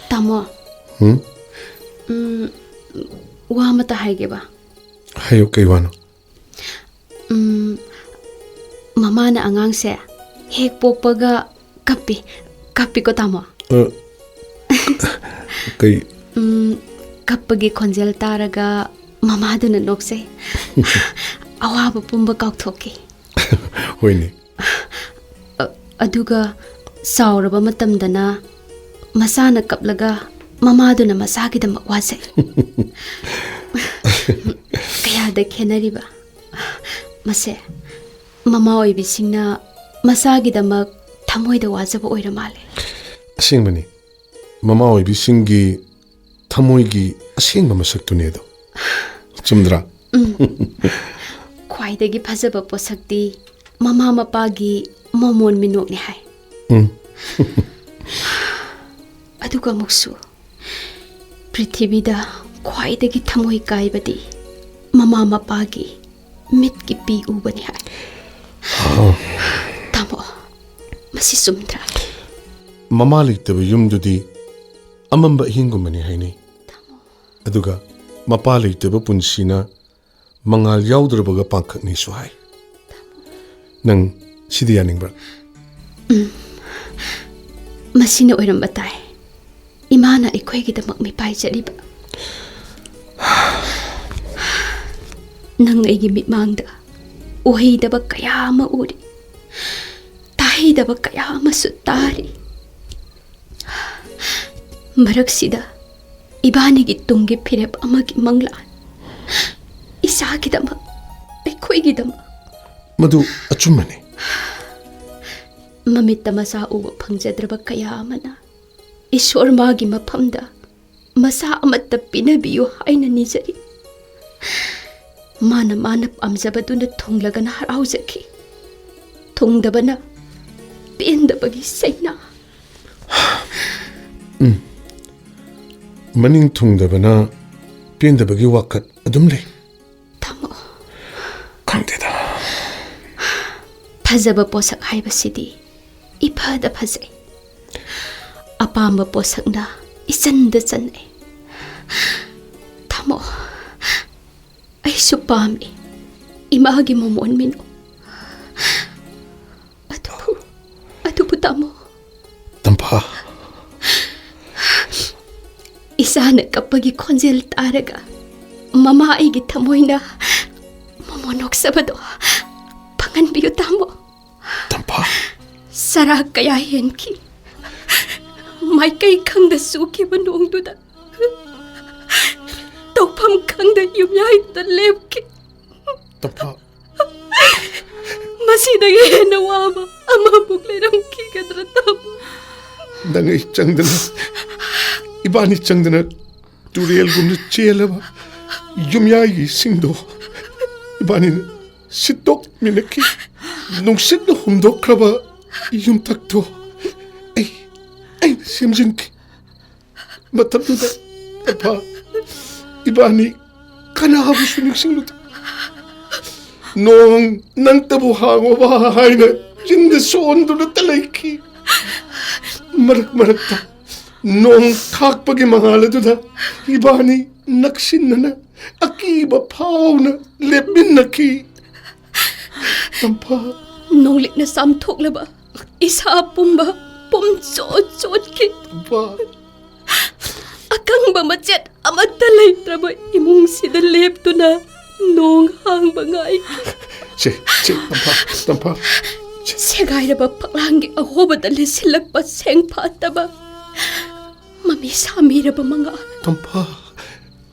ꯇꯥꯃꯣ꯫ ꯎꯝ? ꯎꯝ, ꯋꯥ ꯑꯃꯇ ꯍꯥꯏꯒꯦꯕ꯫ ꯍꯥꯏꯌꯨ, ꯀꯩ ꯋꯥꯅꯣ? ꯎꯝ, ꯃꯃꯥꯅ ꯑꯉꯥꯡꯁꯦ ꯍꯦꯛ ꯄꯣꯛꯄꯒ ꯀꯞꯄꯤ꯫ ꯀꯞꯄꯤꯀꯣ, ꯇꯥꯃꯣ? ꯑ, ꯀꯩ? ꯎꯝ, ꯀꯞꯄꯒꯤ ꯈꯣꯟꯖꯦꯜ ꯇꯥꯔꯒ ꯃꯃꯥꯗꯨꯅ ꯅꯣꯛꯆꯩ꯫ ꯑꯋꯥꯕ ꯄꯨꯝꯕ ꯀꯥꯎꯊꯣꯛꯈꯤ꯫ ꯍꯣꯏꯅꯦ꯫ ꯑ-, ꯑꯗꯨꯒ ꯆꯥꯎꯔꯕ ꯃꯇꯝꯗꯅ ꯃꯆꯥꯅ ꯀꯞꯂꯒ ꯃꯃꯥꯗꯨꯅ ꯃꯆꯥꯒꯤꯗꯃꯛ ꯋꯥꯖꯩ꯫ ꯀꯌꯥꯗ ꯈꯦꯠꯅꯔꯤꯕ! ꯃꯁꯦ ꯃꯃꯥ ꯑꯣꯏꯕꯤꯁꯤꯡꯅ ꯃꯆꯥꯒꯤꯗꯃꯛ ꯊꯃꯣꯏꯗ ꯋꯥꯖꯕ ꯑꯣꯏꯔ ꯃꯥꯜꯂꯦ꯫ ꯑꯁꯦꯡꯕꯅꯤ, ꯃꯃꯥ ꯑꯣꯏꯕꯤꯁꯤꯡꯒꯤ ꯊꯃꯣꯏꯒꯤ ꯑꯁꯦꯡꯕ ꯃꯁꯛꯇꯨꯅꯦ ꯑꯗꯣ꯫ ꯆꯨꯝꯗ꯭ꯔꯥ? ꯎꯝ꯫ ꯈ꯭ꯋꯥꯏꯗꯒꯤ ꯐꯖꯕ ꯄꯣꯠꯁꯛꯇꯤ ꯃꯃꯥ ꯃꯄꯥꯒꯤ ꯃꯃꯣꯟ ꯃꯤꯅꯣꯛꯅꯤ ꯍꯥꯏ꯫ ꯎꯝ꯫ ꯑꯗꯨꯒ ꯑꯃꯨꯛꯁꯨ, ꯄ꯭ꯔꯤꯊꯤꯕꯤꯗ ꯈ꯭ꯋꯥꯏꯗꯒꯤ ꯊꯃꯣꯏ ꯀꯥꯏꯕꯗꯤ ꯃꯃꯥ ꯃꯄꯥꯒꯤ ꯃꯤꯠꯀꯤ ꯄꯤ ꯎꯕꯅꯤ ꯍꯥꯏ꯫ ꯇꯥꯃꯣ, ꯃꯁꯤ ꯆꯨꯝꯗ꯭ꯔꯥ? ꯃꯃꯥ ꯂꯩꯇꯕ ꯌꯨꯝꯗꯨꯗꯤ ꯑꯃꯝꯕ ꯑꯍꯤꯡꯒꯨꯝꯕꯅꯤ ꯍꯥꯏꯅꯩ꯫ ꯇꯥꯃꯣ꯫ ꯑꯗꯨꯒ ꯃꯄꯥ ꯂꯩꯇꯕ ꯄꯨꯟꯁꯤꯅ ꯃꯉꯥꯜ ꯌꯥꯎꯗ꯭ꯔꯕꯒ ꯄꯥꯡꯈꯛꯅꯤꯁꯨ ꯍꯥꯏ꯫ ꯅꯪ ꯁꯤꯗꯤ ꯌꯥꯅꯤꯡꯕ꯭ꯔꯥ? ꯎꯝ, ꯃꯁꯤꯅ ꯑꯣꯏꯔꯝꯕ ꯇꯥꯏ꯫ ꯏꯃꯥꯅ ꯑꯩꯈꯣꯏꯒꯤꯗꯃꯛ ꯃꯤꯄꯥꯏꯖꯔꯤꯕ꯫ ꯅꯪ ꯑꯩꯒꯤ ꯃꯤꯠꯃꯥꯡꯗ ꯎꯍꯩꯗꯕ ꯀꯌꯥ ꯑꯃ ꯎꯔꯤ, ꯇꯥꯍꯩꯗꯕ ꯀꯌꯥ ꯑꯃꯁꯨ ꯇꯥꯔꯤ꯫ ꯃꯔꯛꯁꯤꯗ ꯏꯕꯥꯅꯤꯒꯤ ꯇꯨꯡꯒꯤ ꯐꯤꯔꯦꯞ ꯑꯃꯒꯤ ꯃꯪꯂꯥꯟ, ꯏꯁꯥꯒꯤꯗꯃꯛ, ꯑꯩꯈꯣꯏꯒꯤꯗꯃꯛ꯫ ꯃꯗꯨ ꯑꯆꯨꯝꯕꯅꯤ꯫ ꯃꯃꯤꯠꯇ ꯃꯆꯥ ꯎꯕ ꯐꯪꯖꯗ꯭ꯔꯕ ꯀꯌꯥ ꯑꯃꯅ ꯏꯁꯣꯔ ꯃꯥꯒꯤ ꯃꯐꯝꯗ ꯃꯆꯥ ꯑꯃꯠꯇ ꯄꯤꯅꯕꯤꯌꯨ ꯍꯥꯏꯅ ꯅꯤꯖꯔꯤ꯫ ꯃꯥꯅ ꯃꯥꯅ ꯄꯥꯝꯖꯕꯗꯨꯅ ꯊꯨꯡꯂꯒꯅ ꯍꯔꯥꯎꯖꯈꯤ, ꯊꯨꯡꯗꯕꯅ ꯄꯦꯟꯗꯕꯒꯤ ꯆꯩꯅꯥ꯫ ꯎꯝ꯫ ꯃꯅꯤꯡ ꯊꯨꯡꯗꯕꯅ ꯄꯦꯟꯗꯕꯒꯤ ꯋꯥꯀꯠ ꯑꯗꯨꯝ ꯂꯩ꯫ ꯇꯥꯃꯣ꯫ ꯈꯪꯗꯦꯗ꯫ ꯐꯖꯕ ꯄꯣꯠꯁꯛ ꯍꯥꯏꯕꯁꯤꯗꯤ ꯏꯐꯗ ꯐꯖꯩ꯫ ꯑꯄꯥꯝꯕ ꯄꯣꯠꯁꯛꯅ ꯏꯆꯟꯗ ꯆꯟꯅꯩ꯫ ꯇꯥꯃꯣ, ꯑꯩꯁꯨ ꯄꯥꯝꯃꯤ ꯏꯃꯥꯒꯤ ꯃꯃꯣꯟ ꯃꯤꯅꯣꯛ꯫ ꯑꯗꯨꯕꯨ, ꯑꯗꯨꯕꯨ ꯇꯥꯃꯣ꯫ ꯇꯝꯐꯥ꯫ ꯏꯆꯥꯅ ꯀꯞꯄꯒꯤ ꯈꯣꯟꯖꯦꯜ ꯇꯥꯔꯒ ꯃꯃꯥ ꯑꯩꯒꯤ ꯊꯃꯣꯏꯅ ꯃꯃꯣꯟ ꯅꯣꯛꯆꯕꯗꯣ ꯐꯪꯍꯟꯕꯤꯌꯨ ꯇꯥꯃꯣ꯫ ꯇꯝꯐꯥ꯫ ꯆꯔꯥ ꯀꯌꯥ ꯍꯦꯟꯈꯤ꯫ ꯃꯥꯏꯀꯩ ꯈꯪꯗ ꯆꯨꯈꯤꯕ ꯅꯣꯡꯗꯨꯗ ꯇꯧꯐꯝ ꯈꯪꯗ ꯌꯨꯝꯌꯥꯏꯗ ꯂꯦꯞꯈꯤ꯫ ꯇꯝꯐꯥ꯫ ꯃꯁꯤꯗꯒꯤ ꯍꯦꯟꯅ ꯋꯥꯕ ꯑꯃꯕꯨ ꯂꯩꯔꯝꯈꯤꯒꯗ꯭ꯔꯥ ꯇꯥꯃꯣ? ꯅꯪ ꯑꯩ ꯆꯪꯗꯅ, ꯏꯕꯥꯅꯤ ꯆꯪꯗꯅ ꯇꯨꯔꯦꯜꯒꯨꯝꯅ ꯆꯦꯜꯂꯕ ꯌꯨꯝꯌꯥꯏꯒꯤ ꯏꯁꯤꯡꯗꯣ ꯏꯕꯥꯅꯤꯅ ꯁꯤꯠꯇꯣꯛꯃꯤꯟꯅꯈꯤ꯫ ꯅꯨꯡꯁꯤꯠꯅ ꯍꯨꯝꯗꯣꯛꯈ꯭ꯔꯕ ꯌꯨꯝꯊꯛꯇꯣ ꯑꯩ, ꯑꯩꯅ ꯁꯦꯝꯖꯤꯟꯈꯤ꯫ ꯃꯇꯝꯗꯨꯗ ꯇꯝꯐꯥ, ꯏꯕꯥꯅꯤ ꯀꯅꯥꯕꯨꯁꯨ ꯅꯤꯡꯁꯤꯡꯂꯨꯗꯦ꯫ ꯅꯣꯡ ꯅꯪꯇꯕꯨ ꯍꯥꯡꯉꯣꯕ ꯍꯥꯏꯅ ꯆꯤꯟꯗ ꯁꯣꯟꯗꯨꯅꯇ ꯂꯩꯈꯤ꯫ ꯃꯔꯛ ꯃꯔꯛꯇ ꯅꯣꯡ ꯈꯥꯛꯄꯒꯤ ꯃꯉꯥꯜ ꯑꯗꯨꯗ ꯏꯕꯥꯅꯤ ꯅꯛꯁꯤꯟꯅꯅ ꯑꯀꯤꯕ ꯐꯥꯎꯅ ꯂꯦꯞꯃꯤꯟꯅꯈꯤ꯫ ꯇꯝꯐꯥ꯫ ꯅꯣꯡꯂꯤꯛꯅ ꯆꯥꯝꯊꯣꯛꯂꯕ ꯏꯁꯥ ꯄꯨꯝꯕ ꯄꯨꯝꯆꯣꯠ ꯆꯣꯠꯈꯤ꯫ ꯇꯝꯐꯥ꯫ ꯑꯀꯪꯕ ꯃꯆꯦꯠ ꯑꯃꯠꯇ ꯂꯩꯇ꯭ꯔꯕ ꯏꯃꯨꯡꯁꯤꯗ ꯂꯦꯞꯇꯨꯅ ꯅꯣꯡ ꯍꯥꯡꯕ ꯉꯥꯏꯈꯤ꯫ ꯁꯦ, ꯁꯦ, ꯇꯝꯐꯥ, ꯇꯝꯐꯥ꯫ ꯁꯦ꯫ ꯁꯦꯒꯥꯏꯔꯕ ꯐꯛꯂꯥꯡꯒꯤ ꯑꯍꯣꯕꯗ ꯂꯤꯠꯁꯤꯜꯂꯛꯄ ꯁꯦꯡ ꯐꯥꯠꯇꯕ ꯃꯃꯤ ꯁꯥꯃꯤꯔꯕ ꯃꯉꯥꯜ꯫ ꯇꯝꯐꯥ꯫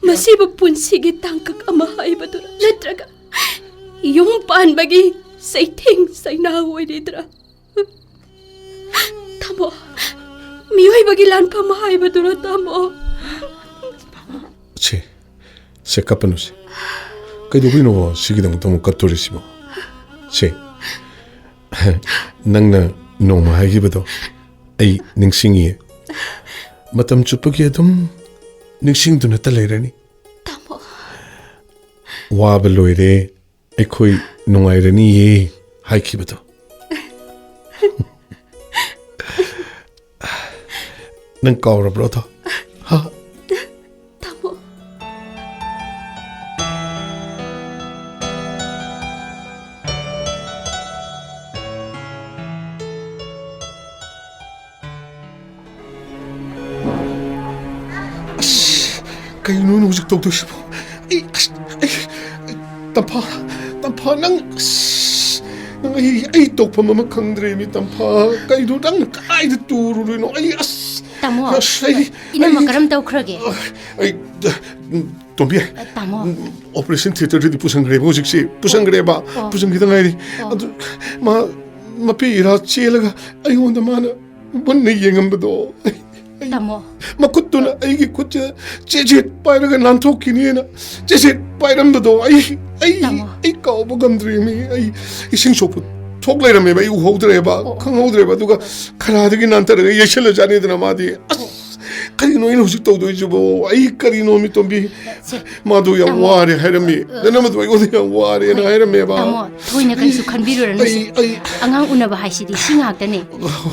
ꯃꯁꯤꯕꯨ ꯄꯨꯟꯁꯤꯒꯤ ꯇꯥꯡꯀꯛ ꯑꯃ ꯍꯥꯏꯕꯗꯨꯔ? ꯅꯠꯇ꯭ꯔꯒ ꯌꯨꯝ ꯄꯥꯟꯕꯒꯤ ꯆꯩꯊꯦꯡ ꯆꯩꯅꯥ ꯑꯣꯏꯔꯤꯗ꯭ꯔꯥ? ꯇꯥꯃꯣ, ꯃꯤꯑꯣꯏꯕꯒꯤ ꯂꯥꯟꯐꯝ ꯍꯥꯏꯕꯗꯨꯔꯣ, ꯇꯥꯃꯣ? ꯁꯦ, ꯁꯦ, ꯀꯞꯄꯅꯨꯁꯦ꯫ ꯀꯩꯗꯧꯕꯩꯅꯣ ꯁꯤꯒꯤꯗꯃꯛꯇ ꯑꯃꯨꯛ ꯀꯞꯇꯣꯔꯤꯁꯤꯕꯣ? ꯁꯦ, ꯅꯪꯅ ꯅꯣꯡꯃ ꯍꯥꯏꯈꯤꯕꯗꯣ ꯑꯩ ꯅꯤꯡꯁꯤꯡꯉꯤꯌꯦ꯫ ꯃꯇꯝ ꯆꯨꯞꯄꯒꯤ ꯑꯗꯨꯝ ꯅꯤꯡꯁꯤꯡꯗꯨꯅꯇ ꯂꯩꯔꯅꯤ꯫ ꯇꯥꯃꯣ꯫ "ꯋꯥꯕ ꯂꯣꯏꯔꯦ, ꯑꯩꯈꯣꯏ ꯅꯨꯡꯉꯥꯏꯔꯅꯤꯌꯦ" ꯍꯥꯏꯈꯤꯕꯗꯣ꯫ ꯅꯪ ꯀꯥꯎꯔꯕ꯭ꯔꯣ ꯑꯗꯣ? ꯍꯥ? ꯇꯥꯃꯣ꯫ ꯑꯁ, ꯀꯩꯅꯣ ꯑꯩꯅ ꯍꯧꯖꯤꯛ ꯇꯧꯗꯣꯏꯁꯤꯕꯣ? ꯑꯩ, ꯑꯁ, ꯑꯩ, ꯑꯩ, ꯇꯝꯐꯥ, ꯇꯝꯐꯥ, ꯅꯪ, ꯑꯁ, ꯅꯪ ꯑꯩ, ꯑꯩ ꯇꯧꯐꯝ ꯑꯃ ꯈꯪꯗ꯭ꯔꯦ ꯃꯤ ꯇꯝꯐꯥ꯫ ꯀꯩꯅꯣ ꯅꯪ ꯀꯗꯥꯏꯗ ꯇꯨꯔꯨꯗꯣꯏꯅꯣ? ꯑꯩ, ꯑꯁ, ꯇꯥꯃꯣ, ꯑꯁ, ꯑꯩ, ꯏꯅꯝꯃ ꯑꯩ, ꯀꯔꯝ ꯇꯧꯈ꯭ꯔꯒꯦ? ꯑꯩ, ꯇꯣꯝꯕꯤ, ꯑ, ꯇꯥꯃꯣ꯫ ꯑꯣꯄꯔꯦꯁꯟ ꯊꯤꯌꯦꯇꯔꯗꯗꯤ ꯄꯨꯁꯟꯈ꯭ꯔꯦꯕ ꯍꯧꯖꯤꯛꯁꯦ꯫ ꯄꯨꯁꯟꯈ꯭ꯔꯦꯕ꯫ ꯑꯣ꯫ ꯄꯨꯁꯟꯈꯤꯗ ꯉꯥꯏꯔꯤ꯫ ꯑꯣ꯫ ꯑꯗꯨ ꯃꯥ ꯃꯄꯤ ꯏꯔꯥ ꯆꯦꯜꯂꯒ ꯑꯩꯉꯣꯟꯗ ꯃꯥꯅ ꯃꯨꯟꯅ ꯌꯦꯡꯉꯝꯕꯗꯣ꯫ ꯑꯩ, ꯑꯩ ꯇꯥꯃꯣ꯫ ꯃꯈꯨꯠꯇꯨꯅ ꯑꯩꯒꯤ ꯈꯨꯠꯁꯦ ꯆꯦꯠ ꯆꯦꯠ ꯄꯥꯏꯔꯒ ꯅꯥꯟꯊꯣꯛꯈꯤꯅꯦꯅ ꯆꯦꯠ ꯆꯦꯠ ꯄꯥꯏꯔꯝꯕꯗꯣ ꯑꯩ, ꯑꯩ, ꯇꯥꯃꯣ꯫ ꯑꯩ ꯀꯥꯎꯕ ꯉꯝꯗ꯭ꯔꯦꯃꯤ꯫ ꯑꯩ ꯏꯁꯤꯡ ꯁꯣꯛꯄ ꯊꯣꯛ ꯂꯩꯔꯝꯃꯦꯕ꯫ ꯑꯩ ꯎꯍꯧꯗ꯭ꯔꯦꯕ, ꯑꯣ꯫ ꯈꯪꯍꯧꯗ꯭ꯔꯦꯕ꯫ ꯑꯗꯨꯒ ꯈꯔꯥꯗꯒꯤ ꯅꯥꯟꯊꯔꯒ ꯌꯩꯁꯜꯂꯖꯥꯠꯅꯤꯗꯅ ꯃꯥꯗꯤ꯫ ꯑꯁ! ꯑꯣ꯫ ꯀꯔꯤꯅꯣ ꯑꯩꯅ ꯍꯧꯖꯤꯛ ꯇꯧꯗꯣꯏꯁꯤꯕꯣ? ꯑꯩ ꯀꯔꯤꯅꯣ, ꯃꯤ ꯇꯣꯝꯕꯤ? ꯁꯦ, ꯃꯥꯗꯣ ꯌꯥꯝ ꯇꯥꯃꯣ꯫ ꯋꯥꯔꯦ ꯍꯥꯏꯔꯝꯃꯤ꯫ ꯑ, ꯅꯅꯝꯃꯗꯣ ꯑꯩꯉꯣꯟꯗ ꯌꯥꯝ ꯋꯥꯔꯦꯅ ꯍꯣꯏ, ꯍꯥꯏꯔꯝꯃꯦꯕ꯫ ꯇꯥꯃꯣ, ꯊꯣꯏꯅ ꯀꯔꯤꯁꯨ ꯈꯟꯕꯤꯔꯨꯔꯅꯨ ꯁꯦ꯫ ꯑꯩ, ꯑꯩ ꯑꯉꯥꯡ ꯎꯅꯕ ꯍꯥꯏꯁꯤꯗꯤ ꯁꯤ ꯉꯥꯛꯇꯅꯦ꯫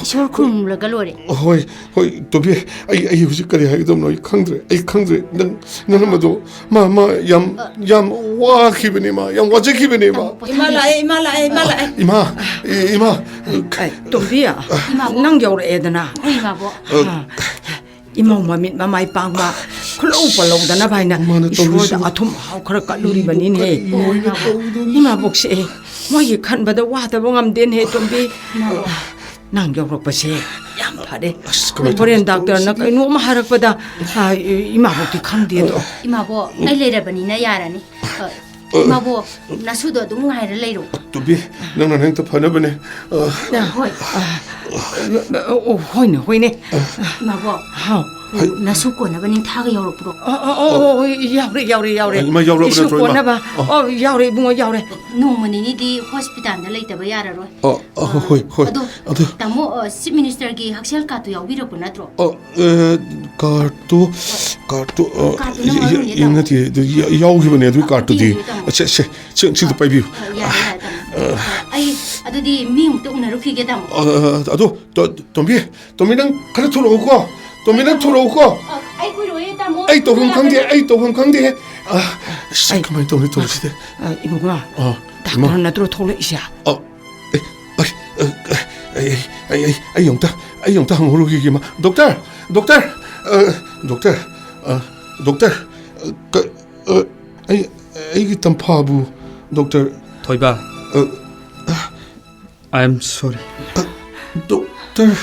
ꯏꯁꯣꯔ ꯈꯨꯔꯨꯝꯂꯒ ꯂꯣꯏꯔꯦ꯫ ꯍꯣꯏ, ꯍꯣꯏ, ꯇꯣꯝꯕꯤ, ꯑꯩ, ꯑꯩ ꯍꯧꯖꯤꯛ ꯀꯔꯤ ꯍꯥꯏꯒꯗꯕꯅꯣ ꯑꯩ ꯈꯪꯗ꯭ꯔꯦ, ꯑꯩ ꯈꯪꯗ꯭ꯔꯦ꯫ ꯅꯪ, ꯅꯅꯝꯃꯗꯣ, ꯃꯥ, ꯃꯥ ꯌꯥꯝ, ꯑ, ꯌꯥꯝ ꯋꯥꯈꯤꯕꯅꯦ, ꯃꯥ ꯌꯥꯝ ꯋꯥꯖꯈꯤꯕꯅꯦꯕ꯫ ꯇꯥꯃꯣ, ꯄꯣꯊꯥꯕꯤꯔꯣ꯫ ꯏꯃꯥ ꯂꯥꯛꯑꯦ, ꯏꯃꯥ ꯂꯥꯛꯑꯦ, ꯏꯃꯥ ꯂꯥꯛꯑꯦ꯫ ꯏꯃꯥ, ꯑꯦ, ꯏꯃꯥ, ꯑꯦ, ꯇꯣꯝꯕꯤ, ꯏꯃꯥꯕꯣꯛ꯫ ꯅꯪ ꯌꯧꯔꯛꯑꯦꯗꯅ꯫ ꯍꯣꯏ, ꯏꯃꯥꯕꯣꯛ꯫ ꯑ, ꯏꯃꯧ ꯃꯃꯤꯠ ꯃꯃꯥꯏ ꯄꯥꯡꯕ ꯈꯨꯠꯂꯧ ꯄꯜꯂꯧꯗꯅꯕ ꯍꯥꯏꯅ ꯃꯥꯅ ꯏꯁꯣꯔꯗ ꯇꯧꯔꯤꯁꯤꯕꯨ꯫ ꯑꯊꯨꯝ ꯑꯍꯥꯎ ꯈꯔ ꯀꯠꯂꯨꯔꯤꯕꯅꯤꯅꯦ꯫ ꯀꯔꯤꯅꯣ ꯇꯧꯔꯤꯗꯨꯕꯨ? ꯏꯃꯥꯕꯣꯛꯁꯦ ꯃꯣꯏꯒꯤ ꯈꯟꯕꯗ ꯋꯥꯗꯕ ꯉꯝꯗꯦꯅꯦ, ꯇꯣꯝꯕꯤ꯫ ꯏꯃꯥꯕꯣꯛ꯫ ꯅꯪ ꯌꯧꯔꯛꯄꯁꯦ ꯌꯥꯝ ꯐꯔꯦ꯫ ꯑꯁ, ꯀꯃꯥꯏ ꯍꯣꯔꯦꯟ ꯇꯧꯔꯤꯁꯤꯕꯨ? ꯗꯥꯛꯇꯔꯅ ꯇꯧꯔꯤꯁꯤꯗꯤ? ꯀꯩꯅꯣꯝ ꯍꯥꯏꯔꯛꯄꯗ, ꯑ, ꯏꯃꯥꯕꯣꯛꯇꯤ ꯈꯪꯗꯦꯗꯣ꯫ ꯏꯃꯥꯕꯣꯛ, ꯑꯩ ꯂꯩꯔꯕꯅꯤꯅ ꯌꯥꯔꯅꯤ꯫ ꯑ, ꯏꯃꯥꯕꯣꯛ, ꯅꯁꯨꯗꯣ ꯑꯗꯨꯝ ꯉꯥꯏꯔ ꯂꯩꯔꯣ꯫ ꯇꯣꯝꯕꯤ, ꯅꯪꯅ ꯅꯪꯇ ꯐꯅꯕꯅꯦ꯫ ꯑ, ꯍꯣꯏ꯫ ꯑ, ꯑ, ꯑꯣ, ꯍꯣꯏꯅꯦ, ꯍꯣꯏꯅꯦ꯫ ꯏꯃꯥꯕꯣꯛ, ꯍꯥꯎ꯫ ꯍꯣꯏ꯫ ꯅꯁꯨ ꯀꯣꯟꯅꯕ ꯅꯤꯡꯊꯥꯒ ꯌꯧꯔꯛꯄ꯭ꯔꯣ? ꯑ, ꯑ, ꯑꯣ, ꯑꯣ, ꯌꯥꯎꯔꯦ, ꯌꯥꯎꯔꯦ, ꯌꯥꯎꯔꯦ꯫ ꯏꯃꯥ ꯌꯥꯎꯔꯕ ꯏꯁꯨ ꯅꯠꯇ꯭ꯔꯣ, ꯏꯃꯥ? ꯀꯣꯟꯅꯕ꯫ ꯑ꯫ ꯑꯣ, ꯌꯥꯎꯔꯦ, ꯏꯕꯨꯡꯉꯣ, ꯌꯥꯎꯔꯦ꯫ ꯅꯣꯡꯃ ꯅꯤꯅꯤꯗꯤ ꯍꯣꯁꯄꯤꯇꯥꯜꯗ ꯂꯩꯇꯕ ꯌꯥꯔꯔꯣꯏ꯫ ꯑ, ꯑ, ꯍꯣꯏ, ꯍꯣꯏ꯫ ꯑꯗꯣ, ꯑꯗꯣ ꯇꯥꯃꯣ, ꯑ, ꯆꯤꯐ ꯃꯤꯅꯤꯁꯇꯔꯒꯤ ꯍꯛꯁꯦꯜ ꯀꯥꯔꯗꯇꯨ ꯌꯥꯎꯕꯤꯔꯛꯄ ꯅꯠꯇ꯭ꯔꯣ? ꯑ, ꯑ, ꯀꯥꯔꯗꯇꯨ, ꯀꯥꯔꯗꯇꯨ, ꯑ, ꯀꯥꯔꯗꯇꯨꯅ ꯏ-, ꯃꯔꯨꯅꯦ, ꯏ-, ꯇꯥꯃꯣ꯫ ꯅꯠꯇꯦ, ꯑꯗꯨ ꯌꯥ-, ꯌꯥꯎꯈꯤꯕꯅꯦ ꯑꯗꯨꯒꯤ ꯑ, ꯀꯥꯔꯗꯇꯨꯗꯤ꯫ ꯑꯗꯨꯏꯅꯦ, ꯇꯥꯃꯣ꯫ ꯑ, ꯁꯦ, ꯁꯦ, ꯁꯦ, ꯁꯤꯗ ꯄꯥꯏꯕꯤꯌꯨ꯫ ꯑ, ꯌꯥꯔꯦ, ꯌꯥꯔꯦ, ꯇꯥꯃꯣ꯫ ꯑ, ꯑꯩ ꯑꯗꯨꯗꯤ ꯃꯤ ꯑꯃꯨꯛꯇ ꯎꯅꯔꯨꯈꯤꯒꯦ, ꯇꯥꯃꯣ꯫ ꯑ, ꯑ, ꯑꯗꯣ, ꯇꯣ-, ꯇꯣꯝꯕꯤ, ꯇꯣꯝꯕꯤ, ꯅꯪ ꯈꯔ ꯊꯣꯛꯂꯛꯎꯀꯣ꯫ ꯇꯣꯝꯕꯤ, ꯅꯪ ꯊꯣꯛꯂꯛꯎꯀꯣ꯫ ꯑ, ꯑꯩ ꯀꯨꯏꯔꯣꯏꯌꯦ, ꯇꯥꯃꯣ꯫ ꯑꯩ ꯇꯧꯐꯝ ꯈꯪꯗꯦ, ꯑꯩ ꯇꯧꯐꯝ ꯈꯪꯗꯦ꯫ ꯑ, ꯑꯁ, ꯑꯩ ꯀꯃꯥꯏꯅ ꯇꯧꯅꯤ ꯇꯧꯔꯤꯁꯤꯗꯤ? ꯑ, ꯏꯕꯨꯡꯉꯣ, ꯑ, ꯏꯃꯥ꯫ ꯗꯥꯛꯇꯔ ꯅꯠꯇ꯭ꯔꯣ ꯊꯣꯛꯂꯛꯏꯁꯦ? ꯑ, ꯑꯦ, ꯑꯩ, ꯑ, ꯑꯩ, ꯑꯩ, ꯑꯩ, ꯑꯩ ꯑꯝꯇ, ꯑꯩ ꯑꯝꯇ ꯍꯪꯍꯧꯔꯨꯈꯤꯒꯦ, ꯏꯃꯥ꯫ ꯗꯣꯛꯇꯔ! ꯗꯣꯛꯇꯔ! ꯑ, ꯗꯣꯛꯇꯔ! ꯑ, ꯗꯣꯛꯇꯔ! ꯑ, ꯀ-, ꯑ, ꯑꯩ, ꯑꯩꯒꯤ ꯇꯝꯐꯥꯕꯨ, ꯗꯣꯛꯇꯔ꯫ ꯊꯣꯏꯕ꯫ ꯑ, ꯑ, I am sorry. ꯑ, ꯗꯣꯛꯇꯔ!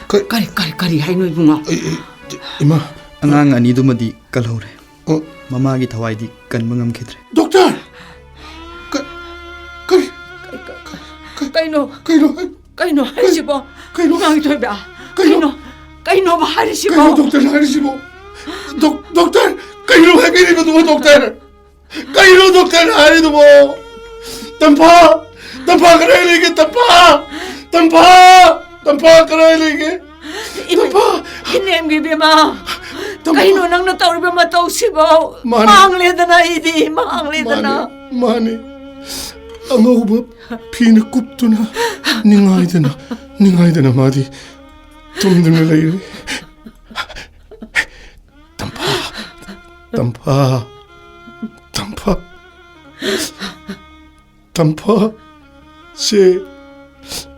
ꯀ-, ꯀꯔꯤ, ꯀꯔꯤ, ꯀꯔꯤ ꯍꯥꯏꯅꯣ, ꯏꯕꯨꯡꯉꯣ? ꯑꯩ, ꯑꯩ, ꯏꯃꯥ꯫ ꯑꯉꯥꯡ ꯑꯅꯤꯗꯨꯃꯗꯤ ꯀꯜꯍꯧꯔꯦ꯫ ꯑ? ꯃꯃꯥꯒꯤ ꯊꯋꯥꯏꯗꯤ ꯀꯟꯕ ꯉꯝꯈꯤꯗ꯭ꯔꯦ꯫ ꯗꯣꯛꯇꯔ! ꯀ-, ꯀꯔꯤ? ꯀ-, ꯀ-, ꯀꯩꯅꯣ? ꯀꯩꯅꯣ? ꯀꯩꯅꯣ ꯍꯥꯏꯁꯤꯕꯣ? ꯀꯩꯅꯣ? ꯏꯃꯥ ꯊꯣꯏꯕ, ꯀꯩꯅꯣ? ꯀꯩꯅꯣ? ꯀꯩꯅꯣꯕ ꯍꯥꯏꯔꯤꯁꯤꯕꯣ? ꯀꯩꯅꯣ ꯗꯣꯛꯇꯔꯅ ꯍꯥꯏꯔꯤꯁꯤꯕꯣ? ꯗꯣꯛ-, ꯗꯣꯛꯇꯔ! ꯀꯩꯅꯣ ꯍꯥꯏꯕꯤꯔꯤꯕꯗꯨꯕꯣ, ꯗꯣꯛꯇꯔ? ꯀꯩꯅꯣ ꯗꯣꯛꯇꯔꯅ ꯍꯥꯏꯔꯤꯗꯨꯕꯣ? ꯇꯝꯐꯥ! ꯇꯝꯐꯥ ꯀꯗꯥꯏ ꯂꯩꯒꯦ, ꯇꯝꯐꯥ? ꯇꯝꯐꯥ! ꯇꯝꯐꯥ ꯀꯗꯥꯏ ꯂꯩꯒꯦ? ꯏꯃꯥ, ꯇꯝꯐꯥ! ꯏꯅꯦꯝꯒꯤ ꯏꯕꯦꯝꯃ, ꯇꯝꯐꯥ! ꯀꯩꯅꯣ ꯅꯪꯅ ꯇꯧꯔꯤꯕ ꯃꯇꯧꯁꯤꯕꯣ? ꯃꯥꯅꯦ꯫ ꯃꯥꯡꯂꯦꯗꯅ ꯑꯩꯗꯤ, ꯃꯥꯡꯂꯦꯗꯅ꯫ ꯃꯥꯅꯦ, ꯃꯥꯅꯦ꯫ ꯑꯉꯧꯕ ꯐꯤꯅ ꯀꯨꯞꯇꯨꯅ ꯅꯤꯡꯉꯥꯏꯗꯅ, ꯅꯤꯡꯉꯥꯏꯗꯅ ꯃꯥꯗꯤ ꯇꯨꯝꯗꯨꯅ ꯂꯩꯔꯦ꯫ ꯇꯝꯐꯥ, ꯇꯝꯐꯥ, ꯇꯝꯐꯥ, ꯇꯝꯐꯥ, ꯁꯦ,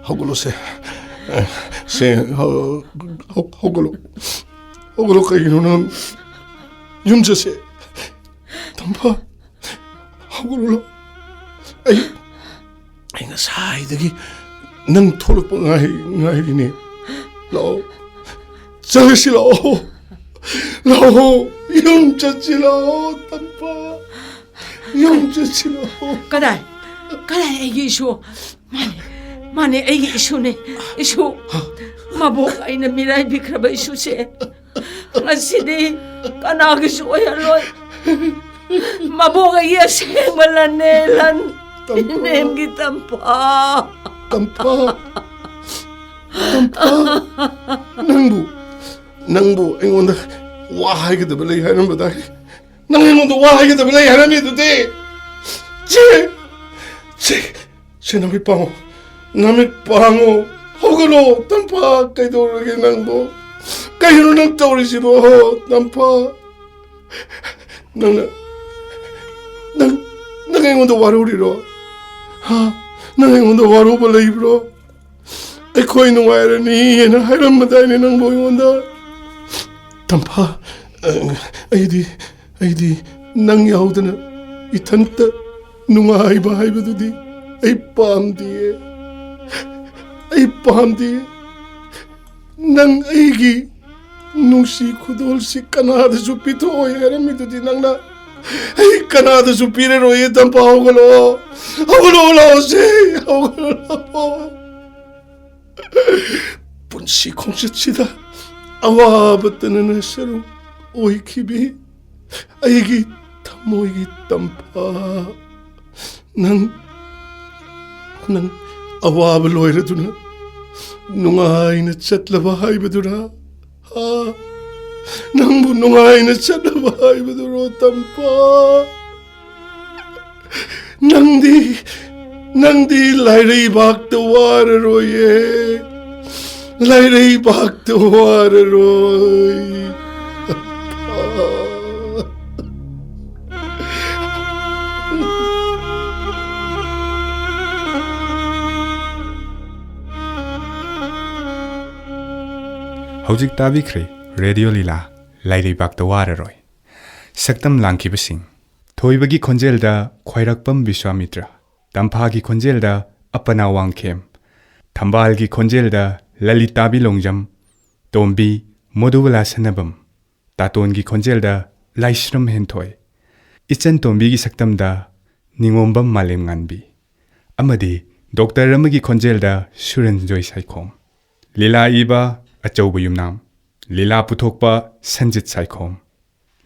ꯍꯧꯒꯠꯂꯣ ꯁꯦ꯫ ꯁꯦ, ꯍꯧ-, ꯍꯧ-, ꯍꯧꯒꯠꯂꯣ꯫ ꯍꯧꯒꯠꯂꯣ, ꯀꯩꯒꯤꯅꯣ ꯅꯪ? ꯌꯨꯝ ꯆꯠꯁꯦ꯫ ꯇꯝꯐꯥ, ꯍꯧꯒꯠꯂꯨ꯫ ꯑꯩ, ꯑꯩ ꯉꯁꯥꯏꯗꯒꯤ ꯅꯪ ꯊꯣꯛꯂꯛꯄ ꯉꯥꯏ-, ꯉꯥꯏꯔꯤꯅꯦ꯫ ꯂꯥꯛꯑꯣ꯫ ꯆꯠꯂꯁꯤ ꯂꯥꯛꯑꯣ꯫ ꯂꯥꯛꯑꯣ꯫ ꯌꯨꯝ ꯆꯠꯁꯤ ꯂꯥꯛꯑꯣ, ꯇꯝꯐꯥ꯫ ꯌꯨꯝ ꯆꯠꯁꯤ ꯂꯥꯛꯑꯣ꯫ ꯀꯗꯥꯏ? ꯀꯗꯥꯏ ꯑꯩꯒꯤ ꯏꯁꯨ? ꯃꯥꯅꯦ, ꯃꯥꯅꯦ, ꯑꯩꯒꯤ ꯏꯁꯨꯅꯦ꯫ ꯏꯁꯨ, ꯃꯕꯣꯛ ꯑꯩꯅ ꯃꯤꯔꯥꯏꯕꯤꯈ꯭ꯔꯕ ꯏꯁꯨꯁꯦ꯫ ꯉꯁꯤꯗꯤ ꯀꯅꯥꯒꯤꯁꯨ ꯑꯣꯏꯍꯜꯂꯣꯏ꯫ ꯃꯕꯣꯛ ꯑꯩꯒꯤ ꯑꯁꯦꯡꯕ ꯂꯟꯅꯦ, ꯂꯟ꯫ ꯇꯝꯐꯥ꯫ ꯏꯅꯦꯝꯒꯤ ꯇꯝꯐꯥ꯫ ꯇꯝꯐꯥ꯫ ꯇꯝꯐꯥ꯫ ꯅꯪꯕꯨ, ꯅꯪꯕꯨ ꯑꯩꯉꯣꯟꯗ ꯋꯥ ꯍꯥꯏꯒꯗꯕ ꯂꯩ ꯍꯥꯏꯔꯝꯕꯗꯥꯏ? ꯅꯪ ꯑꯩꯉꯣꯟꯗ ꯋꯥ ꯍꯥꯏꯒꯗꯕ ꯂꯩ ꯍꯥꯏꯔꯝꯃꯤꯗꯨꯗꯤ? ꯆꯦ! ꯆꯦ! ꯁꯦ, ꯅꯃꯤꯠ ꯄꯥꯡꯉꯣ꯫ ꯅꯃꯤꯠ ꯄꯥꯡꯉꯣ꯫ ꯍꯧꯒꯠꯂꯣ꯫ ꯇꯝꯐꯥ, ꯀꯩꯗꯧꯔꯒꯦ ꯅꯪꯕꯣ? ꯀꯩꯅꯣ ꯅꯪ ꯇꯧꯔꯤꯁꯤꯕꯣ? ꯍꯣ, ꯇꯝꯐꯥ꯫ ꯅꯪꯅ, ꯅꯪ, ꯅꯪ ꯑꯩꯉꯣꯟꯗ ꯋꯥꯔꯧꯔꯤꯔꯣ? ꯍꯥ? ꯅꯪ ꯑꯩꯉꯣꯟꯗ ꯋꯥꯔꯧꯕ ꯂꯩꯕ꯭ꯔꯣ? ꯑꯩꯈꯣꯏ ꯅꯨꯡꯉꯥꯏꯔꯅꯤꯅ ꯍꯥꯏꯔꯝꯃꯗꯥꯏꯅꯦ ꯅꯪꯕꯨ ꯑꯩꯉꯣꯟꯗ? ꯇꯝꯐꯥ, ꯑ, ꯑꯩꯗꯤ, ꯑꯩꯗꯤ ꯅꯪ ꯌꯥꯎꯗꯅ ꯏꯊꯟꯇ ꯅꯨꯡꯉꯥꯏꯕ ꯍꯥꯏꯕꯗꯨꯗꯤ ꯑꯩ ꯄꯥꯝꯗꯤꯌꯦ꯫ ꯑꯩ ꯄꯥꯝꯗꯤꯌꯦ꯫ ꯅꯪ ꯑꯩꯒꯤ ꯅꯨꯡꯁꯤ ꯈꯨꯗꯣꯜꯁꯤ ꯀꯅꯥꯗꯁꯨ ꯄꯤꯊꯣꯛꯑꯣꯏ ꯍꯥꯏꯔꯝꯃꯤꯗꯨꯗꯤ ꯅꯪꯅ꯫ ꯑꯩ ꯀꯅꯥꯗꯁꯨ ꯄꯤꯔꯔꯣꯏꯌꯦ, ꯇꯝꯐꯥ, ꯍꯧꯒꯠꯂꯛꯑꯣ꯫ ꯍꯧꯒꯠꯂꯛꯑꯣ, ꯂꯥꯛꯑꯣꯁꯦ, ꯍꯧꯒꯠꯂꯛꯑꯣ꯫ ꯄꯨꯟꯁꯤ ꯈꯣꯡꯆꯠꯁꯤꯗ ꯑꯋꯥꯕꯇꯅ ꯁꯔꯨꯛ ꯑꯣꯏꯈꯤꯕꯤ ꯑꯩꯒꯤ ꯊꯃꯣꯏꯒꯤ ꯇꯝꯐꯥ꯫ ꯅꯪ, ꯅꯪ ꯑꯋꯥꯕ ꯂꯣꯏꯔꯗꯨꯅ ꯅꯨꯡꯉꯥꯏꯅ ꯆꯠꯂꯕ ꯍꯥꯏꯕꯗꯨꯔꯥ? ꯍꯥ? ꯅꯪꯕꯨ ꯅꯨꯡꯉꯥꯏꯅ ꯆꯠꯂꯕ ꯍꯥꯏꯕꯗꯨꯔꯣ, ꯇꯝꯐꯥ? ꯅꯪꯗꯤ, ꯅꯪꯗꯤ ꯂꯥꯏꯔꯩꯕꯥꯛꯇ ꯋꯥꯔꯔꯣꯏꯌꯦ꯫ ꯂꯥꯏꯔꯩꯕꯥꯛꯇ ꯋꯥꯔꯔꯣꯏ꯫ ꯍꯧꯖꯤꯛ ꯇꯥꯕꯤꯈ꯭ꯔꯦ ꯔꯦꯗꯤꯑꯣ ꯂꯤꯂꯥ, ꯂꯥꯏꯔꯩꯕꯥꯛꯇ ꯋꯥꯔꯔꯣꯏ꯫ ꯁꯛꯇꯝ ꯂꯥꯡꯈꯤꯕꯁꯤꯡ: ꯊꯣꯏꯕꯒꯤ ꯈꯣꯟꯖꯦꯜꯗ ꯈ꯭ꯋꯥꯏꯔꯥꯛꯄꯝ ꯕꯤꯁ꯭ꯋꯥꯃꯤꯇ꯭ꯔ, ꯇꯝꯐꯥꯒꯤ ꯈꯣꯟꯖꯦꯜꯗ ꯑꯄꯅꯥ ꯋꯥꯡꯈꯦꯝ, ꯊꯝꯕꯥꯜꯒꯤ ꯈꯣꯟꯖꯦꯜꯗ ꯂꯂꯤꯇꯥꯕꯤ ꯂꯣꯡꯖꯝ, ꯇꯣꯝꯕꯤ ꯃꯣꯗꯨꯕꯂꯥ ꯁꯅꯥꯕꯝ, ꯇꯥꯇꯣꯟꯒꯤ ꯈꯣꯟꯖꯦꯜꯗ ꯂꯥꯏꯁ꯭ꯔꯝ ꯍꯦꯟꯊꯣꯏ, ꯏꯆꯟ ꯇꯣꯝꯕꯤꯒꯤ ꯁꯛꯇꯝꯗ ꯅꯤꯉꯣꯝꯕꯝ ꯃꯥꯂꯦꯝꯉꯥꯟꯕꯤ, ꯑꯃꯗꯤ ꯗꯣꯛꯇꯔ ꯑꯃꯒꯤ ꯈꯣꯟꯖꯦꯜꯗ ꯁꯨꯔꯟꯖꯣꯏ ꯁꯥꯏꯈꯣꯝ꯫ ꯂꯤꯂꯥ ꯏꯕ ꯑꯆꯧꯕ ꯌꯨꯝꯅꯥꯝ, ꯂꯤꯂꯥ ꯄꯨꯊꯣꯛꯄ ꯁꯟꯖꯤꯠ ꯁꯥꯏꯈꯣꯝ꯫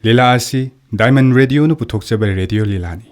ꯂꯤꯂꯥ ꯑꯁꯤ ꯗꯥꯏꯃꯟ ꯔꯦꯗꯤꯑꯣꯅ ꯄꯨꯊꯣꯛꯆꯕ ꯔꯦꯗꯤꯑꯣ ꯂꯤꯂꯥꯅꯤ꯫